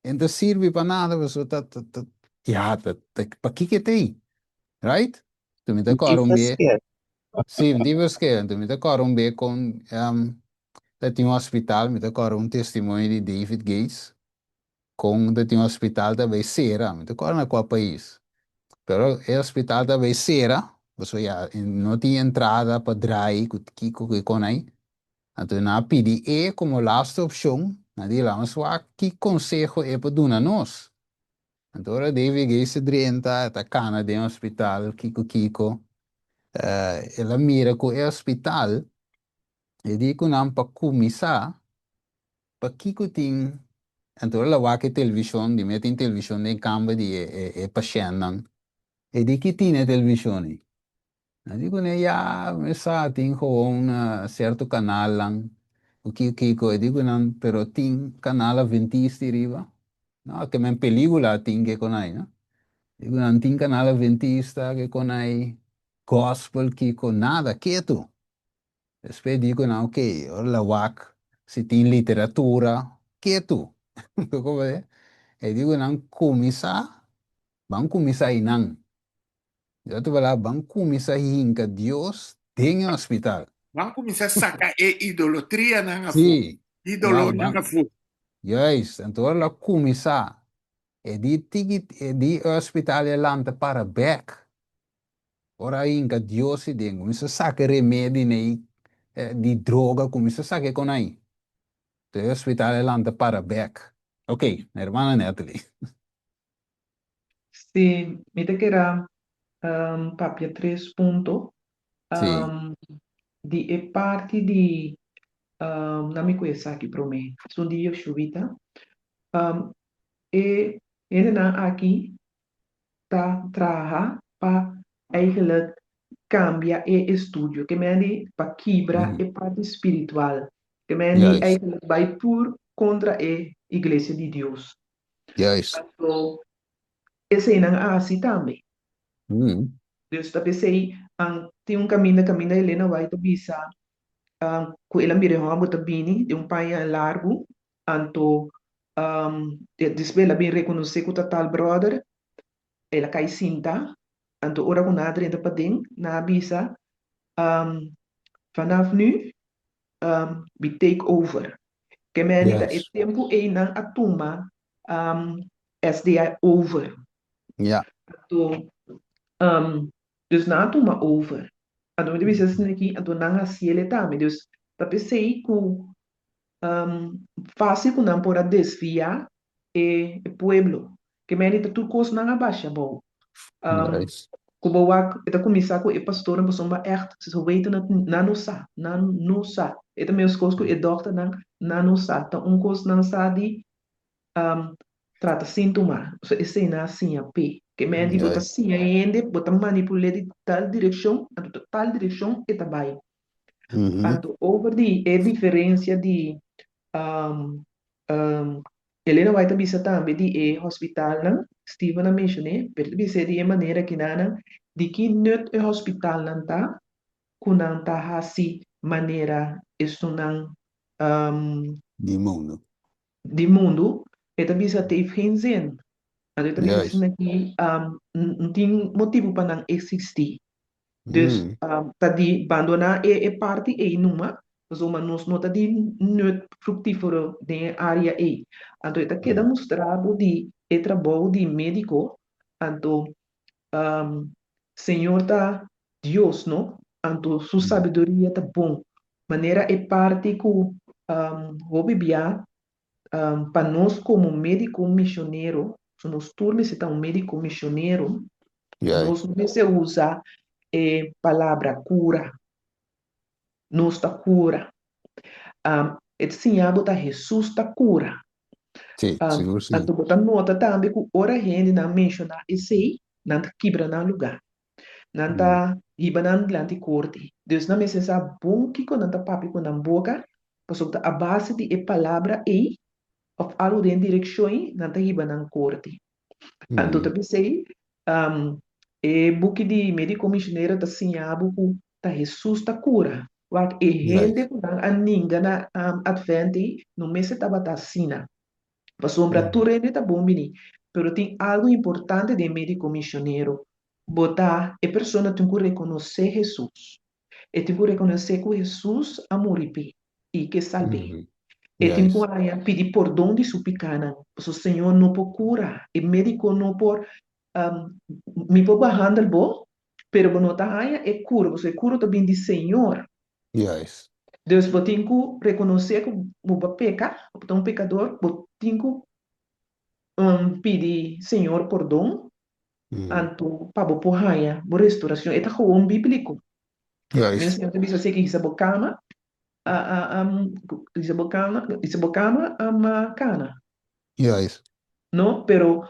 e no ta sirbi pa nada pasobra ta ta ta ya ta ta pakiko e ta ei, right? Tu mi ta kòrda un be, si, mi tin verschil, tu mi ta kòrda un be kon Ta tin un hospital, mi ta kòrda un testimonio di David Gates, kon ta tin un hospital ta bai sera, mi ta kòrda na kua pais, pero e hospital ta bai sera, pasobra ya no tin entrada pa drai ku kiko ku e kon ai, anto nan a pidi e komo laste opshon, nan di laga nos wak ki konseho e por duna nos. Anto ora David Gates a drenta, e ta kana den hospital kiko kiko, el a mira ku e hospital E di ku nan pa kuminsá, pakiko tin, anto ora wak e televishon, di mi a tin televishon den kamba di e e pashèntnan, e di ki tin e televishon ei? Nan di kuné, ya, mi sa, tin gewoon sierto kanalnan ku kiko kiko. E di ku nan, pero tin kanal adventista riba? No, ke men pelíkula tin ke konai, no? Di ku nan tin kanal adventista ke konai gospel kiko, nada, ketu. Despues di ku nan, ok, ora la wak si tin literatura, ketu. E di ku nan kuminsá, ban kuminsá einan. Di otro palabra, ban kuminsá hinka Dios den e hospital. Ban kuminsá saka e idolotrianan afó, Sí, idolonan afó. Juist, anto ora lo kuminsá, e di tiki, e di e hospital e lanta para bèk. Ora a hinka Dios ei den, kuminsá saka e remedi nei di droga, kuminsá saka e kon ai. Anto e hospital e lanta para bèk. Ok, hermana Natalie. Sí, mi ta kera papia tres punto. Sí. Di e parti di, nan mi ku esaki promé, esun di Yoshuita. E hendenan aki ta traha pa eigenlijk kambia e estudio, ke men di pa kibra e parti spiritual, ke men di eigenlijk bai tur kontra e iglesia di Dios. Juist. Anto eseinan a hasi tambe. Dus ta p'esei tin un kaminda, kaminda Elena White ta bisa ku el a mira e hòmber ta bini den un paña largu, anto despues el a bin rekonosé ku ta tal bròder, el a kai sinta, anto ora ku nan a drenta paden, nan a bisa, Vanaf nu we take over. Ke meni ta e tempu ei nan a tuma SDA over. Ja. Anto, dus nan a tuma over. Anto mi ta bisa esaki aki, anto nan hasiel tambe. Dus ta p'esei ku fásil ku nan por a desviá e pueblo. Ke meni ta tur kos nan a basha abou. Ku bo wak, e ta kuminsá ku e pastornan pasobra ègt ze weten het niet, nan no sa, nan no sa. E ta meskos ku e dòkternan, nan no sa. Ta un kos nan sa di trata síntoma, pasobra esei nan a siña p'e. Ke men di bo ta siña hende, bo ta manipul'é di tal direkshon, anto ta tal direkshon e ta bai. Anto over di e diferensia di Elena White ta bisa tambe di e hospitalnan, Steven a mencion'é, pero e ta bis'é di e manera kinanan, di ki nut e hospitalnan ta ku nan ta hasi manera esunnan Di mundu. di mundu, e ta bisa het heeft geen zin. Anto e ta bisa asina ki no tin motibu pa nan eksistí. Dus ta di bandoná e parti ei numa, pasobra nos no ta di nut fruktífero den e área ei. Anto e ta keda mustra bo di e trabou di médiko, anto Señor ta Dios, no? Anto su sabiduria ta bon. Manera e parti ku hopi bia pa nos komo médiko misionero, so nos tur mester ta un médiko misionero, nos no mester usa e palabra kura. Nos ta kura. E ta siña bo ta Hesus ta kura. Sí, sigur sí. Anto bo ta nota tambe ku ora hendenan menshoná esei, nan ta kibra nan lugá. Nan ta hiba nan dilanti korte. Dus nan mester sa bon kiko nan ta papia ku nan boka, pasobra ta a base di e palabra ei òf algu den e direkshon ei nan ta hiba nan korte. Anto ta p'esei e buki di Médiko Misionero ta siña bo ku ta Hesus ta kura. Wak e hende ku nan a ninga na Advent ei no mester tabata asina. Pasobra tur hende ta bon bini, pero tin algu importante den médiko misionero. Bo ta e persona tin ku rekonosé Hesus. E tin ku rekonosé ku Hesus a muri p'e i ke salb'é. E tin ku haña pidi pordon di su pikánan, pasobra Señor no por kura. E médiko no por, mi por behandel bo, pero bo no ta haña e kura, pasobra e kura ta bini di Señor. Dus bo tin ku rekonosé ku bo a peka, bo ta un pekador, bo tin ku pidi Señor pordon, anto pa bo por haña bo restorashon. E ta gewoon bíbliko. Mi Señor ta bisa esei, hisa bo kama, hisa bo kama, hisa bo kama, kana. No, pero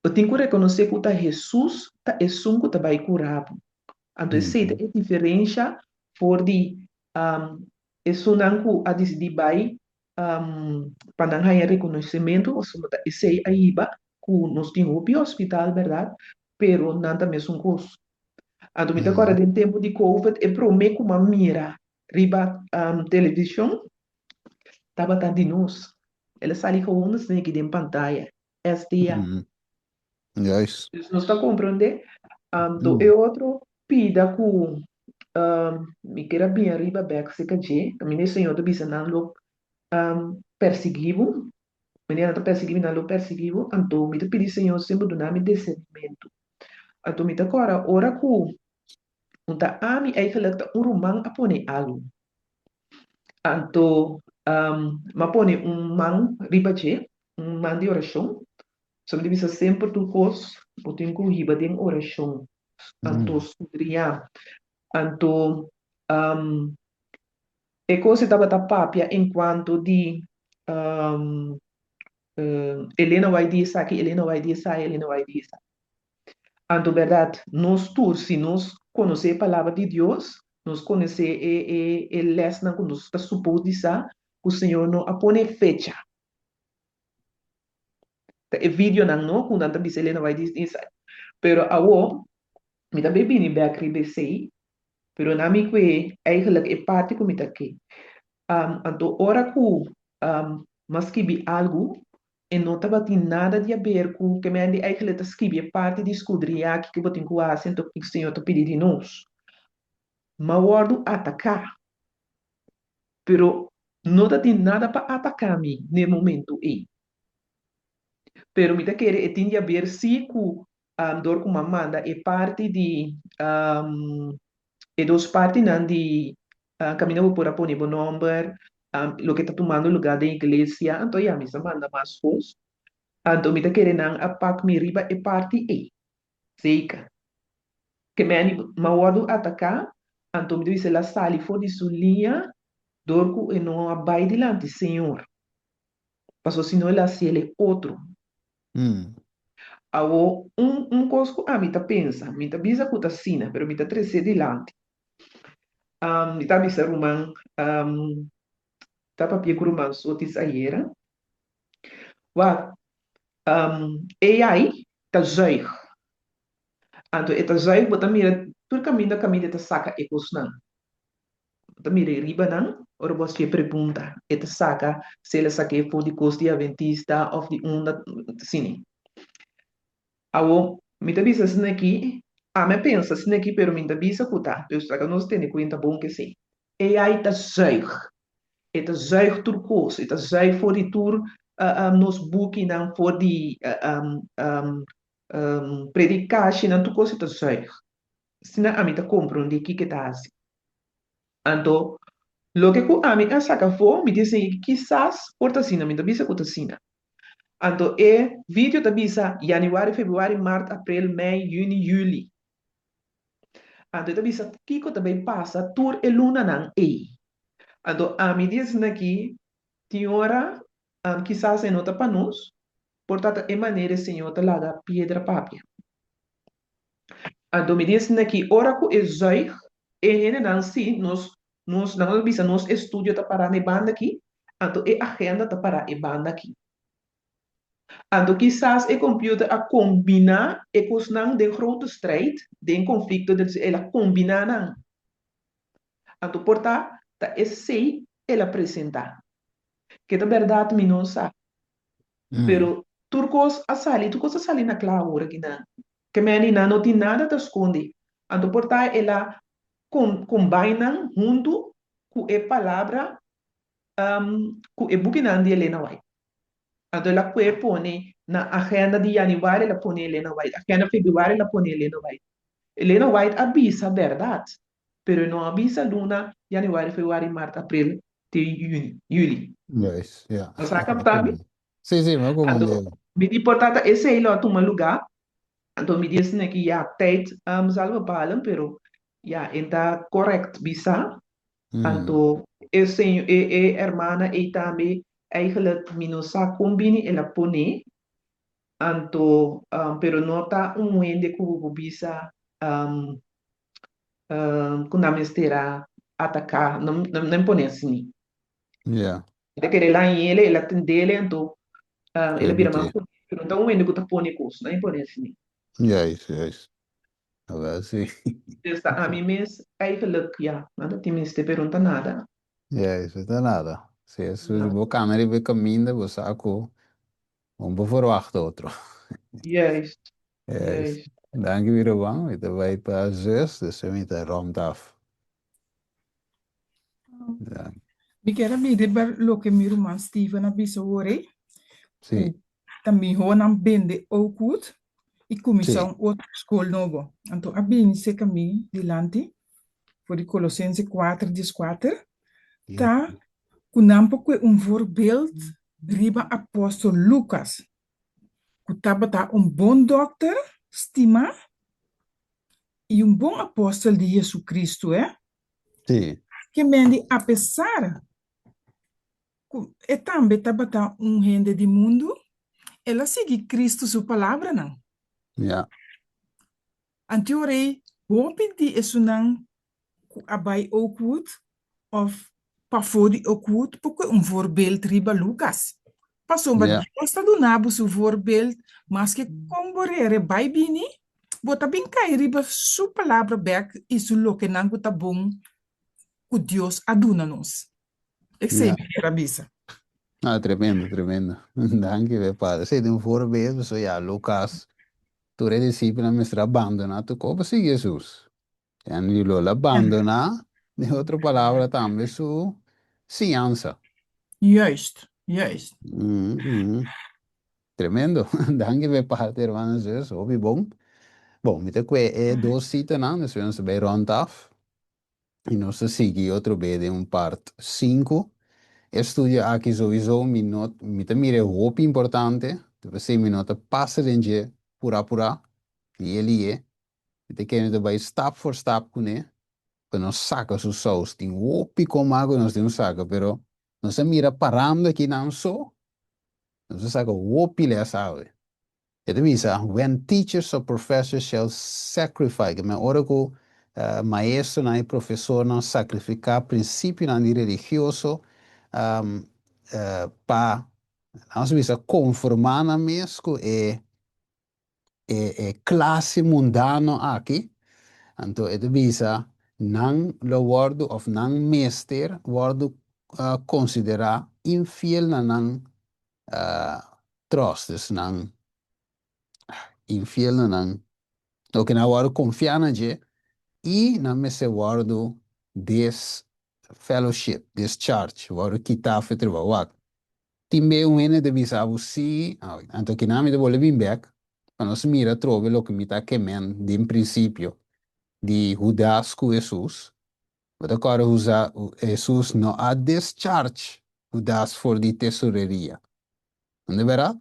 bo tin ku rekonosé ku ta Hesus ta esun ku ta bai kura bo. Anto esei ta e diferensha for di esunnan ku a disidí bai pa nan haña rekonosementu, pasobra ta esei a hiba ku nos tin hopi hospital bèrdat, pero nan ta mesun kos. Anto mi ta kòrda den tempu di covid e promé ku mi a mira riba televishon tabata di nos. El a sali gewoon esaki den pantaya, SDA. Juist. Dus nos ta komprondé. Anto e otro pida ku mi kier a bin ariba bèk serka dje, kaminda e Señor ta bisa nan lo persiguí bo, manera nan ta persiguí mi, nan lo persiguí bo, anto mi ta pidi Señor semper duna mi disernimentu. Anto mi ta kòrda ora ku un ta ami eigenlijk ta un ruman a pone algu. Anto mi a pone un man riba dje, un man di orashon. So mi ta bisa semper tur kos bo tin ku hiba den orashon. Anto sudriá. Anto e kos e tabata papia enkuanto di Elena White di esaki, Elena White di esai, Elena White di esai. Anto bèrdat, nos tur si nos konosé e Palabra di Dios, nos konosé e e e lèsnan ku nos ta supos di sa, ku Señor no a pone fecha. Ta e videonan no ku nan ta bisa Elena White di esai. Pero awo mi ta bay bini bèk riba esei, pero na mi kue eigenlijk e parti ku mi ta ke. Anto ora ku mi a skibi algu, E no tabatin nada di haber ku ke men di eigenlijk ta skibi e parti di skudriñá kiko bo tin ku hasi anto kiko Señor ta pidi di nos. M'a wòrdu ataká, pero no ta tin nada pa ataká mi n'e momentu ei. Pero mi ta kere e tin di haber sí ku dor ku m'a manda e parti di e dos partinan di Kaminda bo por a pone bo nòmber, loke ta tumando lugá den iglesia, anto ya mi sa manda mas kos. Anto mi ta kere nan a pak mi riba e parti ei. Zeker. Ke meni m'a wòrdu ataká, anto mi ta bisa el a sali for di su liña dor ku e no a bai dilanti Señor. Pasobra si no el a hasiel e otro. Awor, un un kos ku ami ta pensa, mi ta bisa ku ta asina, pero mi ta tres'é dilanti. Mi ta bisa ruman, ta papia ku ruman Sotis ayera, wak, AI ta zuig. Anto e ta zuig, bo ta mira tur kaminda kaminda e ta saka e kosnan. Bo ta mira e riba nan, ora bo hasié pregunta, e ta saka si el a sak'é for di kos di aventista òf di unda, asina. Awor, mi ta bisa asina aki, ami a pensa asina aki, pero mi no ta bisa ku ta, dus laga nos tene kuenta bon ku esei. AI ta zuig. E ta zuig tur kos, e ta zuig for di tur nos bukinan, for di predikashinan, tur kos e ta zuig. Asina ami ta komprondé kiko e ta hasi. Anto, loke ku ami a saka afó, mi ta sigui kisas por ta asina, mi no ta bisa ku ta asina. Anto e video ta bisa yanüari, febrüari, mart, aprel, mei, yüni, yüli. Anto e ta bisa kiko ta bay pasa tur e lunanan ey. Anto ami di esnan aki tin ora kisas e no ta pa nos, por ta ta e manera e Señor ta laga piedra papia. Anto mi di esnan aki ora ku e zuig e hendenan si nos Nos, nan a bisa nos estudio ta pará na e banda akí, anto e agenda ta pará e banda akí. Anto kisas e computer a kombiná e kosnan den grote strijd, den konflikto, dus el a kombiná nan. Anto por ta, ta esei el a presentá. Ke ta bèrdat mi no sa. Pero tur kos a sali, tur kos a sali na kla awor aki nan. Ke meni nan no tin nada ta skonde. Anto por ta el a Combine nan huntu ku e palabra ku e bukinan di Elena White. Anto el a kue pone na agenda di yanüari el a pone Elena White, agenda febrüari el a pone Elena White. Elena White a bisa bèrdat, pero e no a bisa luna yanüari, febrüari, mart, aprel te yüni, yüli. Juist, ja. Bo sa kapta mi? Sí, sí, mi a Anto komprende. mi di por ta ta esei lo a tuma lugá. Anto mi di esei ki ya tijd zal bepalen, pero Ya, e ta correct bisa. Anto e seño e e hermana ei tambe eigenlijk mi no sa con bini el a pone. Anto pero no ta un hende cu bo por bisa. Ku nan mester a ataká, no no pone asina. Ja. E ta kere lañ'ele, el a tend'ele, anto el a bira mas fuerte. Pero no ta un hende ku ta pone kos, no pone asina. Juist, juist. Awel si. Dus ta ami mes eigenlijk, ja, nan ta tin mester, pero no ta nada. Juist, no ta nada. Si es bo kana riba e kaminda, bo sa ku Un por verwacht otro. Juist, Juist. juist. Danki mi ruman, mi ta bai pa zus, dus mi ta rond af. Danki. Mi kier a bini riba loke mi ruman Steven a bisa awor ei, Sí. ku ta mihó nan bende Oakwood i kuminsá Sí. un otro skol nobo. Anto a bini serka mi dilanti for di Kolosense kuater dieskuater, ta ku nan por kue un voorbeeld riba apòstel Lukas, ku tabata un bon dòkter stimá i un bon apòstel di JesuCristu, e. Sí. Ke men di apesar ku e tambe tabata un hende di mundu, el a sigui Cristu su palabranan. Ja. Anto rei hopi di esunnan ku a bai Oakwood òf pafó di Oakwood por kue un voorbeeld riba Lukas. Pasobra Ja. Dios ta duna bo su voorbeeld, maske kon bo rere bai bini, bo ta bin kai riba su palabra bèk i su lokenan ku ta bon ku Dios a duna nos. Esei Ja. mi kier a bisa. Ah, tremendo, tremendo. Danki be, Padre. Sí, den un voorbeeld, pasobra ya Lukas, tur e disipelnan mester a bandoná tur kos pa sigui Hesus. En di lo la bandoná, den otro palabra tambe su siñansa. Juist, juist. Mm, mm. Tremendo. Danki pa e parte, hermano en zus. Hopi bon. Bon, mi ta kue e dos sitanan, despues nos ta bai rond af. I nos ta sigui otro be den un part sinku. E studio aki souiso mi no, mi ta mira e hopi importante, ta p'esei mi no ta pasa den dje purá purá, lié lié. Mi ta kere ta bai stap for stap kuné pa nos saka su sous. Tin hopi koma ku nos tin un saka, pero nos a mira parando aki nan so, nos a saka hopi les awe. E ta bisa, When teachers or professors shall sacrifice, ke men ora ku maestronan i profesornan sakrifiká prinsipionan di religioso pa, nos a bisa, konformá nan mes ku e e e klase mundano aki, anto e ta bisa nan lo wòrdu òf nan mester wòrdu konsiderá infiel na nan tròst, dus nan infiel na nan loke nan a wòrdu konfiá na dje i nan mester wòrdu disfellowship, discharge, wòrdu kitá for e trabou. Wak, Tin be un hende ta bisa bo si, anto kinan mi ta bolbe bin bek pa nos mira atrobe loke mi ta kemen den prinsipio di Hudas ku Hesus. Bo ta kòrda Husa, Hesus no a discharge Hudas for di tesoreria. No ta bèrdat?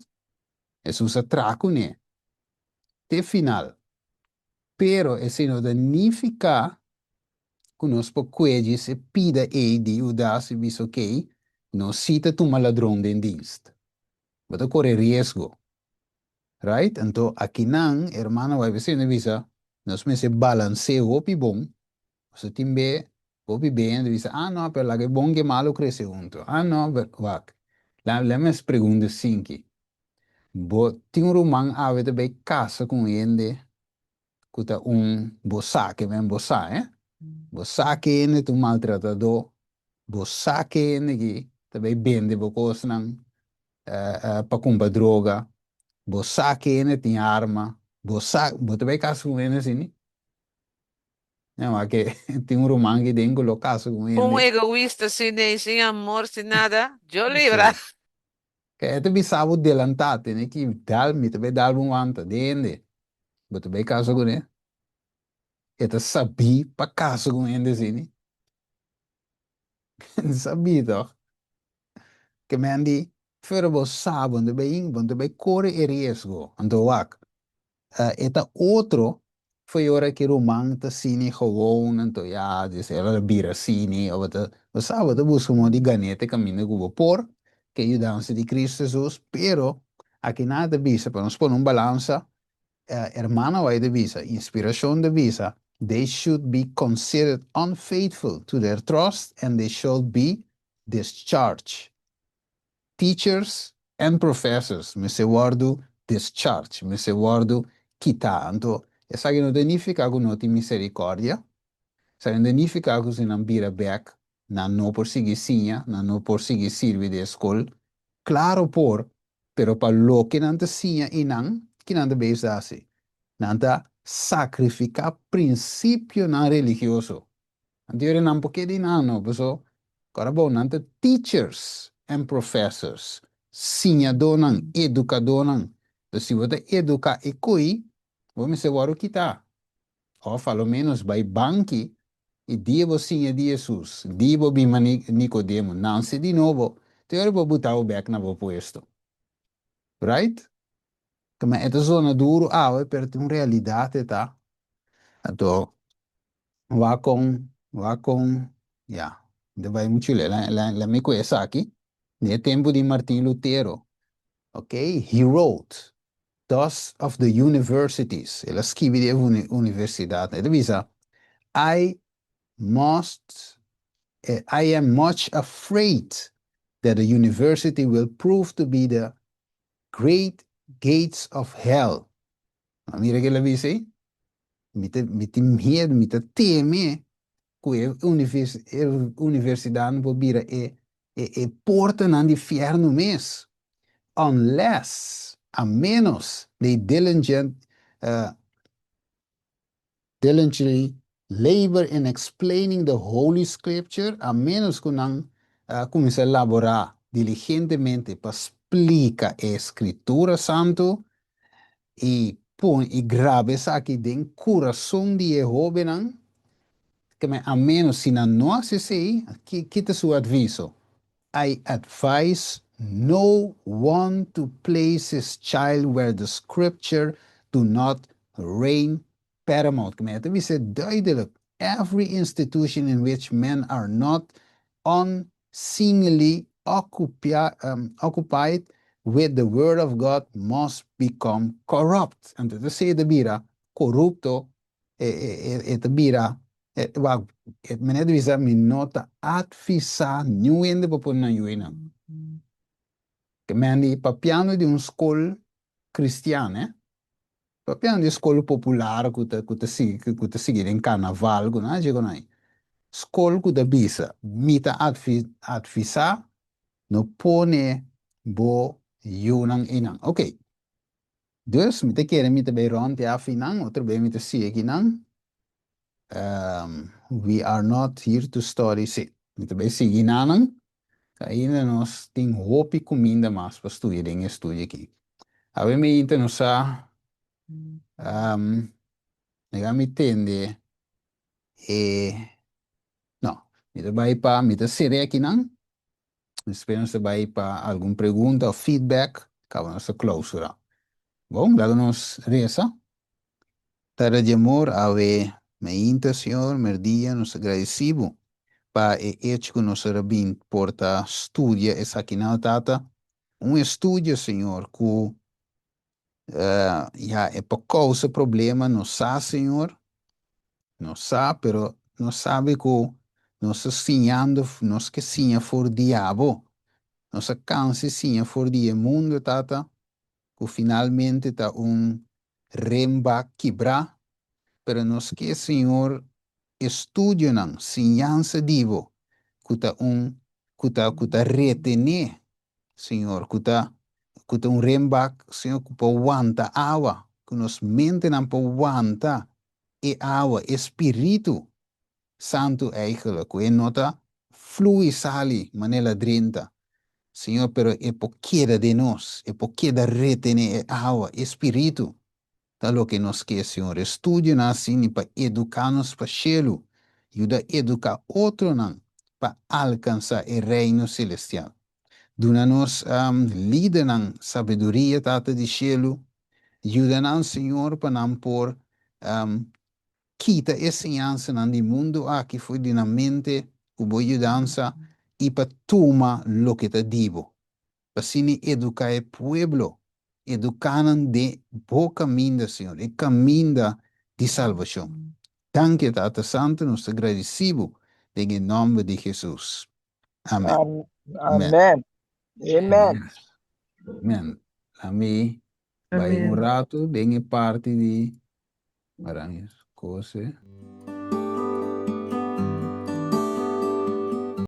Hesus a traha kuné te final. Pero esei no ta nifiká ku nos por kue djis e pida ei di Hudas i bisa okey, nos si ta tuma ladron den dienst. Bo ta kore riesgo. Right? Anto akinan hermano YBC ta bisa nos mester balans'é hopi bon, pasobra tin be hopi bende ta bisa ah no pero laga e bon ku e malu krese huntu. Ah no pero wak, lami mes pregunta sinki, bo tin un ruman awe ta bai kasa ku un hende ku ta un bo sa ke men bo sa eh bo sa ke hende ta un maltratadó bo sa ke hende ki ta bai bende bo kosnan pa kumpra droga bo sa ke hende tin arma bo sa bo ta bai kasa ku un hende asina mi wak ke tin un ruman aki den ku lo kasa ku un Un hende egoista sin ei sin amor sin nada yo libra. Sí. Ke e ta bisa bo delantá, tene ki dal, mi ta bai dal bo un wanta, den hende. Bo ta bai kasa kuné? E ta sabí pa kasa ku un hende asini? Sabí tòg? Ke men di, Pero bo sa, bo no ta bai hin, bo no ta bai kore e riesgo. Anto wak, E ta otro fo'i ora ki ruman ta sini gewoon, anto ya, djis el a bira sini, o bo ta, bo sa, bo ta buska modo di gan'é te kaminda ku bo por, ku e yudansa di Cristo Jesus, pero aki nan ta bisa pa nos pone un balansa, hermana White ta bisa, inspirashon ta bisa. They should be considered unfaithful to their trust and they should be discharged. Teachers and professors mester wòrdu discharged, mester wòrdu kitá. Anto, esaki no ta nifiká ku no tin miserikòrdia, esaki no ta nifiká ku si nan bira bèk nan no por sigui siña, nan no por sigui sirbi den e skol. Klaro por, pero pa loke nan ta siña einan, ki nan ta bezig ta hasi? Nan ta sakrifiká prinsipionan religioso. Anto yora nan por keda einan no, paso kòrda bo, nan ta teachers and professors, siñadónan, edukadónan. Entonces si bo ta eduká e koi, bo mester wòrdu kitá. Òf a lo ménos bai banki i dia bo siña di Hesus, dia bo bin mane Nikodemo, nanse di nobo, te ora bo buta bo bèk na bo puesto. Right? Kema e ta zona duru awe, pero ta un realidat e ta. Anto, wak kon, wak kon, ya, mi ta bai muchu leu, la mi ku esaki, den e tempu di Martin Lutero, ok, he wrote, Thus of the universities, el a skibi di e universidatnan, e ta bisa, I must, I am much afraid that the university will prove to be the great gates of hell. A mira ke el a bisa ei? Mi ta, mi tin miedu, mi ta teme ku e universidatnan por bira e e portanan di fièrnu mes, unless, a ménos, they diligent, diligently labor in explaining the Holy Scripture, a ménos ku nan kuminsá laborá diligentemente pa splika e Skritura Santu i pon i graba esaki den kurason di e hóbennan, Keme a menos si nan no hasi esei, ki ki ta su adviso? I advise no one to place his child where the scripture do not reign paramount. Keme e ta bisa duidelijk, every institution in which men are not unceasingly occupied with the word of God must become corrupt. Anto ta esei ta bira corupto e ta bira, wak, e manera di bisa mi no ta advisá niun hende pa pone nan yuinan. Ke men di papiando di un skol kristian, eh, papiando di skol popular ku ta ku ta sigui ku ta sigui den karnaval ku nan haci ku nan ei. Skol ku ta bisa mi ta advisá no pone bo yunan einan. Oké. Dus mi ta kere mi ta bay rond e afinan, otro bey mi ta sigui akinan. We are not here to study, si, mi ta bay sigui nanan. Ainda nos tin hopi kuminda mas pa studia den e studio aki. Awe mi inta nos sa, mira mi tende e, no, mi ta bay pa, mi ta sere akinan. Despues nos ta bai pa algun pregunta of feedback, kaba nos ta clausura. Bon, laga nos resa. Tata di amor, awe mainta, Señor, merdia, nos ta gradeci Bo pa e hecho cu nos a bin por ta studia esakinan, Tata. Un estudio, Señor, cu ya e por causa problema, nos sa, Señor, nos sa, pero nos sabi cu nos ta siñando, nos ke siña for di abo, nos a cansa di siña for di e mundo, Tata, cu finalmente ta un remba kibra, pero nos ke, Señor, estudionan, siñansa di bo, cu ta un, cu ta, cu ta retene Señor, cu ta cu ta un renbak, Señor, cu por wanta awa, cu nos mentenan por wanta e awa, e Spiritu Santu eigenlijk, cu e no ta flui sali manera el a drenta, Señor, pero e por keda den nos, e por keda retene e awa, e Spiritu. Ta loke nos ke, Señor. Estudionan asina pa eduká nos pa shelu, yuda eduká otronan pa alkansá e Reino selestial. Duna nos lidernan sabiduria, Tata di shelu. Yuda nan, Señor, pa nan por kita e siñansanan di mundu aki for di nan mente ku bo yudansa i pa tuma loke ta di bo. Pa asina eduká e pueblo, eduká nan den bo kaminda, Señor, e kaminda di salbashon. Danki, Tata Santu, nos ta gradisí bo den e nòmber di Hesus. Amen. Amen. Amen. Amen. Ami bai un Amen. ratu den e parti di Maran kose.